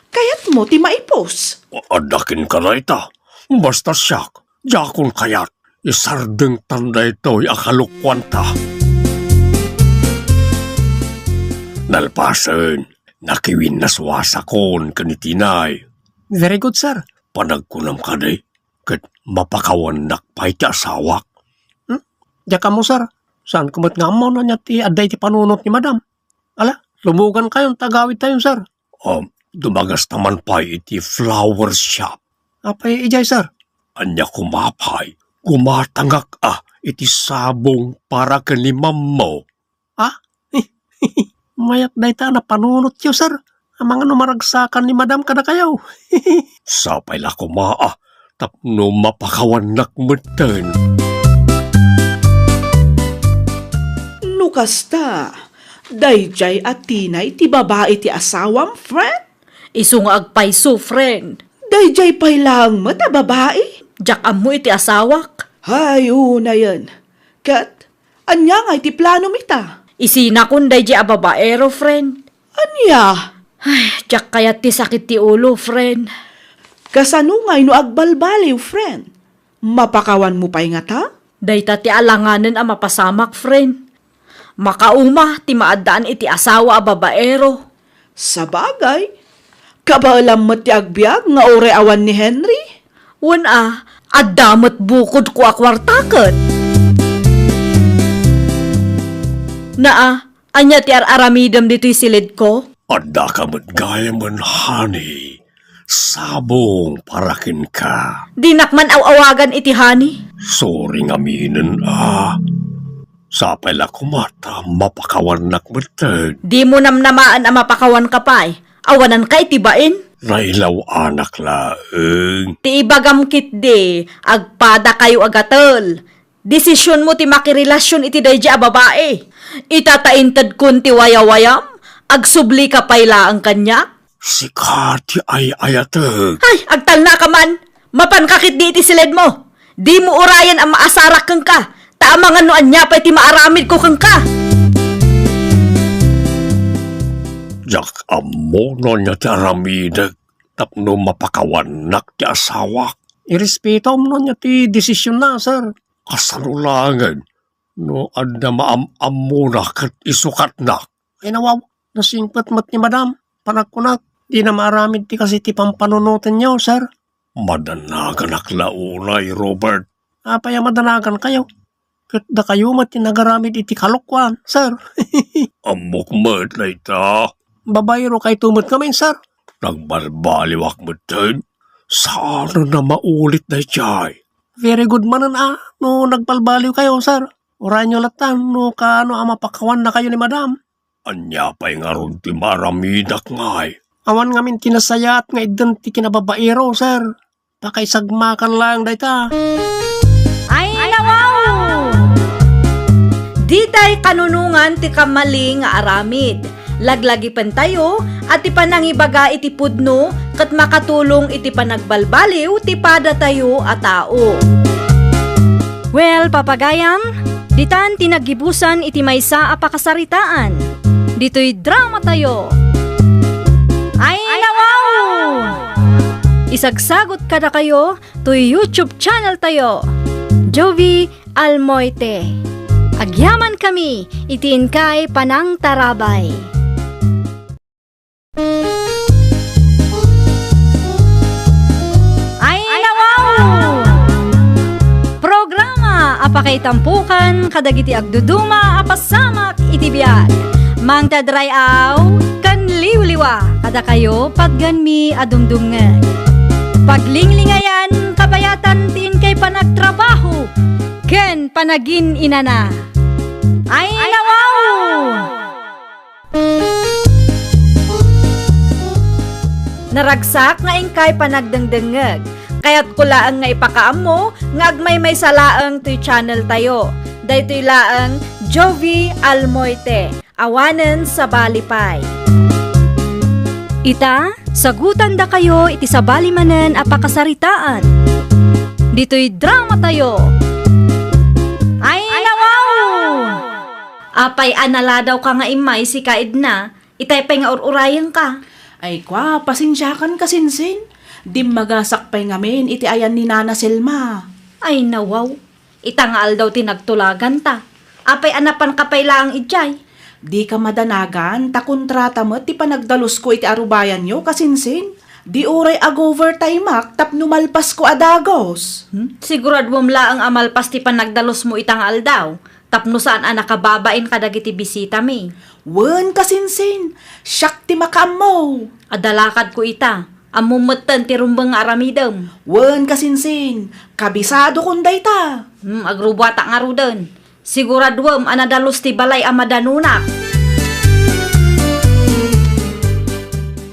Kayatmo ti maipus? Adda kenka dayta. Basta siak, diakon kayat. Isardengtan daytoy a kalokuanta. Nalpasen, nakiwinnaswasakon ken ni Tinay. Very good, sir. Panagkunam kadi, ket mapakawannak pay ti asawak. Hmm? Diak ammo, sir. Saanko met nga ammo no ania ti adda iti panunot ni Madam. Ala, lumogankayon ta agawidtayon, sir. Um, dumagasta man pay iti flower shop. Apay idiay, sir? Ania koma pay, gumatangak a iti sabong para ken ni Mammo. Ah? Mayat dayta a napanunotyo, sir. Amangan no maragsakan ni Madam kadakayo. Sapay la koma a tapno mapakawannak metten. No kasta, daydiay a Tinay ti babai ti asawam, friend? Isu nga agpayso, friend. Daydiay pay laeng met a babai? Diak ammo iti asawak. Hay, unayen. Ket, ania ngay ti planom ita? Isinakon daydiay a babaero, friend. Ania? Ay, diak kayat ti sakit ti ulo, friend. Kasano ngay no agbalbaliw, friend? Mapakawanmo pay ngata? Dayta ti alanganen a mapasamak, friend. Makauma ti maaddaan iti asawa a babaero. Sabagay, kabaelam met ti agbiag nga uray awan ni Henry. Wen a, adda met bukodko a kuarta ket. Naa, ania ti ar-aramidem ditoy silidko? Addaka met gayamen, honey. Sabong para kenka. Dinak man aw-awagan iti honey. Sorry ngaminen a. Sapay la koma ta mapakawannak metten. Dimo namnamaen a mapakawanka pay. Awananka iti bain. Nailaw-anak laeng. Ti ibagam ketdi, agpadakayo a gatel. Desisionmo ti makirelasion iti daydiay a babai. Ita ta intedkon ti wayawayam, agsublika pay laeng kaniak. Sika ti ay-ayatek. Ay, agtalnaka man! Mapanka ketdi iti siledmo! Dimo urayen a maasarak kenka, ta amangan no ania pay ti maaramidko kenka! Diak ammo no ania ti aramidek tapno mapakawannak ti asawak. Irespetom no ania ti desisionna, sir. Kasano laengen no adda maam-ammona ket isukatnak? Ay, nawaw, nasingpet met ni Madam. Panagkunak, dina maaramid ti kas iti pampanunotenyo, sir. Madanaganak la unay, Robert. Apay a madanagankayo? Ket dakayo met ti nagaramid iti kalokuan, sir. Ammok met dayta. Babaerokayto met ngamin, sir. Nagbalbaliwak metten. Saan a maulit daydiay? Very good manen a no nagbalbaliwkayo, sir. Urayenyo latta no kaano a mapakawannakayo ni Madam. Ania pay ngarud ti maaramidak ngay? Awan ngamin ti nasayaat nga idden ti kinababaero, sir. Pakaisagmakan laeng dayta. Ay, nawaw! Ditay kanunongan ti kammali nga aramid. Laglagipentayo a ti panangibaga iti pudno ket makatulong iti panagbalbaliw ti padatayo a tao. Well, papagayam, ditan ti naggibusan iti maysa a pakasaritaan. Ditoy dramatayo. Ay, nawaw! Isagsagot kadakayo toy YouTube channel tayo, Jovie Almoite. Agyamankami iti inkay panangtarabay. Ay, nawaw! Programa a pakaitampokan kadagiti agduduma a pasamak iti biag. Mangted ray-aw ken liwliwa kadakayo patgenmi a dumdumngeg. Paglinglingayan, kabayatan ti inkay panagtrabaho ken panagin-inana. Ay, nawaw! Naragsak nga inkay panagdengdengngeg. Kayatko laeng nga ipakaammo nga agmaymaysa laeng toy channel tayo. Daytoy laeng Jovie Almoite. Awanen sabali pay. Ita, sagutandakayo iti sabali manen a pakasaritaan. Ditoy dramatayo. Ay, Apay a naladawka nga immay, sika Edna, itay pay nga ur-urayenka? Ay kua, pasensiakan, kasinsin. Dimmagasak pay ngamin iti ayan ni Nana Selma. Ay, nawaw. Ita nga aldaw ti nagtulaganta. Apay a napanka pay laeng idiay? Dika madanagan, ta kontrata met ti panagdalusko iti arubayanyo, kasinsin. Di uray ag-overtimeak tapno malpasko a dagus. Hmm? Siguraduem laeng a malpas ti panagdalusmo ita nga aldaw, tapno saan a nakababain kadagiti bisitami. Wen, kasinsin, siak ti makaammo. Adda lakadko ita. Ammom metten ti rumbeng nga aramidem. Wen, kasinsin, kabisadokon dayta. Hmm, agrubuatak ngaruden. Siguraduem a nadalus ti balay a madanunak.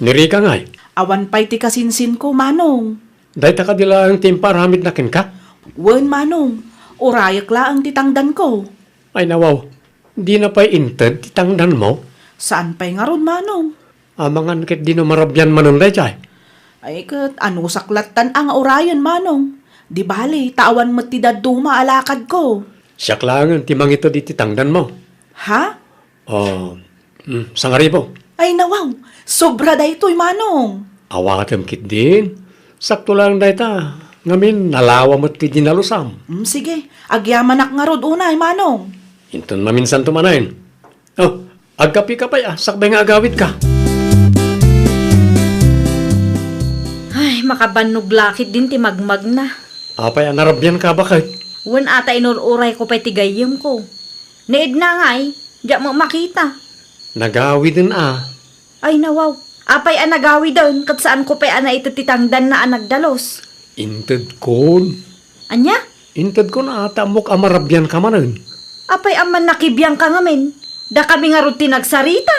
Ni Rica ngay? Awan pay ti kasinsinko, Manong. Dayta kadi laeng ti impaaramidna kenka? Wen, Manong. Urayek laeng ti tangdanko. Ay, nawaw. Dina pay inted ti tangdanmo? Saan pay ngarud, Manong? Amangan ket dino marabian manen daydiay? Ay, ket anusak lattan a nga urayen, Manong. Di bali, ta awan met ti dadduma a lakadko. Siak laengen ti mangited iti tangdanmo. Ha? Oh, mm, sangaribu. Ay, nawaw. Sobra daytoy, Manong. Awatem ketdin. Sakto laeng dayta. Ngamin, nalawa met ti dinalusam. Mm, sige. Agyamanak ngarud unay, Manong. Inton maminsanto manen. Oh, agkapika pay a, sakbay nga agawidka. Ay, makabannog la ketdin ti magmagna. Apay a narabianka, baket? Wen a ta inur-urayko pay ti gayyemko. Ni Edna ngay, diak met makita. Nagawiden a. Ay, nawaw. Apay a nagawiden, ket saanko pay a naited ti tangdanna a nagdalus. Intedkon. Ania? Intedkon a, ta ammok a marabianka manen. Apay a mannakabianka ngamin? Dakami ngarud ti nagsarita.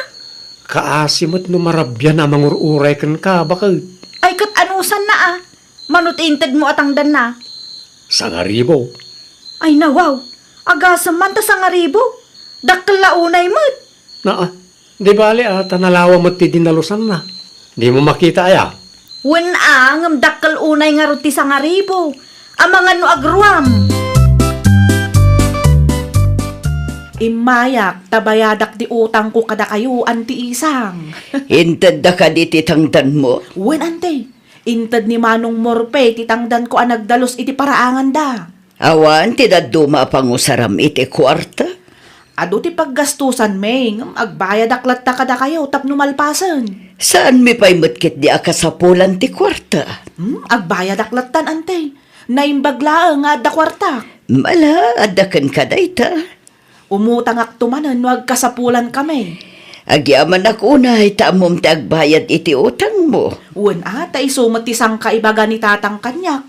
Kaasi met no marabian a mangur-uray kenka, baket? Ay, ket anusanna a? Mano ti intedmo a tangdanna? Sangaribu. Ay, nawaw. Agasem man ta sangaribu. Dakkel la unay met. Naa, di bali a, ta nalawa met ti dinalusanna. Dimo makita aya? Wen a, ngem dakkel unay ngarud ti sangaribu. Amangan no agruam. Immayak, ta bayadak ti utangko kadakayo, Anti Isang. Intedda kadi ti tangdanmo? Wen, Ante. Inted ni Manong Morpe ti tangdanko a nagdalus iti paraanganda. Awan ti dadduma a pangusaram iti kuarta? Adu ti paggastusanmi, ngem agbayadak latta kadakayo tapno malpasen. Saanmi pay met ketdi a kasapulan ti kuarta? Hmm, agbayadak lattan, Ante. Naimbag laeng nga adda kuartak. Mala, adda kenka dayta. Umutangakto manen no agkasapulankami. Agyamanak unay ta ammom ti agbayad iti utangmo. Wen a, ta isu met ti sangkaibaga ni Tatang kaniak.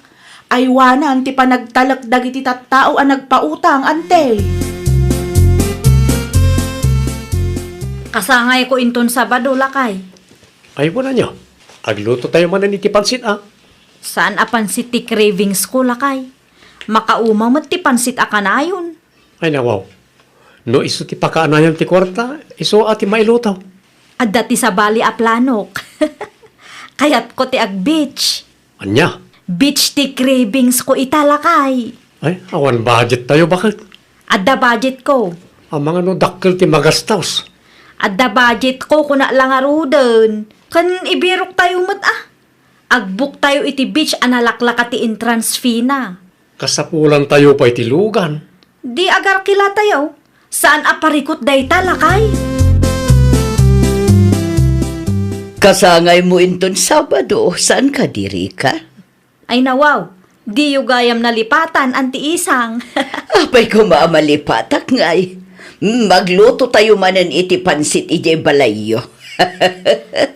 Aywanan ti panagtalek dagiti tattao a nagpautang, Ante. Kasangayko inton Sabado, lakay. Ay, wen ania. Aglutotayo manen iti pansit, a. Saan a pansit ti cravings ko, lakay. Makauma met ti pansit a kanayon. Ay, nawaw. No isu ti pakaanayan ti kuarta, isu a ti mailuto. Adda ti sabali a planok. Kayatko ti ag-beach. Ania? Beach ti cravings ko ita, lakay. Ay, awan budget tayo, baket? Adda budget ko. Amangan no dakkel ti magastos. Adda budget ko, kuna la ngaruden. Ken ibirok tayo met, a. Agbuk tayo iti beach a nalaklaka ti entrance fee na. Kasapulan tayo pay ti lugan. Di agarkila tayo. Saan a parikut dayta, lakay? Kasangaymo inton Sabado, saan ka diri ka? Ay, nawaw, diyo gayam nalipatan, Anti Isang. Apay koma a malipatak ngay. Magluto tayo manen iti pansit idiay balayyo.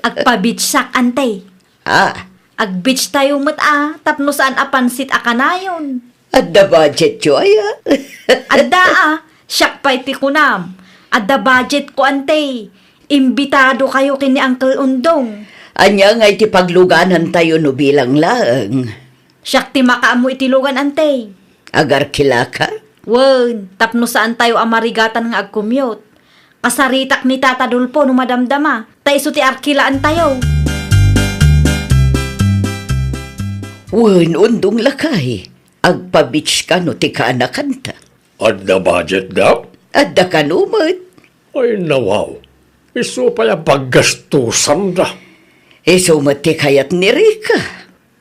Agpa-beachak, Ante. Ah. Ag-beach tayo met a, tapno saan a pansit a kanayon. Adda budgetyo aya? Adda a, siak pay ti kunam. Adda budget ko, Ante. Imbitado kayo ken ni Uncle Undong. Ania ngay ti pagluganan tayo no bilang laeng? Siak ti makaammo iti lugan, Ante. Agarkilaka? Wen, tapno saan tayo a marigatan nga agkumyot. Kasaritak ni Tata Dolfo no madamdama, ta isu ti arkilaan tayo. Wen, Undong lakay, agpa-beach kano ti kaanakanta? Adda budget, Gap? Adda kano met. Ay, nawaw. Isu pay a paggastusanda. Isu met ti kayat ni Rica.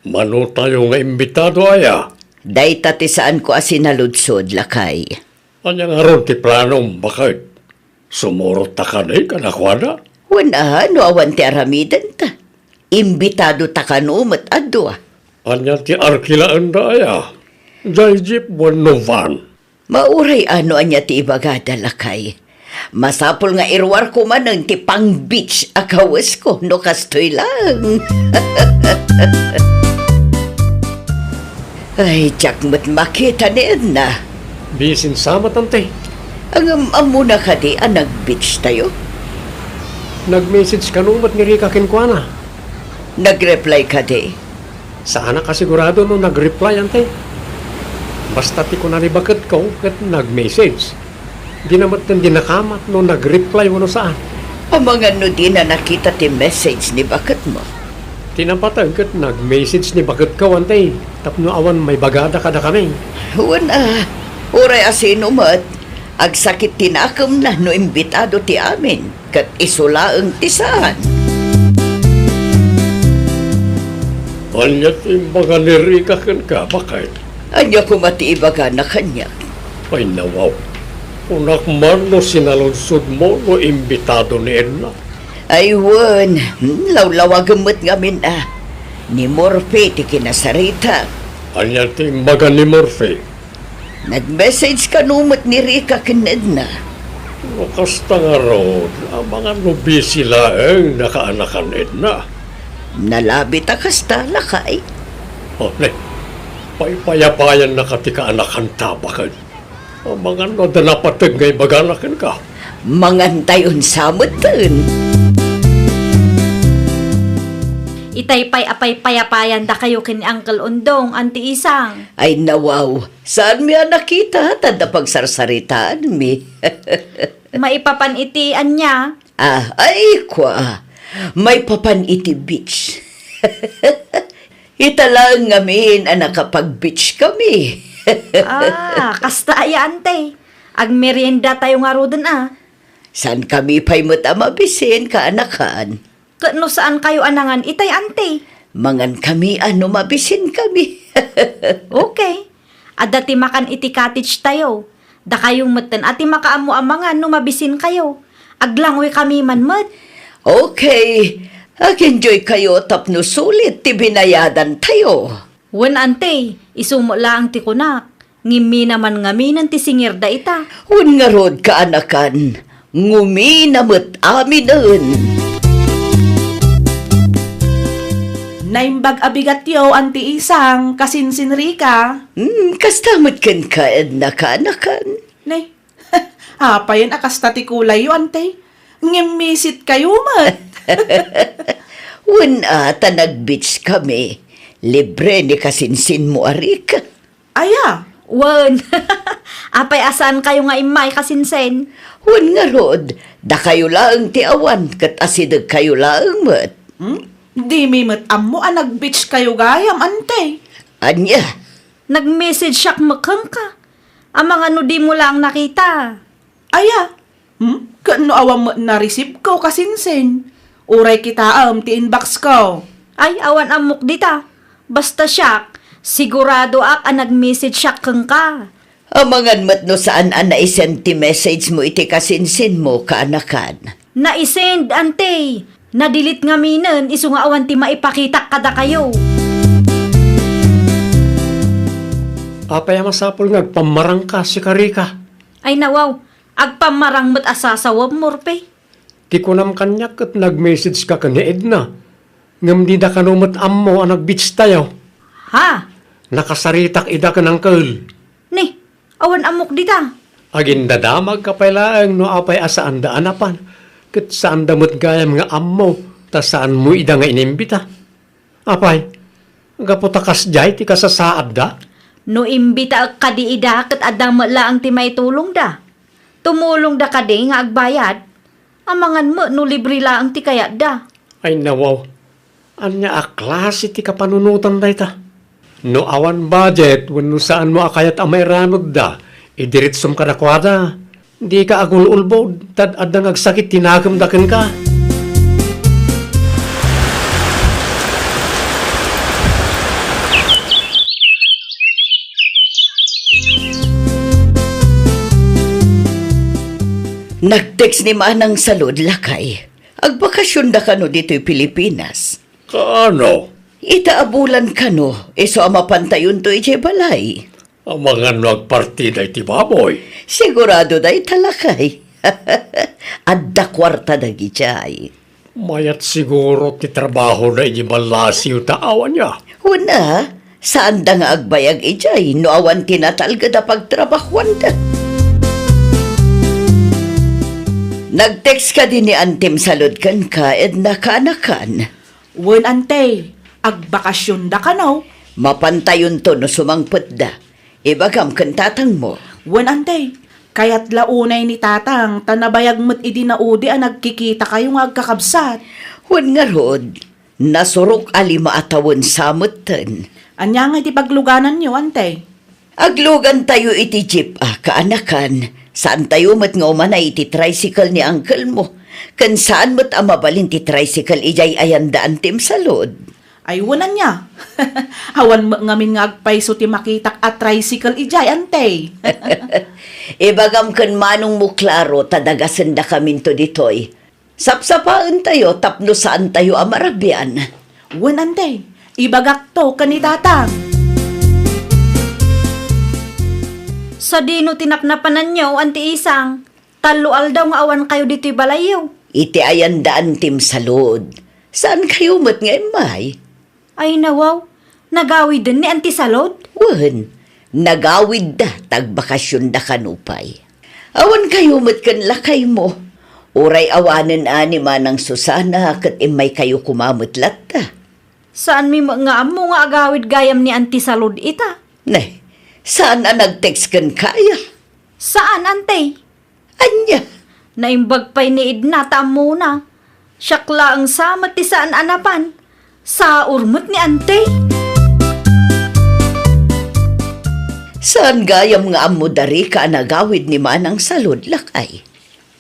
Manotayo nga imbitado aya? Dayta ti saanko a sinaludsod, lakay. Ania ngarud ti planom, baket? Sumurot ta kadi kadakuada? Wen a, no awan ti aramidenta. Imbitado ta kano met a dua. Ania ti arkilaenda aya? Jay jeep wenno van? Mauray a no ania ti ibagada, lakay. Masapul nga iruarko manen ti pang-beach a kawesko no kastoy laeng. Ay, diak met makita ni Edna. Bisin sa met, ante. Ngem ammona kadi a nag-beach tayo? Nag-message kano met ni Rica kenkuana. Nag-reply kadi? Saanak a sigurado no nag-reply, ante. Basta ti kuna ni baketko ket nag-message. Dina met dinakamat no nag-reply wenno saan. Amangan no dina nakita ti message ni baketmo? Ti napateg ket nag-message ni baketko, ante, tapno awan maibagada kadakami. Wen a, uray a sino met, agsakit ti nakemna no imbitado ti amin. Ket isu laeng ti saan. Ania ti imbaga ni Rica kenka, baket? Ania koma ti ibagana kaniak? Ay, nawaw. Kunak man no sinaludsodmo no imbitado ni Edna. Ay, wen. Hmm, lawlawagem met ngamin a. Ni Morphe ti kinasarita. Ania ti imbaga ni Morphe? Nag-message kano met ni Rica ken Edna? No kasta ngarud, amangan no busy laeng da kaanakan, Edna. Nalabit a kasta, lakay. O, ne, paypayapayannaka ti kaanakanta, baket? Amangan no adda napateg nga ibagana kenka? Mangantayon sa metten. Itay pay a paypayapayandakayo ken ni Uncle Undong, Auntie Isang. Ay, nawaw. Saanmi a nakita, ta adda pagsarsaritaanmi. Maipapan iti ania? Ah, ay, kua. Maipapan iti beach. Ita laeng ngamin a nakapag-beach kami. Ah, kasta aya, ante. Agmerienda tayo ngaruden a. Saan kami pay met a mabisin, kaanakan? Ket no saan kayo a nangan itay, ante? Mangan kami a no mabisin kami. Okay. Adda ti makan iti cottage tayo. Dakayo metten a ti makaammo a mangan no mabisin kayo. Aglangoy kami man met. Okay. Ag-enjoy kayo tapno sulit ti binayadan tayo. Wen, ante, isu met laeng ti kunak. Ngimmi naman ngaminen ti singirda ita. Wen ngarud, kaanakan, ngumina met aminen. Naimbag a bigatyo, Auntie Isang, kasinsin Rica. Hmm, kasta met kenka, Edna, kaanakan. Nay, apayen a kasta ti kulayyo, ante? Ngimmisit kayo met. Wen a, ta nag-beach kami. Libre ni kasinsinmo a Rica. Aya? Wen. Apay a saan kayo nga immay, kasinsin? Wen ngarud, dakayo laeng ti awan, ket asideg kayo laeng met. Hmm? Dimi met ammo a nag-beach kayo gayam, ante. Ania? Nag-message siak met kenka. Amangan no dimo laeng nakita. Aya? Hmm? Ket no awan met na-receive ko, kasinsin? Uray kitaem ti inbox ko. Ay, awan ammok dita. Basta siak, siguradoak a nag-message siak kenka. Amangan met no saan a naisend ti message mo iti kasinsin mo, kaanakan. Naisend, ante. Na-delete ngaminen, isu nga awan ti maipakitak kadakayo. Apay a masapul nga agpammarangka, sika Rica? Ay, nawaw, agpammarang met a sasawem, Morphe. Ti kunam kaniak ket nag-message ka ken ni Edna, ngem dida kano met ammo a nag-beach tayo. Ha? Nakasaritak ida ken uncle. Ni, awan ammok dita. Agindadamag ka pay laeng no apay a saanda a napan, ket saanda met gayam nga ammo ta saanmo ida nga inimbita. Apay, gapu ta kasdiay ti kasasaadda? No imbitaek kadi ida ket adda met laeng ti maitulongda. Tumulongda kadi nga agbayad? Amangan met no libre laeng ti kayatda. Ay, nawaw. Ania a klase ti kapanunotan dayta? No awan budget wenno saanmo a kayat a mairanudda, idiretsom kadakuada. Dika agul-ulbod, ta adda nga agsakit ti nakemda kenka. Nag-text ni Manang Salud, lakay. Agbakasionda kano ditoy Pilipinas. Kaano? Ita a bulan kano, isu a mapantayonto idiay balay. Amangan no agpartida iti baboy. Sigurado dayta, lakay. Adda kuarta dagidiay. Mayat siguro ti trabaho na idi ballasiw ta awan ya. Wen a, saanda nga agbayag idiay no awan ti natalged a pagtrabahuanda. Nag-text kadi ni Antim Salud kenka, Edna, kaanakan? Wen, Ante, agbakasionda kano? Mapantayonto no sumangpetda. Ibagam ken tatangmo. Wen, Ante, kayat la unay ni Tatang ta nabayag met idi naudi a nagkikitakayo nga agkakabsat. Wen ngarud, nasurok a lima a tawen sa metten. Ania ngay ti paglugananyo, Ante? Aglugantayo iti jeep a kaanakan. Saantayo met nga umanay iti tricycle ni uncle mo. Ken saan met a mabalin ti tricycle idiay ayanda Antim Salud. Ay, wen ania? Awan met ngamin nga agpayso ti makitak a tricycle idiay, Ante. Ibagam ken manongmo, Claro, ta dagasendakaminto ditoy. Sapsapaentayo tapno saantayo a marabian. Wen, Ante, ibagakto ken ni Tatang. Sadino ti napnapananyo, Anti Isang? Tallo aldaw nga awankayo ditoy balayyo. Iti ayanda Antim Salud. Saankayo met nga immay? Ay, nawaw. Nagawiden ni Anti Salud? Wen, nagawidda ta agbakasionda kano pay. Awankayo met ken lakaymo. Uray awanen a ni Manang Susana ket immaykayo koma met latta. Saanmi met nga ammo nga agawid gayam ni Anti Salud ita. Ne, saan a nag-text kenka aya? Saan, Ante? Ania? Naimbag pay ni Edna ta ammona. Siak laeng sa met ti saan a napan. Saor met ni Ante. Saan gayam nga ammo da Rica a nagawid ni Manang Salud, lakay?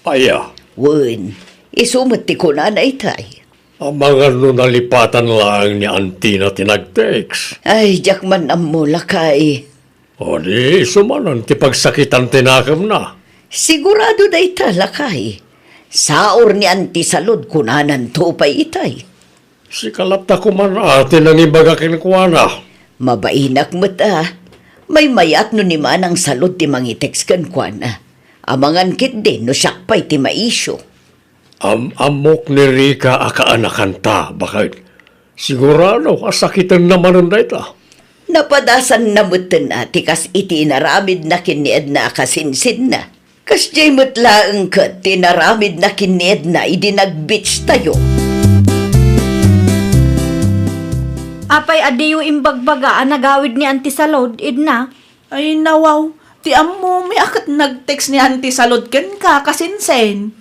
Aya? Wen, isu met ti kunana itay. Amangan no nalipatan laeng ni Antina ti nag-text. Ay, diak man ammo, lakay. O di, isu manen ti pagsakitan ti nakemna. Sigurado dayta, lakay. Saor ni Anti Salud kunananto pay itay. Sika latta koman a ti nangibaga kenkuana. Mabainak met a. Maymayat no ni Manang Salud ti mangitext kenkuana. Amangan ketdi no siak pay ti maisyu. Am-ammok ni Rica a kaanakanta, baket. Sigurado a sakitenna manen dayta. Napadasanna metten a ti kas iti inaramidna ken ni Edna a kasinsinna. Kasdiay met laeng ket ti inaramidna ken ni Edna idi nag-beach tayo. Apay a diyo imbagbaga a nagawid ni Anti Salud, Edna? Ay, nawaw. Ti ammomi a ket nag-text ni Anti Salud kenka, kasinsin.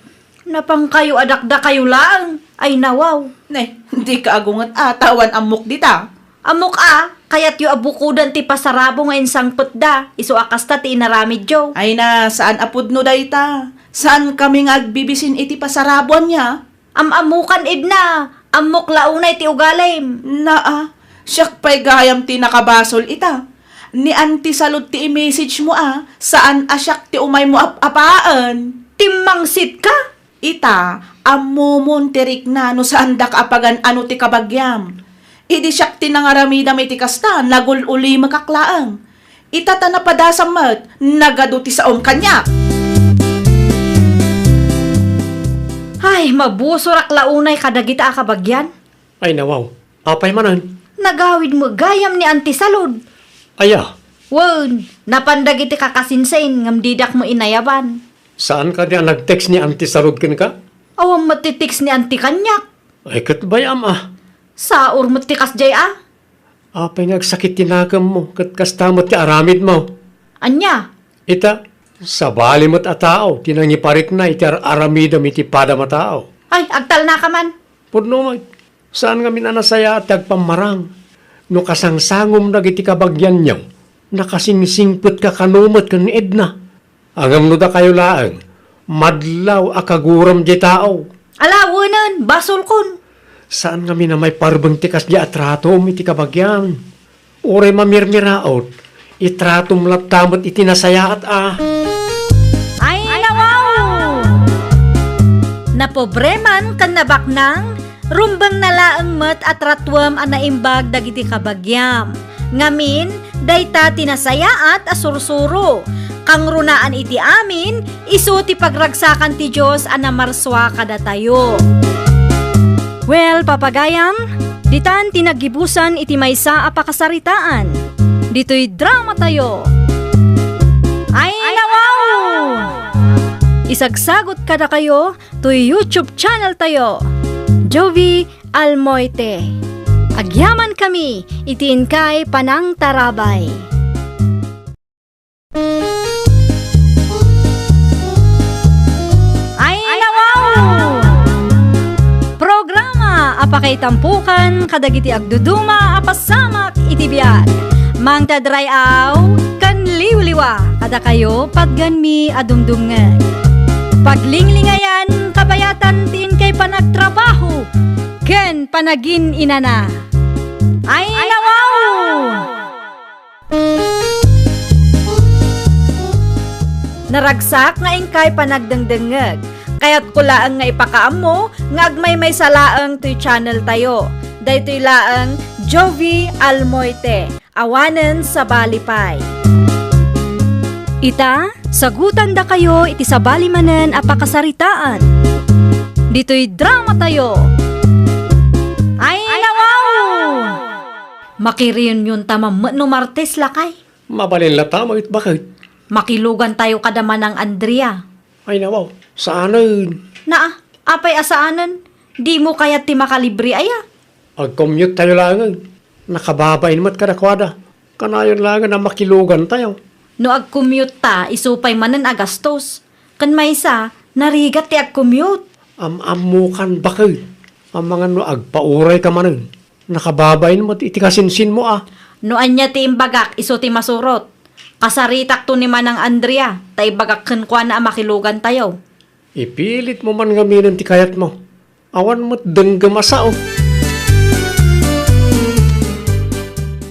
Napangkayo a dakdakayo laeng. Ay, nawaw. Ne, dika agunget a, ta awan ammok dita. Ammok a, kayatyo a bukodan ti pasarabo nga insangpetda, isu a kasta ti inaramidyo. Ay na, saan a pudno dayta. Saankami nga agbibisin iti pasaraboanna. Am-ammokan, Edna, ammok la unay ti ugalim. Naa, siak pay gayam ti nakabasol ita. Ni Anti Salud ti i-message mo a, saan a siak ti umaymo ap-apaen. Timmangsit ka? Ita, ammomon ti rikna no saandak a pagan-ano ti kabagiam. Idi siak ti nangaramidam iti kasta, nagul-ulimekak laeng. Ita ta napadasam met, nagadu ti saom kaniak. Ay, mabusorak la unay kadagita a kabagian. Ay, nawaw. Apay manen? Nagawid met gayam ni Anti Salud. Aya? Wen, napan dagiti kakasinsin ngem didak met inayaban. Saan kadi a nag-text ni Anti Salud kenka? Awan met ti text ni Anti kaniak. Ay, ket bayam a. Saor met ti kasdiay a. Apay nga agsakit ti nakemmo, ket kasta met ti aramidmo? Ania? Ita, sabali met a tao ti nangiparikna iti ar-aramidem iti padam a tao. Ay, agtalnaka man. Pudno met, saan ngamin a nasayaat ti agpammarang. No kasangsangom dagiti kabagianyo, nakasingsingpetka kano met ken ni Edna. Ngem no dakayo laeng, Madlaw a kaguram diay tao. Ala, wenen, basolkon. Saan ngamin a maiparbeng ti kasdiay a tratom iti kabagiam. Uray mamirmiraot, itratom latta met iti nasayaat a. Ay, nawaw! Napobre man ken nabaknang, rumbengna laeng met a tratuem a naimbag dagiti kabagiam. Ngamin, dayta ti nasayaat a sursuro. Kangrunaan iti amin, isu ti pagragsakan ti Dios a namarsua kadatayo. Well, papagayam, ditan ti naggibusan iti maysa a pakasaritaan. Ditoy dramatayo. Ay, nawaw! Isagsagot kadakayo toy YouTube channel tayo, Jovi Almoite. Agyaman kami iti inkay panangtarabay. Ay, nawaw! Programa a pakaitampukan kadagiti agduduma a pasamak iti biag. Mangted ray-aw ken liwliwa kadakayo patgenmi a dumdumngeg. Paglinglingayan, kabayatan ti inkay panagtrabaho ken panagin-inana. Ay, nawaw! Naragsak nga inkay panagdengdengngeg. Kayatko laeng nga ipakaammo nga agmaymaysa laeng toy channel tayo. Daytoy laeng Jovi Almoite, awanen sabali pay. Ita, sagutandakayo iti sabali manen a pakasaritaan. Ditoy dramatayo. Ay, nawaw! Makireunionta man met no Martes, lakay. Mabalin latta met, baket. Makilugantayo kada Manang Andrea. Ay, nawaw, saanen. Naa, apay a saanen? Dimo kayat ti makalibre aya? Agcommute tayo laengen. Nakababain met kadakuada. Kanayon laengen a makilugantayo. No agcommute ta, isu pay manen a gastos. Ken maysa, narigat ti agcommute. Am-ammokan, baket. Amangan no agpaurayka manen. Nakababain met iti kasinsinmo a. No ania ti imbagak, isu ti masurot. Kasaritakto ni Manang Andrea, ta ibagak kenkuana a makilugantayo. Ipilitmo man ngaminen ti kayatmo. Awan met denggem a sao.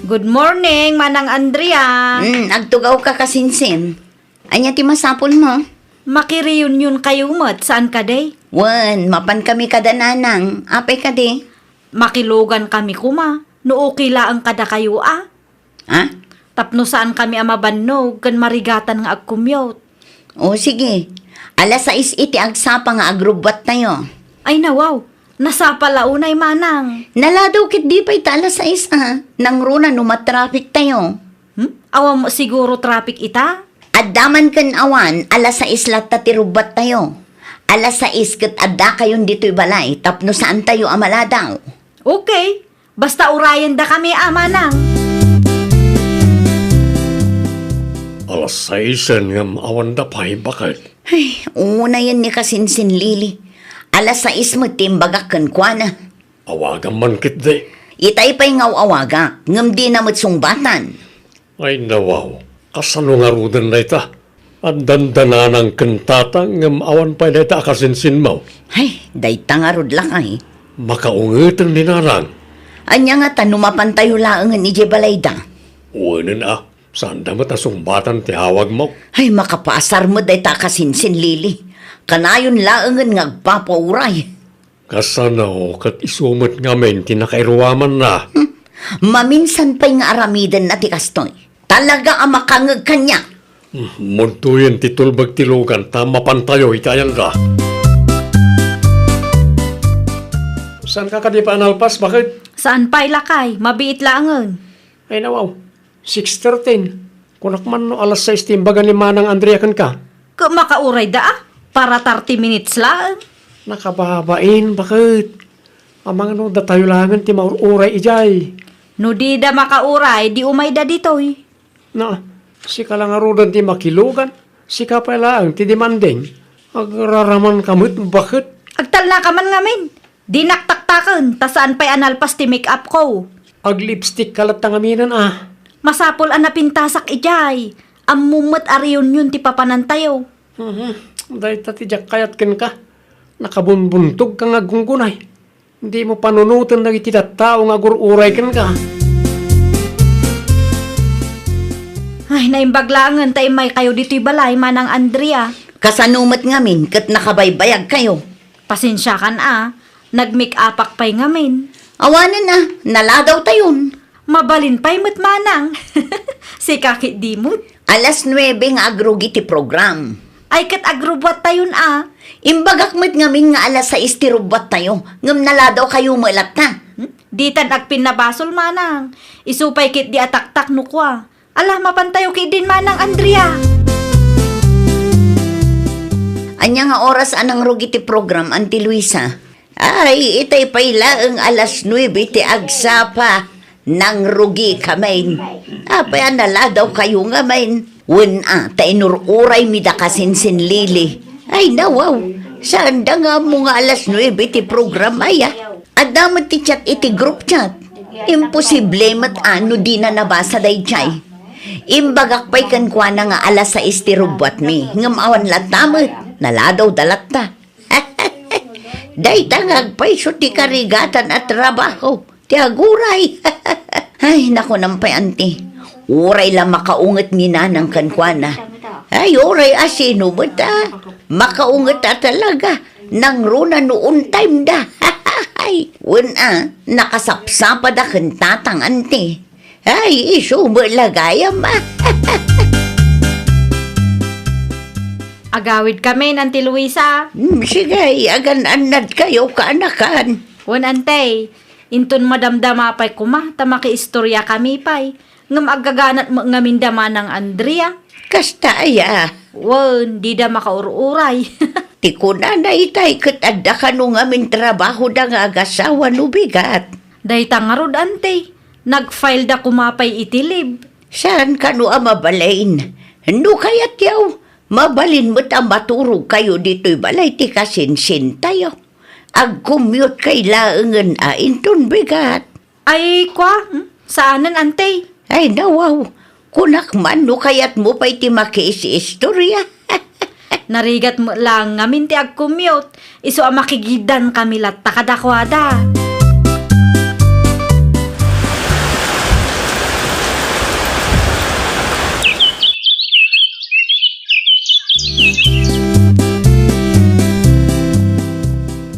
Good morning, Manang Andrea. Hmm, agtugawka, kasinsin. Ania ti masapulmo? Makireunionkayo met, saan kadi? Wen, mapankami kada nanang. Apay kadi? Makilugankami koma, no okay laeng kadakayo a. Ha? Tapno saankami a mabannog ken marigatan nga agcommute. O, sige. Alas sais iti agsapa nga agrubbuattayo. Ay, nawaw. Nasapa la unay, manang. Naladaw ketdi pay ta alas sais a. Nangruna no matraffic tayo. Hmm? Awan mo siguro traffic ita? Adda man ken awan, alas sais latta ti rubbuattayo. Alas sais ket addakayon ditoy balay tapno saantayo a maladaw. Okay. Basta urayendakami a, manang. Alas saisen ngem awanda pay, baket. Ay, unayen ni kasinsin Lily. Alas sais met ti imbagak kenkuana. Awagam man ketdi. Itay pay nga aw-awagak, ngem dina met sungbatan. Ay, nawaw, kasano ngaruden dayta? Addan da nanang ken tatang ngem awan pay dayta a kasinsinmo. Ay, dayta ngarud, lakay. Makaungeten ni nanang. Ania ngata no mapantayo laengen idiay balayda? Wenen a, saanda met a sungbatan ti awagmo. Ay, makapaasar met dayta a kasinsin, Lily. Kanayon laengen nga agpapauray. Kasano ket isu met ngamin ti nakairuamanna? Hmm. Maminsan pay nga aramidenna ti kastoy. Talaga a makangeg kaniak. Hmm, mudtoyen ti tulbek ti lugan ta mapantayo iti ayanda. Saanka kadi pay a nalpas, baket? Saan pay, lakay. Mabiit laengen. Ay, nawaw. Six thirteen. Kunak man no alas sais ti imbaga ni Manang Andrea kenka. Ket makaurayda a, para thirty minutes laeng. Nakababain, baket. Amangan no datayo laengen ti maur-uray idiay. No dida makauray, di umayda ditoy. Na, sika la ngaruden ti makilugan, sika pay laeng ti demanding. Agraramanka met, baket. Agtalnaka man ngamin. Dinak taktaken, ta saan pay a nalpas ti make-up ko. Ag-lipstick ka latta ngaminen a. Masapul a napintasak idiay. Ammom met a reunion ti papanantayo. Mhm. Dayta ti diak kayat kenka. Nakabunbuntogka nga aggunggunay. Dimo panunoten dagiti tattao nga agur-uray kenka. Ay, naimbag laengen ta immaykayo ditoy balay, Manang Andrea. Kasano met ngamin ket nakabaybayagkayo? Pasensiakan a, nagmake-upak pay ngamin. Awanen a, naladawtayon. Mabalin pay met, Manang. Sika ketdi met. Alas nuebe nga agrugi ti program. Ay, ket agrubbuattayon a. Imbagak met ngamin nga alas sais ti rubbuattayo, ngem naladawkayo met latta. Hmm? Ditan agpinnabasol, Manang. Isu pay ketdi a taktakno kua. Ala, mapantayo ketdin, Manang Andrea. Ania nga oras a nangrugi ti program, Auntie Luisa? Ay, itay pay laeng alas nuebe ti agsapa. Nangrugi kamin. Apay a naladawkayo ngamin? Wen a, ta inur-uraymi da kasinsin Lily. Ay, nawaw. Saanda nga ammo nga alas nuebe ti program, aya? Adda met ti chat iti group chat. Imposible met a no dina nabasa daydiay. Imbagak pay kenkuana nga alas sais ti rubbuatmi, ngem awan latta met. Naladawda latta. Dayta nga agpayso ti karigatan a trabaho ti aguray. Ay, nakunam pay, Auntie. Uray la makaunget ni Nanang kenkuana. Ay, uray a sino met a makaunget a talaga. Nangruna no on time da. Ay, wen a, nakasapsapada ken Tatang, Auntie. Ay, isu met la gayam a. Agawid kamin, Auntie Luisa. Hmm, sige, agan-annadkayo, kaanakan. Wen, Auntie, inton madamdama pay koma ta makiistorya kami pay, ngem aggaganat met ngamin da Manang Andrea. Kasta aya? Wen, dida makaur-uray. Ti kunana itay ket adda kano ngamin trabahoda nga agasawa no bigat. Dayta ngarud, Auntie. Nag-file da koma pay iti leave. Saan kano a mabalin? No kayatyo, mabalin met a maturogkayo ditoy balay ti kasinsintayo. Ag-commute kay laengen a inton bigat. Ay, kua, hmm? Saanen, Auntie? Ay, nawaw. Kunak man no kayatmo pay ti makiis-istorya. Narigat met laeng ngamin ti ag-commute, isu a makigiddan kami latta kadakuada.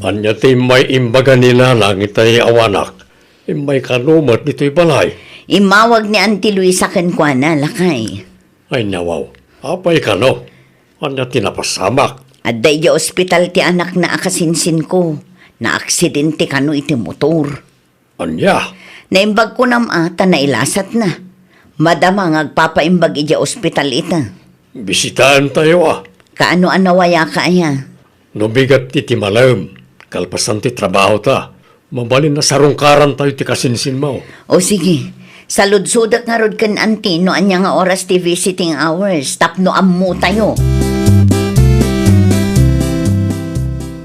Ania ti immay imbaga ni Nanang itay awanak? Immay kano met ditoy balay? Immawag ni Auntie Luisa kenkuana, lakay. Ay, nawaw. Apay kano? Ania ti napasamak? Adda idiay ospital ti anakna a kasinsinko. Naaksidente kano iti motor. Ania? Naimbag kunam a ta nailasatna. Madama nga agpapaimbag idiay ospital ita. Bisitaentayo a. Kaano a nawayaka aya? No bigat ti timalem, kalpasan ti trabahota, mabalin a sarungkarantayo ti kasinsinmo. O sige, saludsodek ngarud ken Auntie no ania nga oras ti visiting hours tapno ammotayo.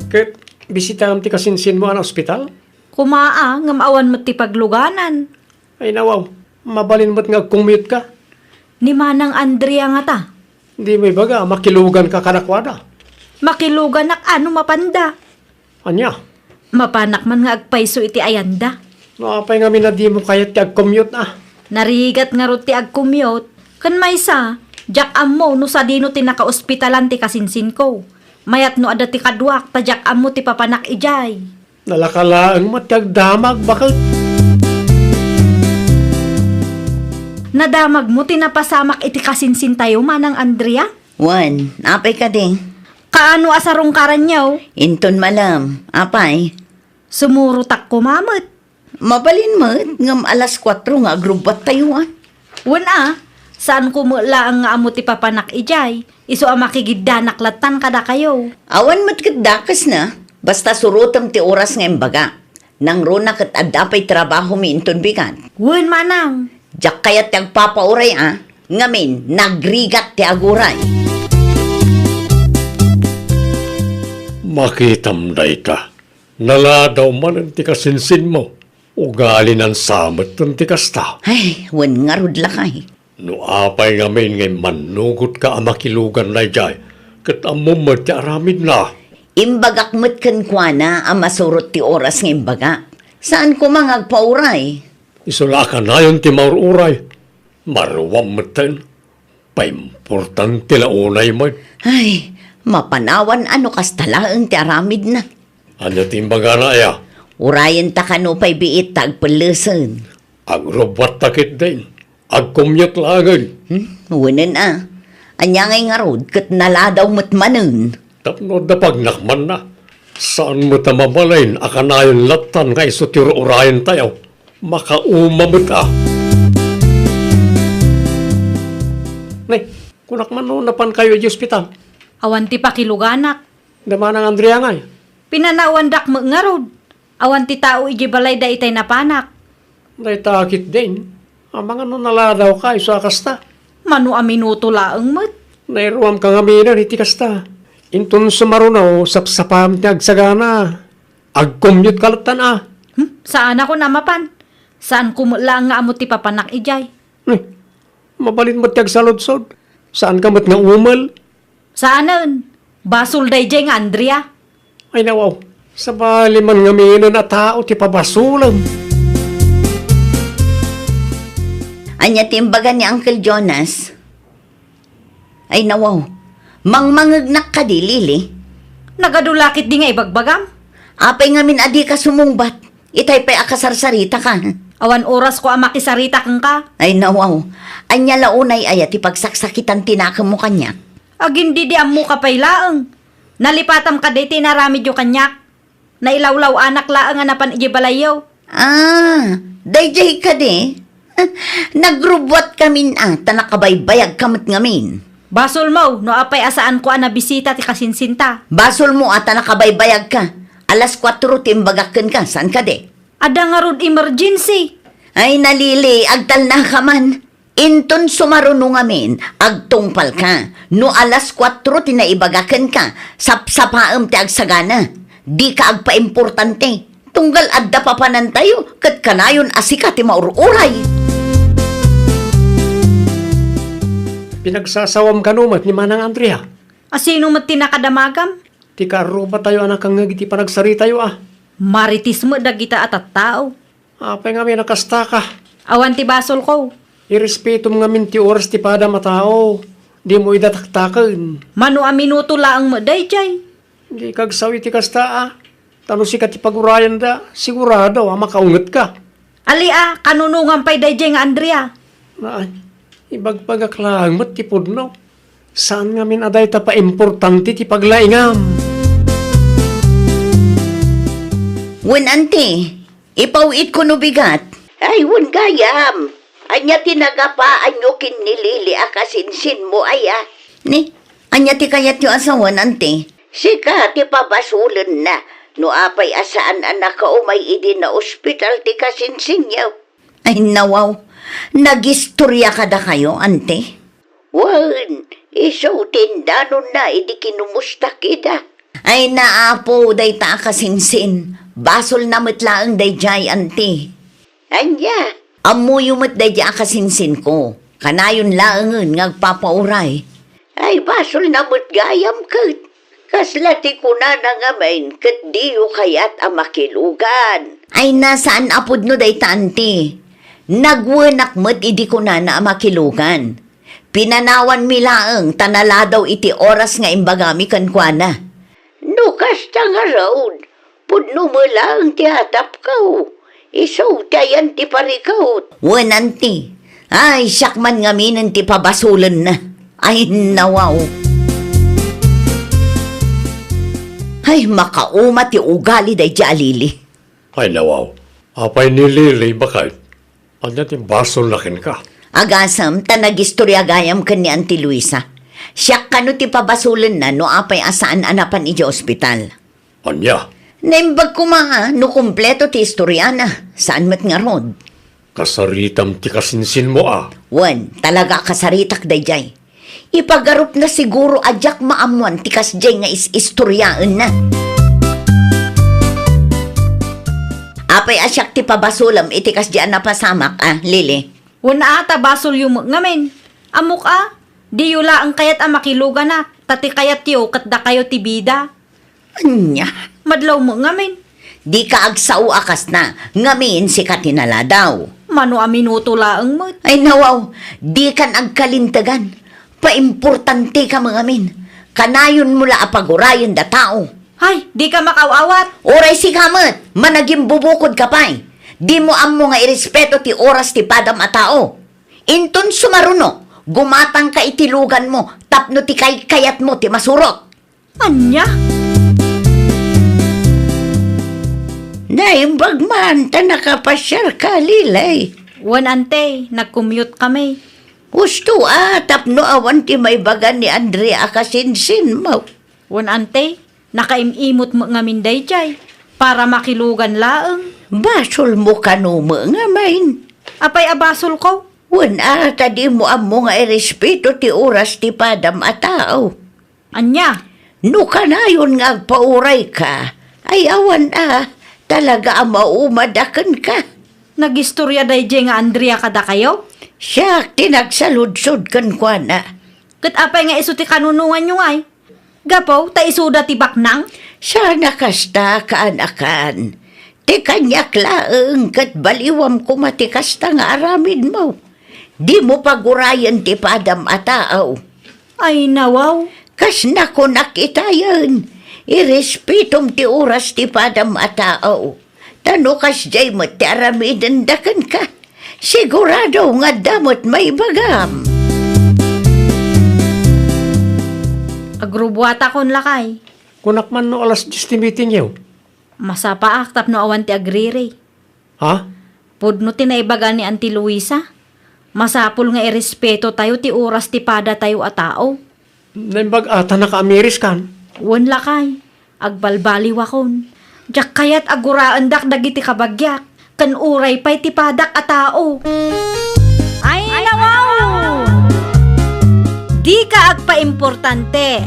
Ket bisitaem ti kasinsinmo a naospital? Koma a, ngem awan met ti pagluganan. Ay, nawaw, mabalin met nga ag-commute ka. Ni Manang Andrea ngata? Dimo ibaga a makiluganka kadakuada? Makiluganak a no mapanda. Ania? Mapanak man nga agpayso iti ayanda. No apay ngamin a dimo kayat ti ag-commute a? Narigat ngarud ti ag-commute. Ken maysa, diak ammo no sadino ti nakaospitalan ti kasinsinko. Mayat no adda ti kaduak ta diak ammo ti papanak idiay. Nalaka laeng met ti agdamag, baket. Nadamagmo ti napasamak iti kasinsintayo, Manang Andrea? Wen, apay kadi? Kaano a sarungkaranyo? Inton malem, apay? Sumurotak koma met. Mabalin met, ngem alas kuatro nga agrubbuattayo, a. Wen a, saanko met laeng nga ammo ti papanak idiay, isu a makigiddanak lattan kadakayo. Awan met ket dakesna, basta surotem ti oras nga imbagak. Nangruna ket adda pay trabahomi inton bigat. Wen, Manang. Diak kayat ti agpapauray a, ngamin, nagrigat ti aguray. Makitam dayta. Naladaw manen ti kasinsinmo. Ugalina sa metten ti kasta. Ay, wen ngarud lakay. No apay ngamin nga immannugotka a makilugan daydiay, Ket ammom met ti aramidna. Imbagak met kenkuana a masurot ti oras nga imbagak. Saan koma nga agpauray. Isu la a kanayon ti maur-uray. Maruam metten. Paimportante la unay met. Ay, mapanawan a no kasta laeng ti aramidna. Ania ti imbagana aya? Urayen ta kano pay biit ta agpellesen. Agrubbuatta ketdin. Agcommute laengen. Hmm? Wenen a. Ania ngay ngarud ket naladaw met manen. Tapno adda pagnakmanna. Saan met a mabalin a kanayon lattan nga isu ti ur-urayen tayo. Makauma met a. Nay, kunak man no napan kayo iti ospital. Awan ti pakiluganak. Da Manang Andrea ngay? Pinanawandak met ngarud. Awan ti tao iti balay da itay napanak. Dayta ketdin. Amangan no naladaw ka, isu a kasta. Mano a minuto laeng met. Nairuam ka ngamin iti kasta. Inton sumaruno, sapsapam ti agsagana. Agcommute ka lattan a. Hmm? Saan ako na mapan. Saan ko met laeng nga ammo ti papanak idiay. Eh, mabalin met ti agsaludsod. Saan ka met nga umel. Saanen. Basol daydiay nga Andrea. Ay, nawaw. Sabali man ngaminen a tao ti pabasolem. Ania ti imbaga ni Uncle Jonas? Ay, nawaw. Mangmangegnak kadi, Lily? Nagadu la ketdi nga ibagbagam? Apay ngamin a dika sumungbat? Itay pay a kasarsarita ka. Awan oras ko a makisarita kenka. Ay, nawaw. Ania la unay aya ti pagsaksakitan ti nakemmo kaniak? Agin didi ammo ka pay laeng. Nalipatam kadi ti inaramidyo kaniak. Nailawlaw-anak laeng a napan idiay balayyo. Ah, daydiay kadi? Nagrubbuat kamin a, ta nakabaybayag ka met ngamin. Basolmo, no apay a saan ko a nabisita ti kasinsinta. Basolmo a, ta nakabaybayag ka. Alas kuatro ti imbagak kenka, saan kadi? Adda ngarud emergency. Ay, na Lily, agtalna ka man. Inton sumaruno ngamin, agtungpal ka. No alas kuatro ti naibaga kenka, sapsapaem ti agsagana. Dika agpaimportante. Tunggal adda papanantayo, ket kanayon a sika ti maur-uray. Pinagsasawam kano met ni Manang Andrea? A sino met ti nakadamagam? Ti kaarrubatayo a nakangngeg iti panagsaritayo a. Marites met dagita a tattao. Apay ngamin a kasta ka? Awan ti basolko. Irespetom ngamin ti oras ti padam a tao. Dimo ida taktaken. Mano a minuto laeng met daydiay. Dika agsao iti kasta a. Ta no sika ti pagurayanda, sigurado a makaungetka. Ali a, kanunongam pay daydiay nga Andrea. Ay, ibagbagak laeng met ti pudno. Saan ngamin a dayta paimportante ti paglaingam. Wen, anti, ipaw-itko no bigat. Ay, wen gayam. Ania ti nagapaanyo ken ni Lily a kasinsinmo aya? Ni, ania ti kayatyo a sawen, anti? Sika ti pabasolenna no apay a saan a nakaumay idi naospital ti kasinsinyo. Ay, nawaw. Nagistoria kadakayo, anti? Wen, isu ti indanonna idi kinomustak ida. Ay, naapo, dayta a kasinsin. Basolna met laeng daydiay, anti. Ania? Ammoyo met daydiay a kasinsinko. Kanayon laengen nga agpapauray. Ay, basolna met gayam ket. Kasla ti kunana ngamin ket diyo kayat a makilugan. Ay, na, saan a pudno dayta, anti. Nagwenak met idi kunana a makilugan. Pinanawanmi laeng ta naladaw iti oras nga imbagami kenkuana. No kasta ngarud, pudno met laeng ti atapko. Isu ti ayan ti parikut. Wen, anti. Ay, siak man ngaminen ti pabasolenna. Ay, nawaw. Ay, makauma ti ugali daydiay a Lily. Ay, nawaw. Apay ni Lily, baket? Ania ti basolna kenka? Agasem, ta nagistoria gayam ken ni Auntie Luisa. Siak kano ti pabasolenna no apay a saan a napan idiay ospital. Ania? Naimbag koma a no kompleto ti istoriana. Saan met ngarud? Kasaritam ti kasinsinmo a. Wen, talaga a kasaritak daydiay. Ipagarupna siguro a diak maammoan ti kasdiay nga is-istoriaenna. Apay a siak ti pabasolem iti kasdiay a napasamak a, Lily? Wen a, ta basolyo met ngamin. Ammok a, diyo laeng kayat a makiluganak, Ta ti kayatyo ket dakayo ti bida. Ania? Madlaw met ngamin. Dika agsao a kasna, ngamin sika ti naladaw. Mano a minuto laeng met. Ay nawaw, dikan agkalintegan. Paimportanteka met ngamin. Kanayonmo la a pagurayen da tao. Ay, dika makaaw-awat. Uray sika met, managimbubukodka pay. Dimo ammo nga irespeto ti oras ti padam a tao. Inton sumaruno, gumatangka iti luganmo tapno ti kaykayatmo ti masurot. Ania? Naimbag man ta nakapasiarka, Lilay. Wen, ante, nag-commute kami. Husto a tapno awan ti maibaga ni Andrea a kasinsinmo. Wen, ante, nakaim-imot met ngamin daydiay para makilugan laeng. Basolmo kano met ngamin. Apay a basolko? Wen a, ta dimo ammo nga irespeto ti oras ti padam a tao. Ania? No kanayon nga agpaurayka, ay awan a, talaga a maumad a kenka. Nagistoria daydiay nga Andrea kadakayo? Siak ti nagsaludsod kenkuana. Ket apay nga isu ti kanunonganyo ngay? Gapu ta isuda ti baknang? Saan a kasta, kaanakan. Ti kaniak laeng ket baliwam koma ti kasta nga aramidmo. Dimo pagurayen ti padam a tao. Ay, nawaw. Kasna kunak itayen, irespetom ti oras ti padam a tao. Ta no kasdiay met ti aramidenda kenka, sigurado nga adda met maibagam. Agrubuatakon, lakay. Kunak man no alas dies ti meetingyo. Masapaak tapno awan ti agriri. Ha? Pudno ti naibaga ni Auntie Luisa. Masapul nga irespetotayo ti oras ti padatayo a tao. Naimbag a ta nakaamiriskan? Wen, lakay. Agbalbaliwakon. Diak kayat a guraendak dagiti kabagiak, ken uray pay ti padak a tao. Ay, nawaw! Dika agpaimportante.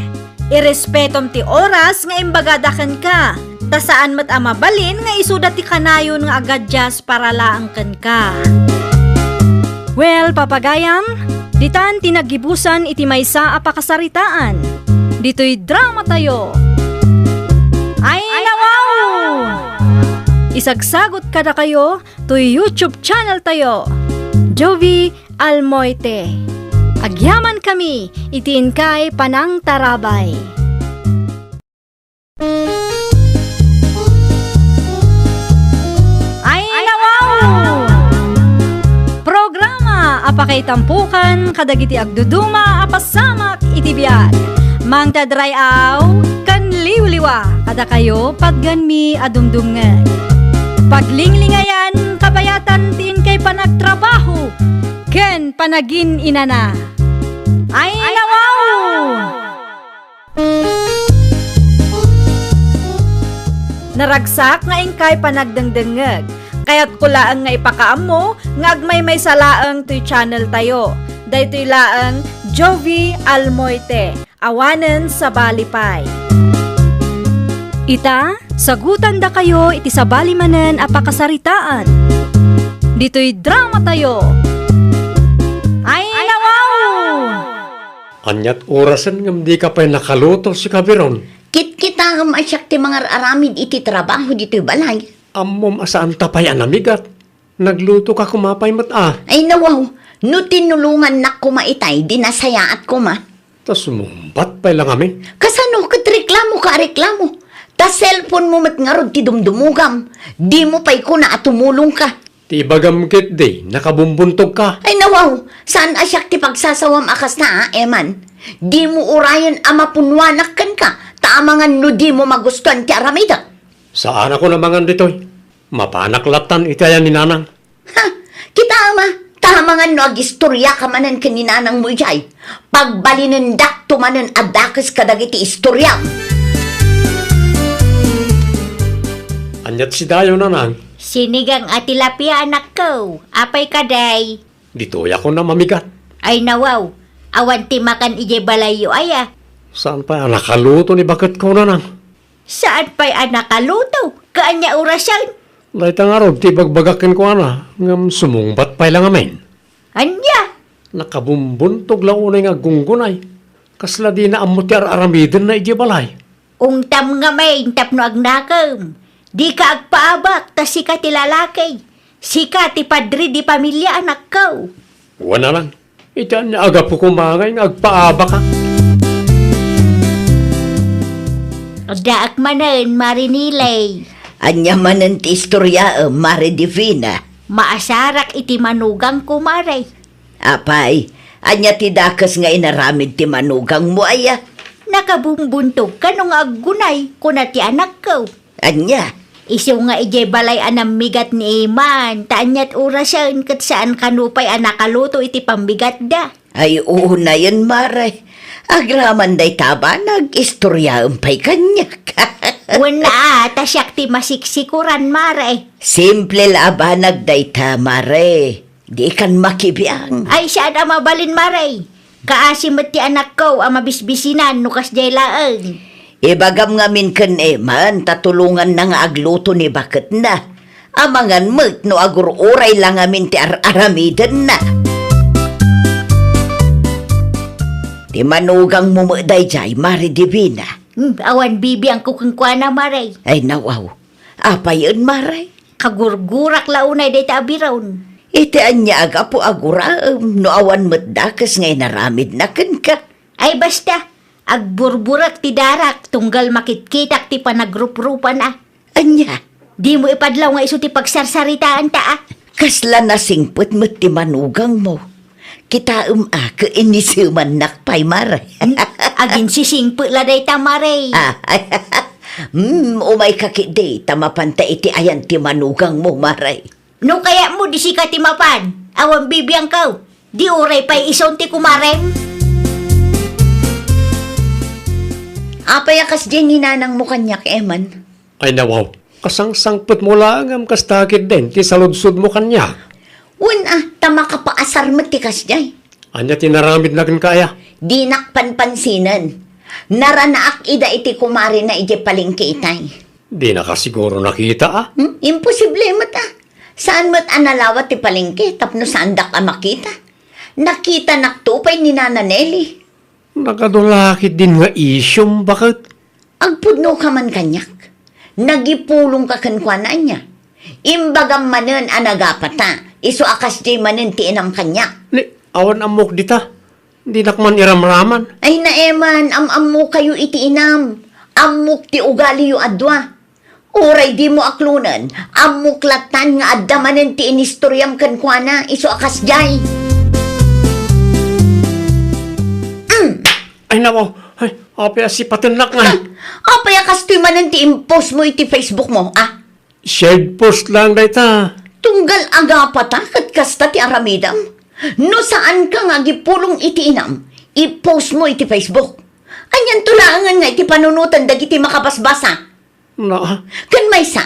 Irespetom ti oras nga imbagada kenka, ta saan met a mabalin nga isuda ti kanayon nga agadias para laeng kenka. Well, papagayam, ditan ti naggibusan iti maysa a pakasaritaan. Ditoy dramatayo. Ay, nawaw! Isagsagot kadakayo toy YouTube channeltayo, Jovi Almoite. Agyamankami iti inkay panangtarabay. Ay, nawaw! Programa a pakaitampokan kadagiti agduduma a pasamak iti biag. Mangted ray-aw ken liwliwa kadakayo patgenmi a dumdumngeg. Paglinglingayan kabayatan ti inkay panagtrabaho ken panagin-inana. Ay, nawaw! Naragsak nga inkay panagdengdengngeg. Kayatko laeng nga ipakaammo nga agmaymaysa laeng toy channeltayo. Daytoy laeng Jovi Almoite, awanen sabali pay. Ita, sagutandakayo iti sabali manen a pakasaritaan. Ditoy dramatayo. Ay, nawaw! Aniat orasen ngem dika pay nakaluto, sika Biron? Kitkitaem a siak ti mangar-aramid iti trabaho ditoy balay. Ammom a saanta pay a namigat. Naglutoka koma pay met a. Ay nawaw, no tinulongannak koma itay, di nasayaat koma. Ta sumungbat pay la ngamin. Kasano ket reklamoka a reklamo? Ta cellphone mo met ngarud ti dumdumugam. Dimo pay kuna a tumulongka. Ti ibagam ketdi, nakabumbuntogka. Ay nawaw, saan a siak ti pagsasawam a kasta, a, Eman? Dimo urayen a mapunnuanak kenka, ta amangan no dimo magustuan ti aramidek. Saanakon a mangan ditoy. Mapanak lattan iti ayan ni Nanang. Ha, kitaem a, ta amangan no agistoriaka manen ken ni Nanangmo idiay. Pagbalinendakto manen a dakes kadagiti istoriam. Aniat sidayo, Nanang? Sinigang a tilapia, anakko. Apay kadi? Ditoyakon a mamigat. Ay nawaw, awan ti makan idiay balayyo aya? Saan pay a nakaluto ni baketko, Nanang? Saan pay a nakaluto? Kaanya orasen? Dayta ngarud ti ibagbagak kenkuana, ngem sumungbat pay la ngamin. Ania? Nakabumbuntog la unay nga aggunggunay. Kasla dina ammo ti ar-aramidenna idiay balay. Ungtam ngamin tapno agnakem. Dika agpaabak, ta sika ti lalaki. Sika ti padre di pamilia, anakko. Wen a lang. Iti ania a gapu koma ngay nga agpaabaka? Addaak manen, Mari Nilay. Ania manen ti istoriaem, Mari Divina? Maasarak iti manugangko, Mari. Apay, ania ti dakes nga inaramid ti manugangmo aya? Nakabumbuntog kano nga aggunay, kuna ti anakko. Ania? Isu nga idiay balay a nammigat ni Eman, ta aniat orasen ket saan kano pay a nakaluto iti pammigatda. Ay, unayen, Mare. Agraman dayta a banag, istoriaem pay kaniak. Wen a, ta siak ti masiksikuran, Mare. Simple la a banag dayta, Mare. Dikan makibiang. Ay, saan a mabalin, Mare. Kaasi met ti anakko a mabisbisinan no kasdiay laeng. Ibagam ngamin ken Eman ta tulonganna nga agluto ni baketna. Amangan met no agur-uray la ngamin ti ar-aramidenna. Ti manugangmo met daydiay, Mare Divina. Hmm, awan bibiangko kenkuana, Mare. Ay, nawaw. Apayen, Mare? Kagurgurak la unay dayta a biron. Iti ania a gapu a guraem no awan met dakes nga inaramidna kenka? Ay, basta, agburburek ti darak tunggal makitkitak ti panagruprupana. Ania? Dimo ipadlaw nga isu ti pagsarsaritaanta, a? Kasla nasingpet met ti manugangmo. Kitaem a, ket inisemannak pay, Mare. Hmm? Aginsisingpet la dayta, Mare. Ah, hmm, umayka ketdi, ta mapanta iti ayan ti manugangmo, Mare. No kayatmo, di sika ti mapan. Awan bibiangko. Di uray pay isun ti kumarem. Apay a kasdiay ni nanangmo kaniak, Eman? Ay, nawaw. Kasangsangpetmo laeng ngem kasta ketdin ti saludsodmo kaniak. Wen a, ta makapaasar met ti kasdiay. Ania ti naramidna kenka aya? Dinak panpansinen. Naranaak ida iti kumarena idiay palengke itay. Dinaka siguro nakita, a? Hmm? Imposible met, a. Saan met a nalawat ti palengke tapno saandak a makita. Nakitanakto pay ni Nana Nelly. Nakadula ketdin nga isyum, baket? Agpudnoka man kaniak. Nagipulongka kenkuana, ania? Imbagam manen a nagapata, isu a kasdiay manen ti inam kaniak. Ni, awan ammok dita. Dinak man iramraman. Ay, Eman, am-ammokayo iti inam. Ammok ti ugaliyo a dua. Uray dimo aklonen, ammok latan nga adda manen ti inistoriam kenkuana, isu a kasdiay. Mm. Ay, nako. Ay, apay a sipatennak nga. Ah, apay a kastoy manen ti impostmo iti Facebookmo, a? Shared post lang dayta. Tunggal agapata ket kasta ti aramidem. No saanka nga agipulong iti inam, ipostmo iti Facebook. Anianto laengen nga iti panunoten dagiti makabasbasa? Na? Ken maysa,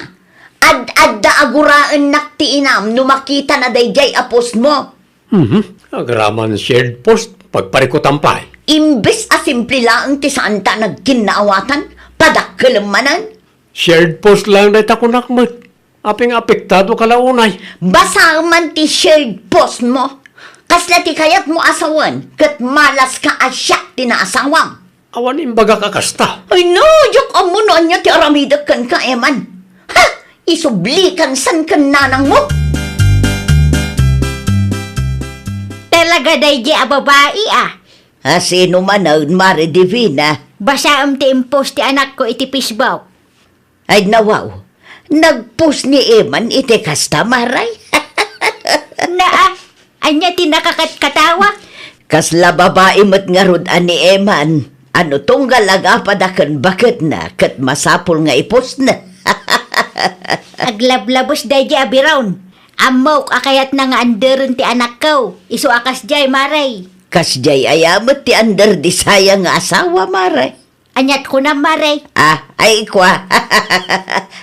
ad-adda a guraennak ti inam no makitana daydiay a postmo. Mhm. Agraman shared post, pagparikutan pay. Imbes a simple laeng ti saanta a nagkinnaawatan, padakkelem manen. Shared post lang dayta kunak met. Apay nga apektado ka la unay? Basaem man ti shared postmo. Kasla ti kayatmo a sawen, ket malaska a siak ti naasawam. Awan imbagak a kasta. Ay no, diak ammo no ania ti aramidek kenka, Eman. Ha! Isublikan san ken nanangmo. Talaga daydi a babai, a? A sino manen, Mare Divina? Basaem ti impost ti anakko iti Facebook. Ay, nawaw. Nagpost ni Eman iti kasta, Mare? Naa, ania ti nakakatkatawa? Kasla babai met ngarud a ni Eman. Ano tunggal agapada ken baketna ket masapul nga ipostna? Aglablabos daydi a biron. Ammok a kayatna nga anderen ti anakko. Isu a kasdiay, Mare. Kasdiay aya met ti ander di saya nga asawa, Mare? Aniat kunam, Mare? Ah, ay, kua.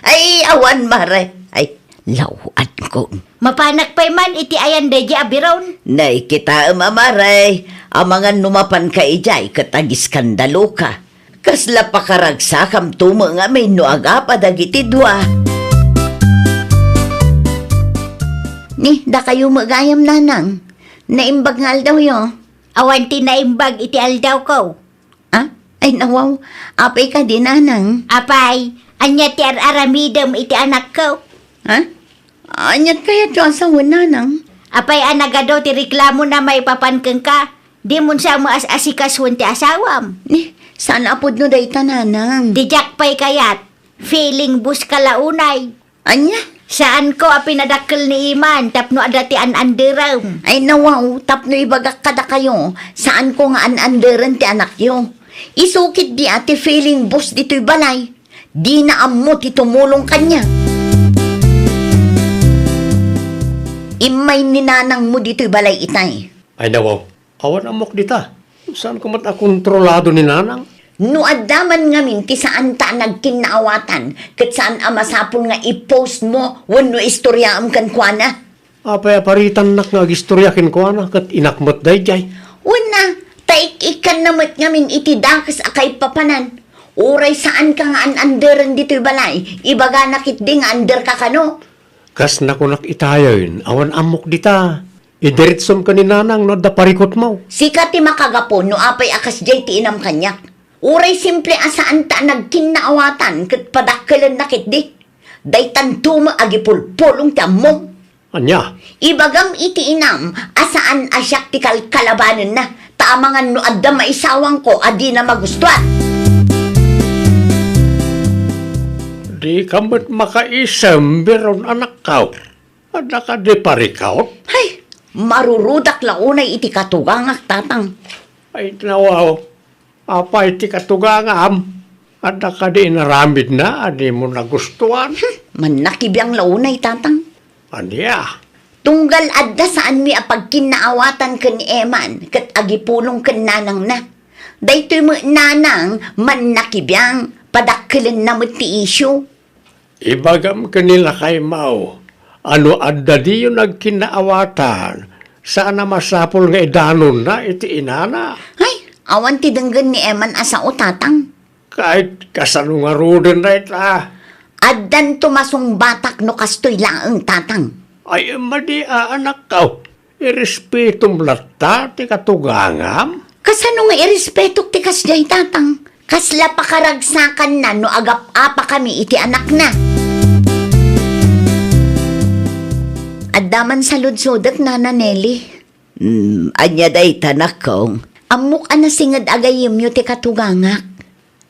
Ay, awan, Mare. Ay, law-ankon. Mapanak pay man iti ayan daydi a biron. Nay, kitaem a, Mare. Amangan no mapanka idiay ket agiskandaloka. Kasla pakaragsakamto met ngamin no agapa dagiti dua. Ni, dakayo met gayam, nanang. Naimbag nga aldawyo. Awan ti naimbag iti aldawko. Ah? Ay, nawaw. Apay kadi, nanang? Apay, ania ti ar-aramidem iti anakko? Ha? Aniat kayatyo a sawen, nanang? Apay a nagadu ti reklamona maipapan kenka? Dimon sa maas-asikasoen ti asawam. Ni, saan a pudno dayta, nanang? Ti diak pay kayat, feeling bus ka la unay. Ania? Saanko a pinadakkel ni Eman tapno adda ti an-anderem. Ay, nawaw, tapno ibagak kadakayo, saanko nga an-anderen ti anakyo. Isu ketdi a ti feeling bus ditoy balay. Dina ammo ti tumulong kaniak. Immay ni nanangmo ditoy balay itay. Ay, nawaw. Awan ammok dita. Saanko met a kontrolado ni nanang? No adda man ngamin ti saanta a nagkinnaawatan, ket saan a masapul nga i-post mo wenno istoriaem kenkuana. Apay a paritannak nga agistoria kenkuana, ket inak met daydiay? Wen a, ta ik-ikkanna met ngamin iti dakes a kaipapanan. Uray saanka nga an-anderen ditoy balay, ibagana ketdi nga anderka kano. Kas nakunak itayen, awan ammok dita. Idiretsom ken ni nanang no adda parikutmo. Sika ti makagapu no apay a kasdiay ti inam kaniak. Uray simple a saanta a nagkinnaawatan ket padakkelenna ketdi. Daytanto met agipulpulong ti ammom. Ania? Ibagam iti inam a saan a siak ti kalkalabanenna, ta amangan no adda maisawangko a dina magustuan. Dika met makaisem, Biron, anakko. Adda kadi parikut? Hay, marurudak la unay iti katugangak, tatang. Ay, nawaw. Apay ti katugangam? Adda kadi inaramidna a dimo nagustuan? Hmm, mannakibiang la unay, tatang. Ania? Tunggal adda saanmi a pagkinnaawatan ken ni Eman ket agipulong ken nanangna. Daytoy met nanang mannakibiang, padakkelenna met ti isyu. Ibagam ken ni lakaymo a no adda diyo nagkinnaawatan, saan a masapul nga idanonna iti inana. Ay, awan ti denggen ni Eman a sao, tatang. Ket kasano ngaruden dayta? Addanto masungbatak no kastoy laeng, tatang. Ay, madi a, anakko. Irespetom latta ti katugangam? Kasano nga irespetok ti kasdiay, tatang? Kasla pakaragsakanna no agap-apakami iti anakna. Adda man saludsodek, Nana Nelly. Hmm, ania dayta, anakko? Ammok a nasinged a gayyemyo ti katugangak.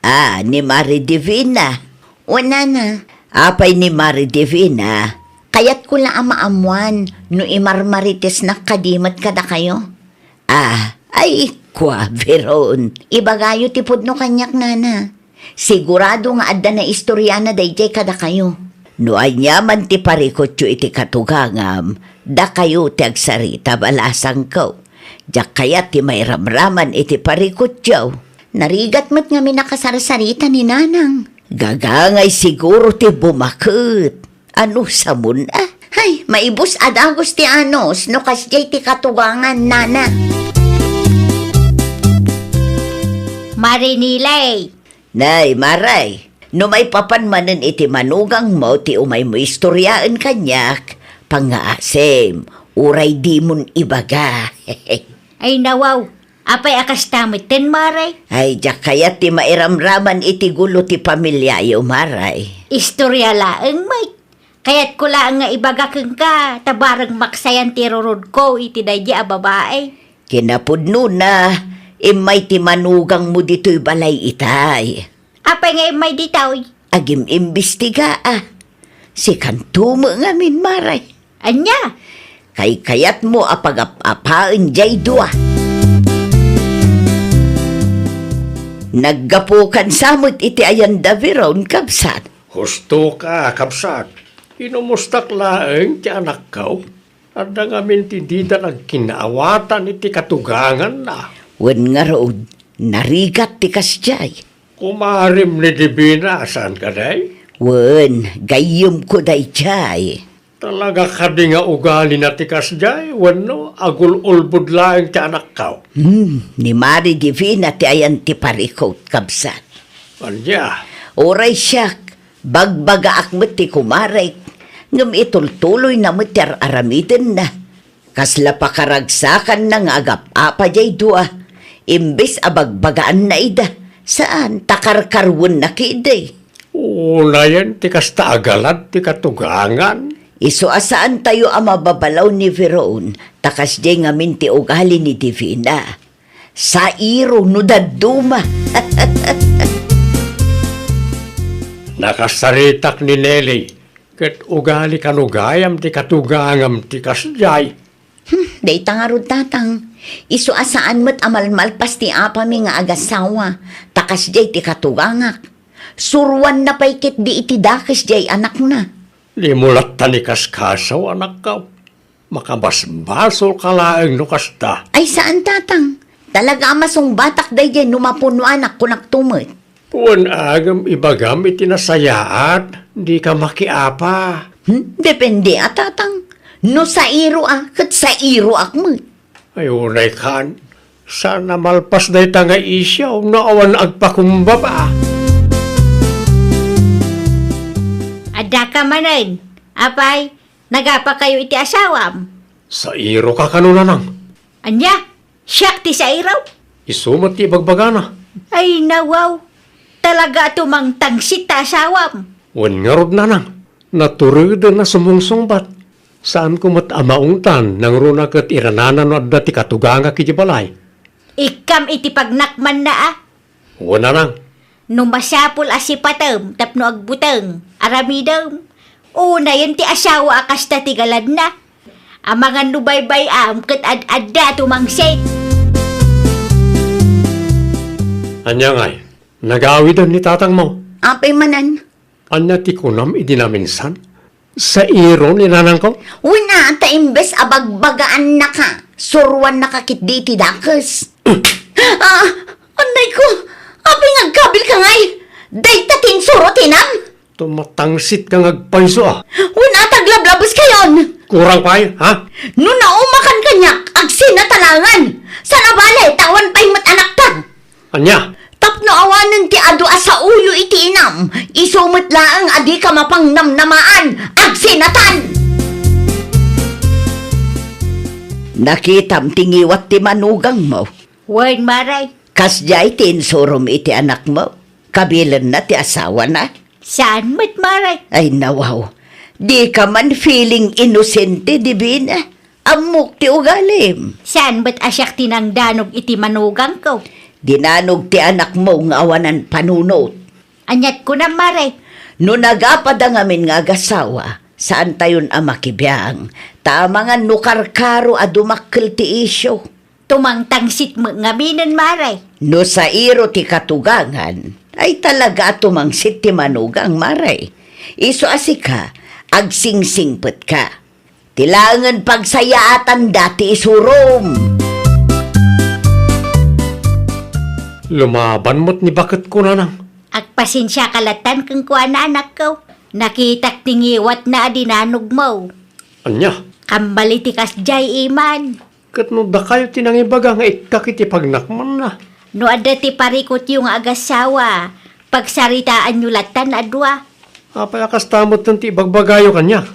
Ah, ni Mari Divina. Wen, nana. Apay ni Mari Divina? Kayatko la a maammuan no imarmaritesnak kadi met kadakayo. Ah, ay, kua, Biron. Ibagayo ti pudno kaniak, nana. Sigurado nga adda naistoriana daydiay kadakayo. No ania man ti parikutyo iti katugangam, dakayo ti agsarita, balasangko. Diak kayat ti mairamraman iti parikutyo. Narigat met ngamin a kasarsarita ni nanang. Gagangay siguro ti bumaket. Ano samon a? Hay, maibus a dagus ti anus no kasdiay ti katugangan, nana. Marinilay. Nay, Maray, no maipapan manen iti manugangmo ti umaymo istoriaen kaniak, pangngaasim, uray dimon ibaga. Ay, nawaw, apay a kasta metten, Maray? Ay, diak kayat ti mairamraman iti gulo ti pamiliayo, Maray. Istoria laeng, Mike. Kayatko laeng nga ibaga kenka, ta bareng maksayan ti rurudko iti daydi a babae. Kinapudnona, immay ti manugangmo ditoy balay itay. Apay nga immay ditoy? Agim-imbestiga a. Sikanto met ngamin, Maray. Ania? Kaykayatmo a pagap-apaen jay dua. Naggapukan sa met iti ayanda, Biron, kabsat. Hustoka, kabsat. Inumustak laeng ti anakko. Adda ngamin ti dida nagkinnaawatan iti katuganganna. Wen ngarud, narigat ti kasdiay. Kumarim ni Divina, saan kadi? Wen, gayyemko daydiay. Talaga kadi nga ugalina ti kasdiay, wenno agul-ulbod laeng ti anakko? Hmm, ni Mari Divina ti ayan ti parikut, kabsat. Ania? Uray siak, bagbagaak met ti kumarek, ngem itultuloyna met ti ar-aramidenna. Kasla pakaragsakanna nga agap-apa jay dua, Imbes a bagbagaanna ida, saan, ta karkaruenna ketdi. Unayen ti kasta a galad ti katugangan. Isu a saantayo a mababalaw ni Veron, ta kasdiay ngamin ti ugali ni Divina. Sairo no dadduma. Nakasaritak ni Nelly, ket ugali kano gayam ti katugangam ti kasdiay. Hmm, dayta ngarud, Tatang. Isu a saan met a malmalpas ti apami nga agasawa, ta kasdiay ti katugangak. Suruanna pay ketdi iti dakes diay anakna. Dimo latta ni kaskasaw, anakko. Makabasbasolka laeng no kasta. Ay, saan, Tatang. Talaga a masungbatak daydiay no mapunuanak, kunakto met. Wen a ngem ibagam iti nasayaat, dika makiapa. Hmm? Depende a, Tatang. No sairo a, ket sairoak met. Ay, unay kan. Saan a malpas dayta nga isyu no awan agpakumbaba. Addaka manen. Apay, nagapakayo iti asawam? Sairoka kano, Nanang? Ania? Siak ti sairo? Isu met ti ibagbagana. Ay, nawaw. Talaga a tumangtangsit ta asawam. Wen ngarud, Nanang, natureden a sumungsungbat. Saanko met a maungtan nangruna ket iranana no adda ti katugangak iti balay. Ikkam iti pagnakmanna a. Wen, Nanang. No masapul a sipatem tapno agbuteng, aramidem. Unayen ti asawa a kasta ti galadna. Amangan no baybay-am ket ad-adda tumangsit. Ania ngay? Nagawiden ni tatangmo? Apay manen? Ania ti kunam idi naminsan? Sairo ni nanangko? Wen a, ta imbes a bagbagaannaka, suruannaka ketdi iti dakes. Ah, anay ko! Apay nga agkabilka ngay? Dayta ti insuro ti inam? Tumatangsit ka nga agpayso a. Wen a, ta aglablabeskayon! Kurang pay, ha? No naumakan kaniak, agsinatalangan! Saan a bale, ta awan pay met anakta! Ania? Tapno awanen ti adu a sauyo iti inam, isu met laeng a dika mapangnamnamaan, agsinatan! Nakitam ti ngiwat ti manugangmo? Wen, Mare. Kasdiay ti insurom iti anakmo? Kabilenna ti asawana? Saan met, Mare. Ay, nawaw. Dika man feeling inosente, Divina. Ammok ti ugalim. Saan met a siak ti nangdanog iti manugangko? Dinanog ti anakmo nga awanan panunot. Aniat kunam, Mare? No nagapada ngamin nga agasawa, saantayon a makibiang, ta amangan no karkaro a dumakkel ti isyu. Tumangtangsit met ngaminen, Mare. No sairo ti katugangan, ay talaga a tumangsit ti manugang, Mare. Isu a sika, agsingsingpetka. Ti laengen pagsayaatanda ti isurom. Lumaban met ni baketko, Nanang. Agpasensiaka lattan kenkuana, anakko. Nakitak ti ngiwatna a dinanogmo. Ania? Kambali ti kasdiay, Iman. Ket no dakayo ti nangibaga nga ikkak iti pagnakmanna. No adda ti parikutyo nga agasawa, pagsaritaanyo lattan a dua. Apay a kasta metten ti ibagbagayo kaniak?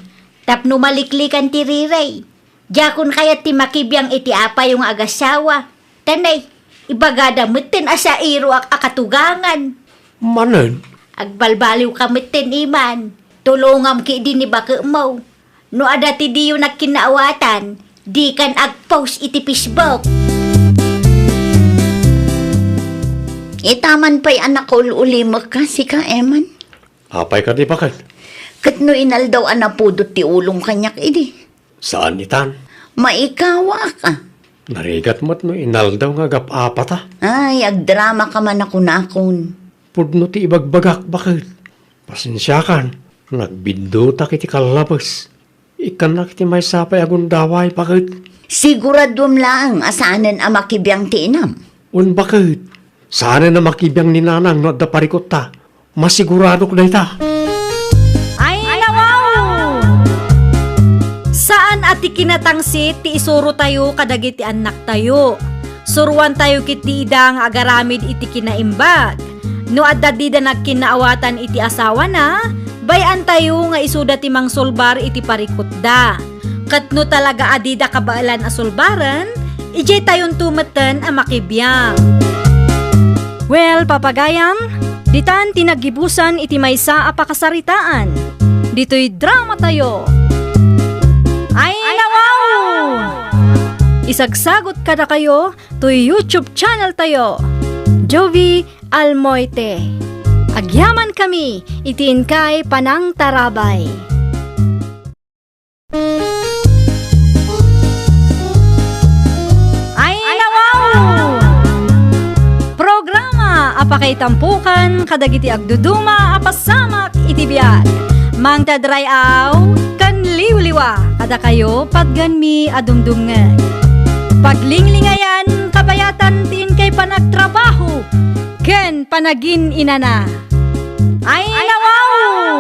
Tapno maliklikan ti rirey. Diakon kayat ti makibiang iti apayo nga agasawa. Tanay, ibagada metten a sairoak a katugangan. Manen? Agbalbaliwka metten, Iman. Tulongam ketdi ni baketmo. No adda ti diyo nagkinnaawatan, dikan agpost iti Facebook. Itaman pay a nakaul-ulimekka, sika, Eman. Apay kadi, baket? Ket no inaldaw a napudot ti ulom kaniak idi. Saan itan? Maikawaak a. Narigat met no inaldaw nga agap-apata. Ay, agdramaka man a kunakon. Pudno ti ibagbagak, baket. Pasensiakan, nagbiddutak iti kallabes. Ikkannak iti maysa pay a gundaway, baket. Siguraduem laeng a saanen a makibiang ti inam. Wen, baket. Saanen a makibiang ni nanang no adda parikutta. Masiguradok dayta. Ay, nawaw! Saan a ti kinatangsit ti isurotayo kadagiti annaktayo. Suroantayo ketdi ida nga agaramid iti kinaimbag. No adda dida nagkinnaawatan iti asawana, bay-antayo nga isuda ti mangsulbar iti parikutda. Ket no talaga a dida kabaelan a sulbaren, Idiay tayonto metten a makibiag. Well, papagayam, ditan ti naggibusan iti maysa a pakasaritaan. Ditoy dramatayo. Ay, nawaw! Isagsagot kadakayo toy YouTube channel tayo, Jovie Almoite. Agyamankami iti inkay panangtarabay. Ay, nawaw! Programa a pakaitampokan kadagiti agduduma a pasamak iti biag. Mangted ray-aw ken liwliwa kadakayo patgenmi a dumdumngeg. Paglinglingayan, kabayatan ti inkay panagtrabaho ken panagin-inana. Ay, nawaw!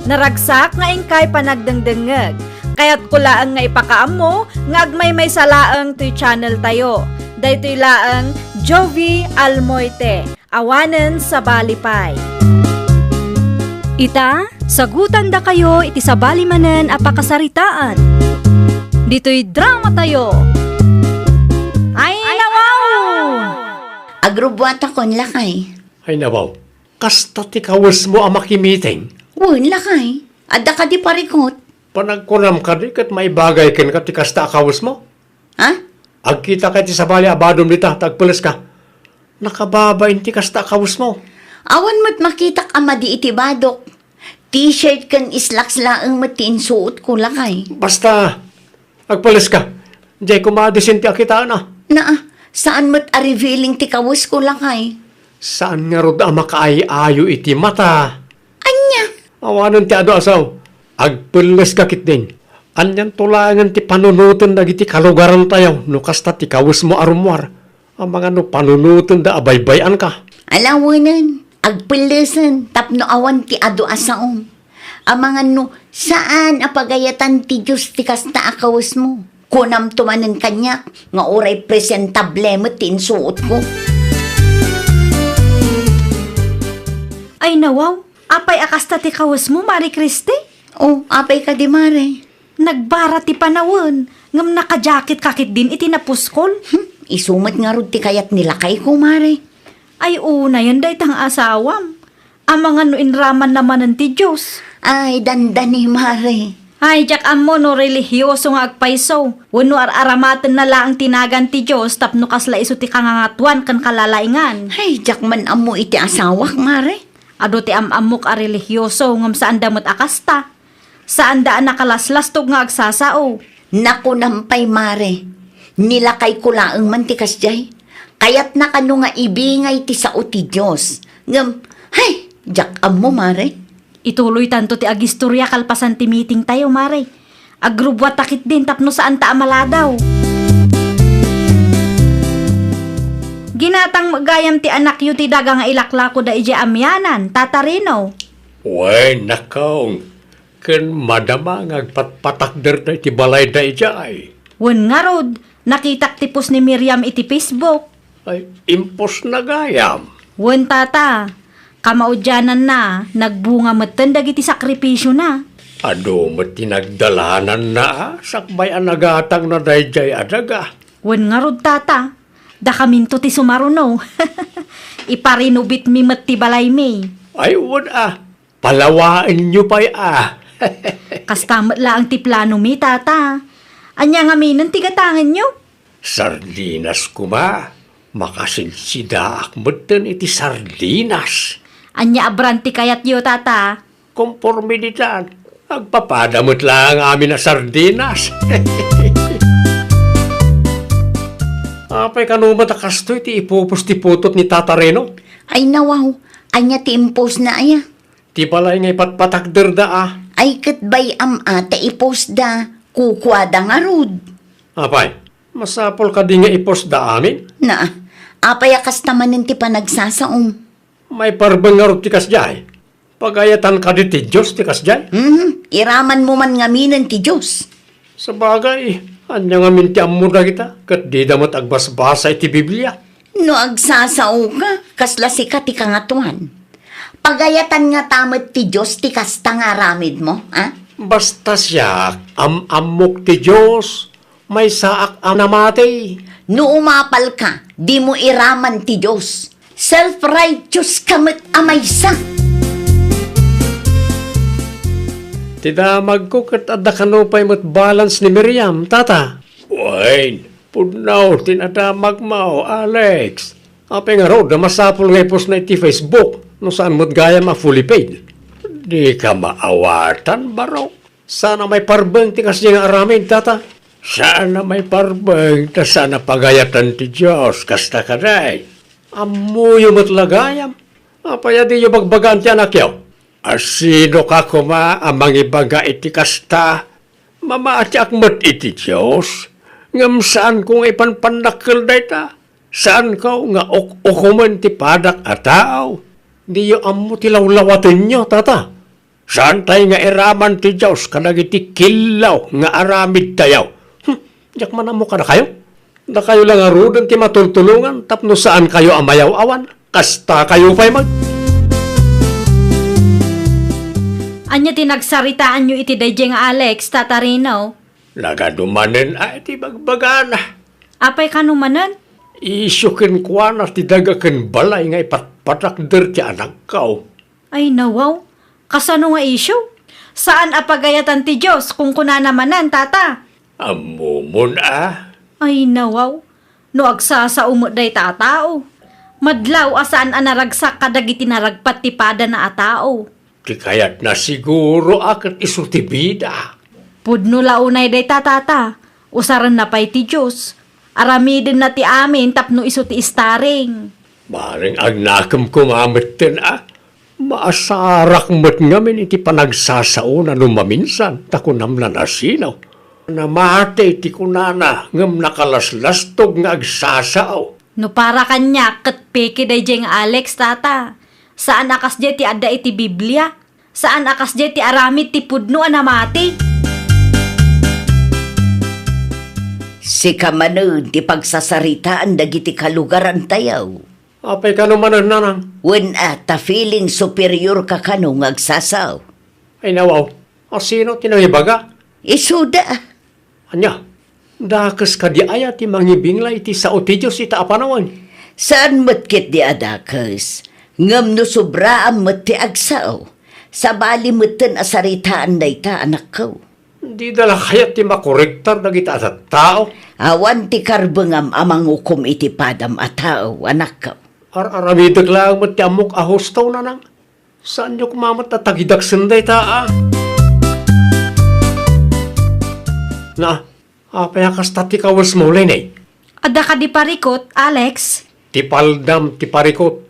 Naragsak nga inkay panagdengdengngeg. Kayatko laeng nga ipakaammo nga agmaymaysa laeng toy channel tayo. Daytoy laeng Jovie Almoite, awanen sabali pay. Ita, sagutandakayo iti sabali manen a pakasaritaan. Ditoy dramatayo. Ay, nawaw! Agrubbuatakon, lakay. Ay, nawaw. Kasta ti kawesmo a makimiting? Wen, lakay. Adda kadi parikut? Panagkunam kadi ket maibagay kenka ti kasta a kawesmo? Ha? Agkitaka iti sabali a badom dita, ta agpeleska. Nakababain ti kasta a kawesmo. Awan met makitak a madi iti badok. T-shirt ken slacks laeng met ti insuotko, lakay. Basta, agpeleska. Diay koma adisen ti akitaen a. Naa, saan met a revealing ti kawesko, lakay. Saan ngarud a makaay-ayo iti mata. Ania? Awanen ti adu a sao. Agpelleska ketdin. Anianto laengen ti panunoten dagiti kalugarantayo no kasta ti kawesmo a rummuar? Amangan no panunotenda a baybay-anka. Alawenen, agpellesen tapno awan ti adu a saom. Amangan no saan a pagayatan ti Dios ti kasta a kawesmo. Kunamto manen kaniak nga uray presentable met ti insuotko. Ay, nawaw, apay a kasta ti kawesmo, Mare Christy? Oh, apay kadi, Mare? Nagbara ti panawen, ngem nakajacket ka ketdin iti napuskol. Hmm, isu met ngarud ti kayat ni lakayko, Mare. Ay, unayen dayta nga asawam. Amangan no inramanna manen ti Dios. Ay, dandani, Mare. Ay, diak ammo no relihioso nga agpayso, wenno ar-aramatenna laeng ti nagan ti Dios tapno kasla isu ti kangangatuan ken kalalaingan. Ay, diak man ammo iti asawak, Mare. Adu ti am-ammok a relihioso, ngem saanda met a kasta. Saanda a nakalaslastog nga agsasao. Nakunam pay, Mare. Ni lakayko laeng man ti kasdiay. Kayatna kano nga ibingay ti sao ti Dios. Ngem, hay, diak ammo, Mare. Ituloytanto ti agistoria kalpasan ti meeting tayo, Mare. Agrubbuatta ketdin tapno saanta a maladaw. Ginatang met gayam ti anakyo ti daga nga ilaklakoda idiay amianan, Tata Rino. Wen, nakong. Ken madama nga agpatpatakderda iti balayda idiay. Wen ngarud, nakitak ti post ni Miriam iti Facebook. Ay, impostna gayam. Wen, tata, kamaudiananna, nagbunga metten dagiti sakripisiona. Adu met ti nagdalananna, a, sakbay a nagatangna daydiay a daga. Wen ngarud, tata, dakaminto ti sumaruno. Iparinobitmi met ti balaymi. Ay, wen a, palawaenyo pay a. Kasta met laeng ti planomi, tata. Ania ngaminen ti gatangenyo? Sardinas koma. Makasidsidaak metten iti sardinas. Ania a brand ti kayatyo, tata? Konforme ditan, agpapada met laeng amin a sardinas. Apay kano met a kastoy ti ipupos ti putot ni Tata Reno? Ay, nawaw, ania ti impostna aya? Ti balay nga ipatpatakderda a. Ay, ket bay-am a ta ipostda, kukuada ngarud. Apay, masapul kadi nga ipostda amin? Naa, apay a kasta manen ti panagsasaom? Maiparben ngarud ti kasdiay? Pagayatan kadi ti Dios ti kasdiay? Mhm, iramanmo man ngaminen ti Dios. Sabagay, ania ngamin ti ammo dagita, ket dida met agbasbasa iti Biblia? No agsasaoka, kasla sika ti kangatoan. Pagayatan ngata met ti Dios ti kasta nga aramidmo, a? Basta siak, am-ammok ti Dios, maysaak a namati. No umapalka, dimo iraman ti Dios. Self-righteous ka met a maysa. Ti damagko ket adda kano pay met balance ni Miriam, tata. Wen, pudno ti nadamagmo, Alex. Apay ngarud a masapul nga ipusna iti Facebook no saan met gayam a fully paid? Dika maawatan, barok. Saan a maiparbeng ti kasdiay nga aramid, tata? Saan a maiparbeng ta saan a pagayatan ti Dios, kasta kadi. Ammoyo met la gayam. Apay a diyo bagbagaan ti anakyo? A sino ka koma a mangibaga iti kasta? Mamatiak met iti Dios, ngem saanko nga ipanpannakkel dayta. Saanko nga uk-ukomen ti padak a tao. Diyo ammo ti lawlawatenyo, tata. Saantay nga iraman ti Dios kadagiti killaw nga aramidtayo. Hmm, diak man ammo kadakayo. Dakayo la ngaruden ti matultulongan tapno saankayo a mayaw-awan. Kastakayo pay met. Ania ti nagsaritaanyo iti daydiay nga Alex, Tata Rino? Nagadu manen a iti bagbagana. Apay kano manen? Isyu kenkuana ti daga ken balay nga ipatpatakder ti anakko. Ay, nawaw. Kasano nga isyu? Saan a pagayatan ti Dios, kunkunana manen, tata. Ammomon a? Ay, nawaw. No agsasao met dayta a tao. Madlaw a saan a naragsak kadagiti naragpat ti padana a tao. Ti kayatna siguro a ket isu ti bida. Pudno la unay dayta, tata. Usarenna pay ti Dios. Aramidenna ti amin tapno isu ti istaring. Bareng agnakem koma metten a. Maasarak met ngamin iti panagsasaona no maminsan, ta kunam la nasino. Namati ti kunana, ngem nakalaslastog nga agsasao. No para kaniak, ket peke daydiay nga Alex, tata. Saan a kasdiay ti adda iti Biblia. Saan a kasdiay ti aramid ti pudno a namati. Sika manen ti pagsasaritaan dagiti kalugarantayo. Apay kano manen, nanang? Wen a, ta feeling superior ka kano nga agsasao. Ay, nawaw. A sino ti nangibaga? Isuda. Ania, dakes kadi aya ti mangibingla iti sao ti Dios ita a panawen? Saan met ketdi a dakes, ngem no sobraam met ti agsao, sabali metten a saritaan dayta, anakko. Dida la kayat ti makorektar dagita a tattao? Awan ti karbengam a mangukom iti padam a tao, anakko. Ar-aramidek laeng met ti ammok a husto, nanang. Saanyo koma met a tagidaksen dayta, a? Na, apay a kasta ti kawesmo, Leni? Adda kadi parikut, Alex? Ti paldam ti parikut.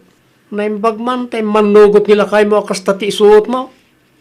Naimbag man ta immannugot ni lakaymo a kasta ti isuotmo.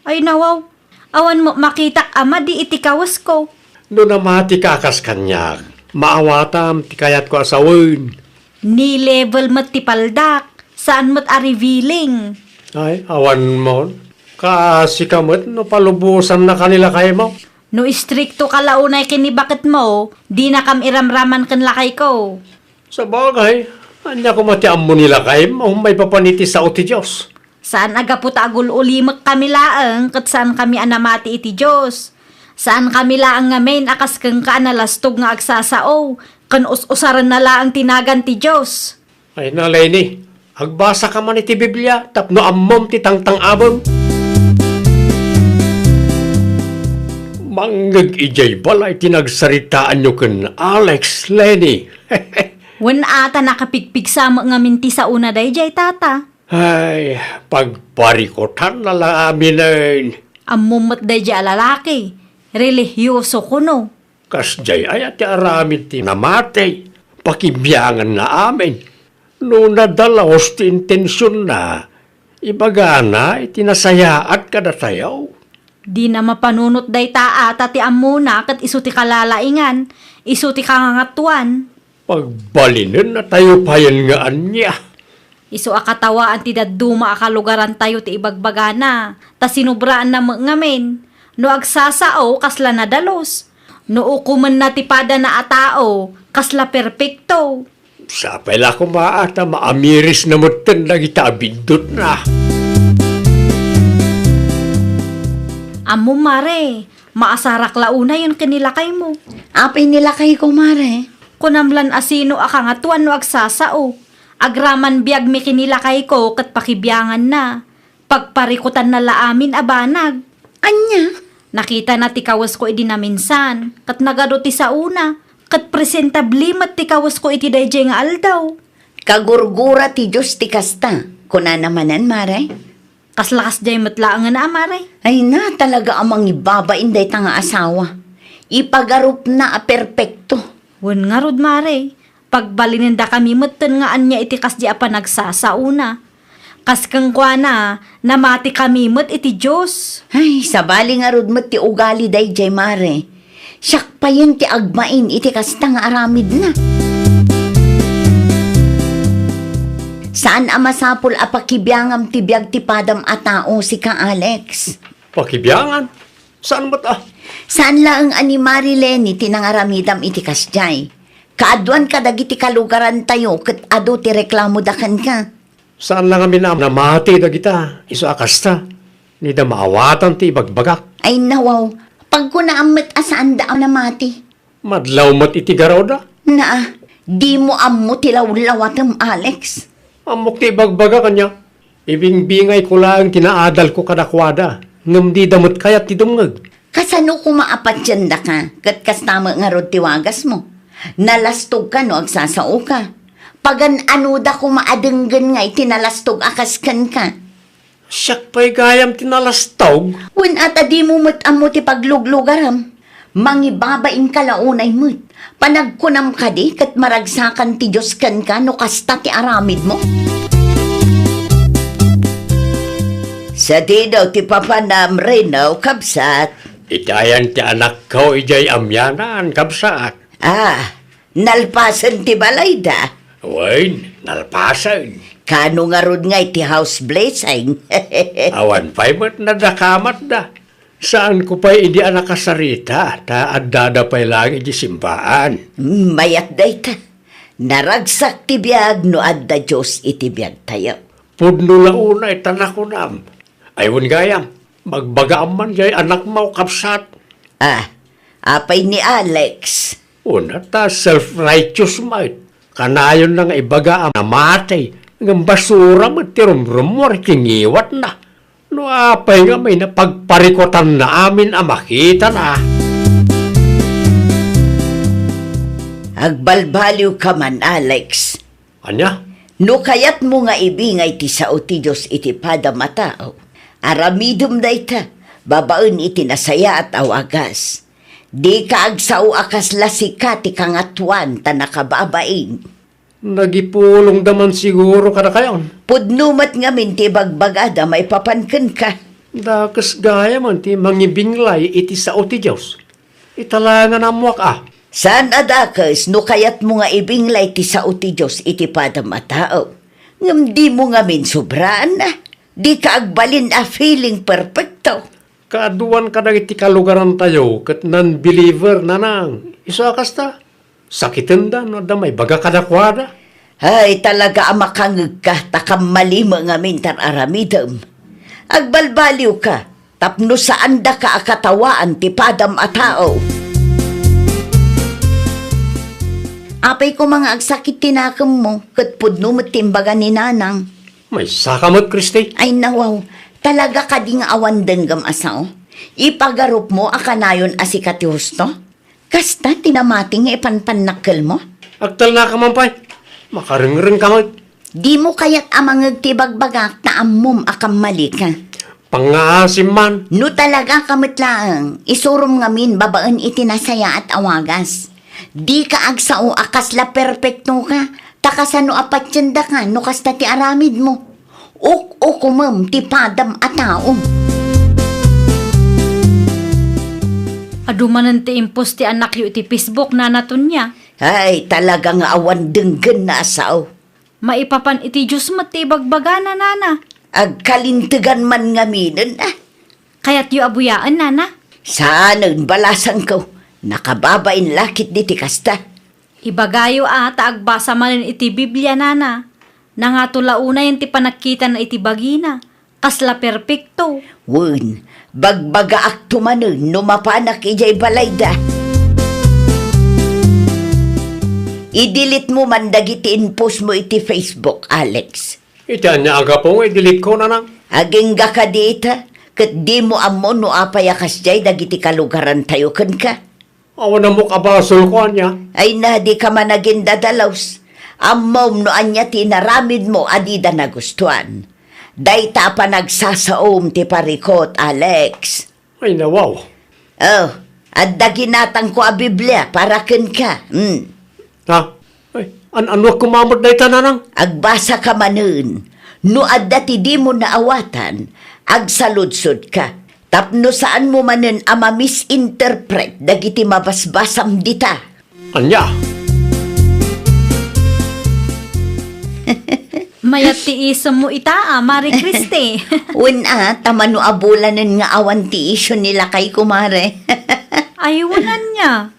Ay, nawaw. Awan met makitak a madi iti kawesko. No namatika a kas kaniak, maawatam ti kayatko a sawen. Ni-level met ti paldak, saan met a revealing. Ay, awan mon. Kaasika met no palubosannaka ni lakaymo. No istrikto ka la unay ken ni baketmo, dinakam iramraman ken lakayko. Sabagay, ania koma ti ammo ni lakaymo maipapan iti sao ti Dios? Saan a gapu ta agul-ulimekkami laeng ket saankami a namati iti Dios. Saankami laeng ngamin a kas kenka a nalastog nga agsasao ken us-usarenna laeng ti nagan ti Dios. Ay na, Leni, agbasaka man iti Biblia tapno ammom ti tangtang-abem. Mangngeg idiay balay ti nagsaritaanyo ken Alex, Leni. Wen a, ta nakapigpigsa met ngamin ti saona daydiay, tata. Ay, pagparikutanna la aminen. Ammom met daydiay a lalaki, relihioso kuno. Kasdiay aya ti aramid ti namati, pakibianganna amin. No nadalus ti intensionna, ibagana iti nasayaat kadatayo. Dina mapanunot dayta a ta ti ammona ket isu ti kalalaingan, isu ti kangangatuan. Pagbalinennatayo payen nga ania? Isu a katawaan ti dadduma a kalugarantayo ti ibagbagana, ta sinubraanna met ngamin. No agsasao, kasla nadalus. No ukomenna ti padana a tao, kasla perpekto. Sapay la koma a ta maamirisna metten dagita a biddutna. Ammom, Mare, maasarak la unayen ken ni lakaymo. Apay ni lakayko, Mare? Kunam lan a sino a kangatoan no agsasao. Agraman biagmi ken ni lakayko ket pakibianganna. Pagparikutanna la amin a banag. Ania? Nakitana ti kawesko idi naminsan, ket nagadu ti saona, ket presentable met ti kawesko iti daydiay nga aldaw. Kagurgura ti Dios ti kasta, kunana manen, Mare. Kasla kasdiay met laengen a, Mare. Ay na, talaga a mangibabain dayta nga asawa. Ipagarupna a perpekto. Wen ngarud, Mare, pagbalinendakami metten nga ania iti kasdi a panagsasaona. Kas kenkuana, namatikami met iti Dios. Ay, sabali ngarud met ti ugali daydiay, Mare. Siak payen ti agmain iti kasta nga aramidna. Saan a masapul a pakibiangam ti biag ti padam a tao, sika, Alex. Pakibiangan? Saan met a? Saan laeng a ni Mari Leni ti nangaramidam iti kasdiay. Kaaduan kadagiti kalugarantayo ket adu ti reklamoda kenka. Saan la ngamin a namati dagita, isu a kasta, ni da maawatan ti ibagbagak. Ay nawaw, pagkunaam met a saanda a namati. Madlaw met iti garawda. Naa, dimo ammo ti lawlawatem, Alex. Ammok ti ibagbagak, ania? Ibingbingayko laeng ti naadalko kadakuada, ngem dida met kayat ti dumngeg. Kasano koma a patiendaka, ket kasta met ngarud ti wagasmo? Nalastogka no agsasaoka. Pagan-anoda koma a denggen nga iti nalastog a kas kenka. Siak pay gayam ti nalastog? Wen, ata dimo met ammo ti pagluglugaram. Mangibabainka la unay met. Panagkunam kadi ket maragsakan ti Dios kenka no kasta ti aramidmo? Sadino ti papanam rino, kabsat? Itayan ti anakko idiay amianan, kabsat. Ah, nalpasen ti balayda? Wen, nalpasen. Kano ngarud nga iti house blessing? Awan pay met nadakamatda. Saanko pay idi a nakasarita, ta addada pay laeng iti simbaan. Mm, mayat dayta. Naragsak ti biag no adda Dios iti biagtayo. Pudno la unay ta nakunam. Ay, wen gayam, magbagaam man jay anakmo, kabsat. Ah, apay ni Alex? Una ta self-righteous met. Kanayonna nga ibaga a namati, ngem basura met ti rumrummuar iti ngiwatna. No apay ngamin a pagparikutanna amin a makitana? Agbalbaliwka man, Alex. Ania? No kayatmo nga ibingay ti sao ti Dios iti padam a tao, aramidem dayta babaen iti nasayaat a wagas. Dika agsao a kasla sika ti kangatoan ta nakababain. Nagipulongda man siguro kadakayon. Pudno met ngamin ti ibagbagada maipapan kenka. Dakes gayam ti mangibinglay iti sao ti Dios. Ita la nga ammoak a. Saan a dakes no kayatmo nga ibinglay ti sao ti Dios iti padam a tao. Ngem dimo ngamin sobraanna. Dika agbalin a feeling perfecto. Kaaduan kadagiti kalugarantayo ket non-believer, nanang. Isu a kasta, sakitenda no adda maibaga kadakuada. Ay, talaga a makangegka ta kammali met ngamin ti ar-aramidem. Agbalbaliwka tapno saandaka a katawaan ti padam a tao. Apay koma nga agsakit ti nakemmo, ket pudno met ti imbaga ni Nanang. Maysaka met, Christy. Ay, nawaw. Talaga kadi nga awan denggem a sao? Ipagarupmo a kanayon a sika ti husto? Kasta ti namati nga ipanpannakkelmo? Agtalnaka man pay. Makarengrengka met. Dimo kayat a mangeg ti ibagbagak ta ammom a kammalika. Pangngaasim man. No talagaka met laeng, isurom ngamin babaen iti nasayaat a wagas. Dika agsao a kasla perpektoka, ta kasano a patiendaka no kasta ti aramidmo? Uk-ukomem ti padam a tao. Adu manen ti impost ti anakyo iti Facebook, Nana Tonia. Ay, talaga nga awan denggenna a sao. Maipapan iti Dios met ti ibagbagana, Nana. Agkalintegan man ngaminen, a. Kayatyo a buyaen, Nana? Saanen, balasangko. Nakababain la ketdi ti kasta. Ibagayo a ta agbasa manen iti Biblia, Nana. Nangato la unayen ti panagkitana iti bagina. Kasla perpekto. Wen, bagbagaakto manen no mapanak idiay balayda. I-delete mo man dagiti in-post mo iti Facebook, Alex. Iti ania a gapu nga i-delete ko, Nanang? Agingga kadi ita, ket dimo ammo no apay a kasdiay dagiti kalugarantayo kenka. Awan ammok a basolko, ania? Ay na, dika man agindadalus. Ammom no ania ti inaramidmo a dida nagustuan. Dayta a panagsasaom ti parikut, Alex. Ay, nawaw. Oh, adda ginatangko a Biblia para kenka. Hmm. Ha? Ay, an-, anno a kumamet dayta, Nanang? Agbasaka manen. No adda ti dimo naawatan, agsaludsodka. Tapno saanmo manen a ma-misinterpret dagiti mabasbasam dita. Ania? Mayat ti isemmo ita, a, Mare Christy. Wen, a, ta mano a bulanen nga awan ti isyu ni lakayko, Mare. Ay, wen ania?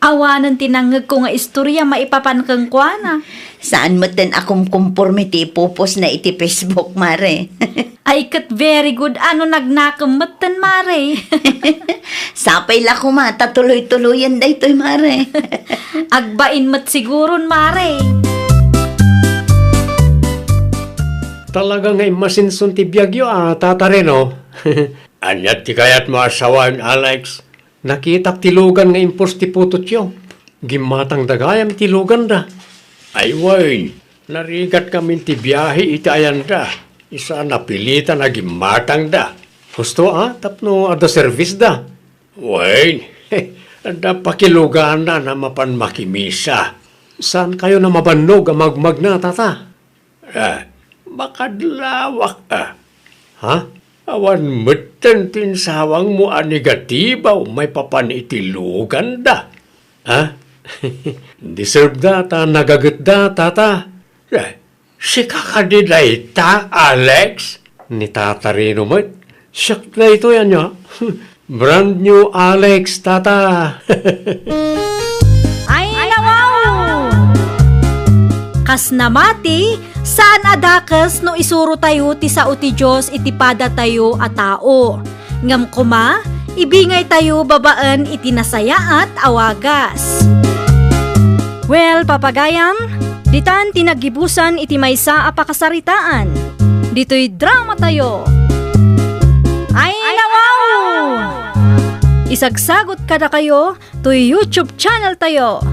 Awanen ti nangngegko nga istoria maipapan kenkuana. Saan metten a kumkumporme ti ipupusna iti Facebook, Mare. Ay, ket very good a no nagnakem metten, Mare. Sapay la koma ta tuloy-tuloyen daytoy, Mare. Agbain met siguron, Mare. Talaga nga immasinson ti biagyo, a, Tata Reno. Ania ti kayatmo a sawen, Alex? Nakitak ti lugan nga in-post ti putotyo. Gimmatangda gayam ti luganda. Ay wen, narigat ngamin ti biahe iti ayanda. Isu a napilitan a gimmatangda. Husto a, tapno adda servisda. Wen, adda pakiluganan a mapan makimisa. Saankayo a mabannog a magmagna, Tata? Ah, makadlawak a. Ha? Awan metten ti insawangmo a negatibo maipapan iti luganda. Ha? Deserveda ta nagagetda, Tata. Eh, sika kadi dayta, Alex? Ni Tata Reno met. Siak daytoy, ania? Brand new Alex, Tata. Ay, nawaw! Kas namati, saan a dakes no isurotayo ti sao ti Dios iti padatayo a tao. Ngem koma, ibingaytayo babaen iti nasayaat a wagas. Well, papagayam, ditan ti naggibusan iti maysa a pakasaritaan. Ditoy dramatayo. Ay, nawaw! Isagsagut kadakayo toy YouTube channel tayo,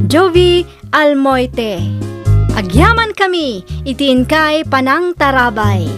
Jovie Almoite. Agyamankami iti inkay panangtarabay.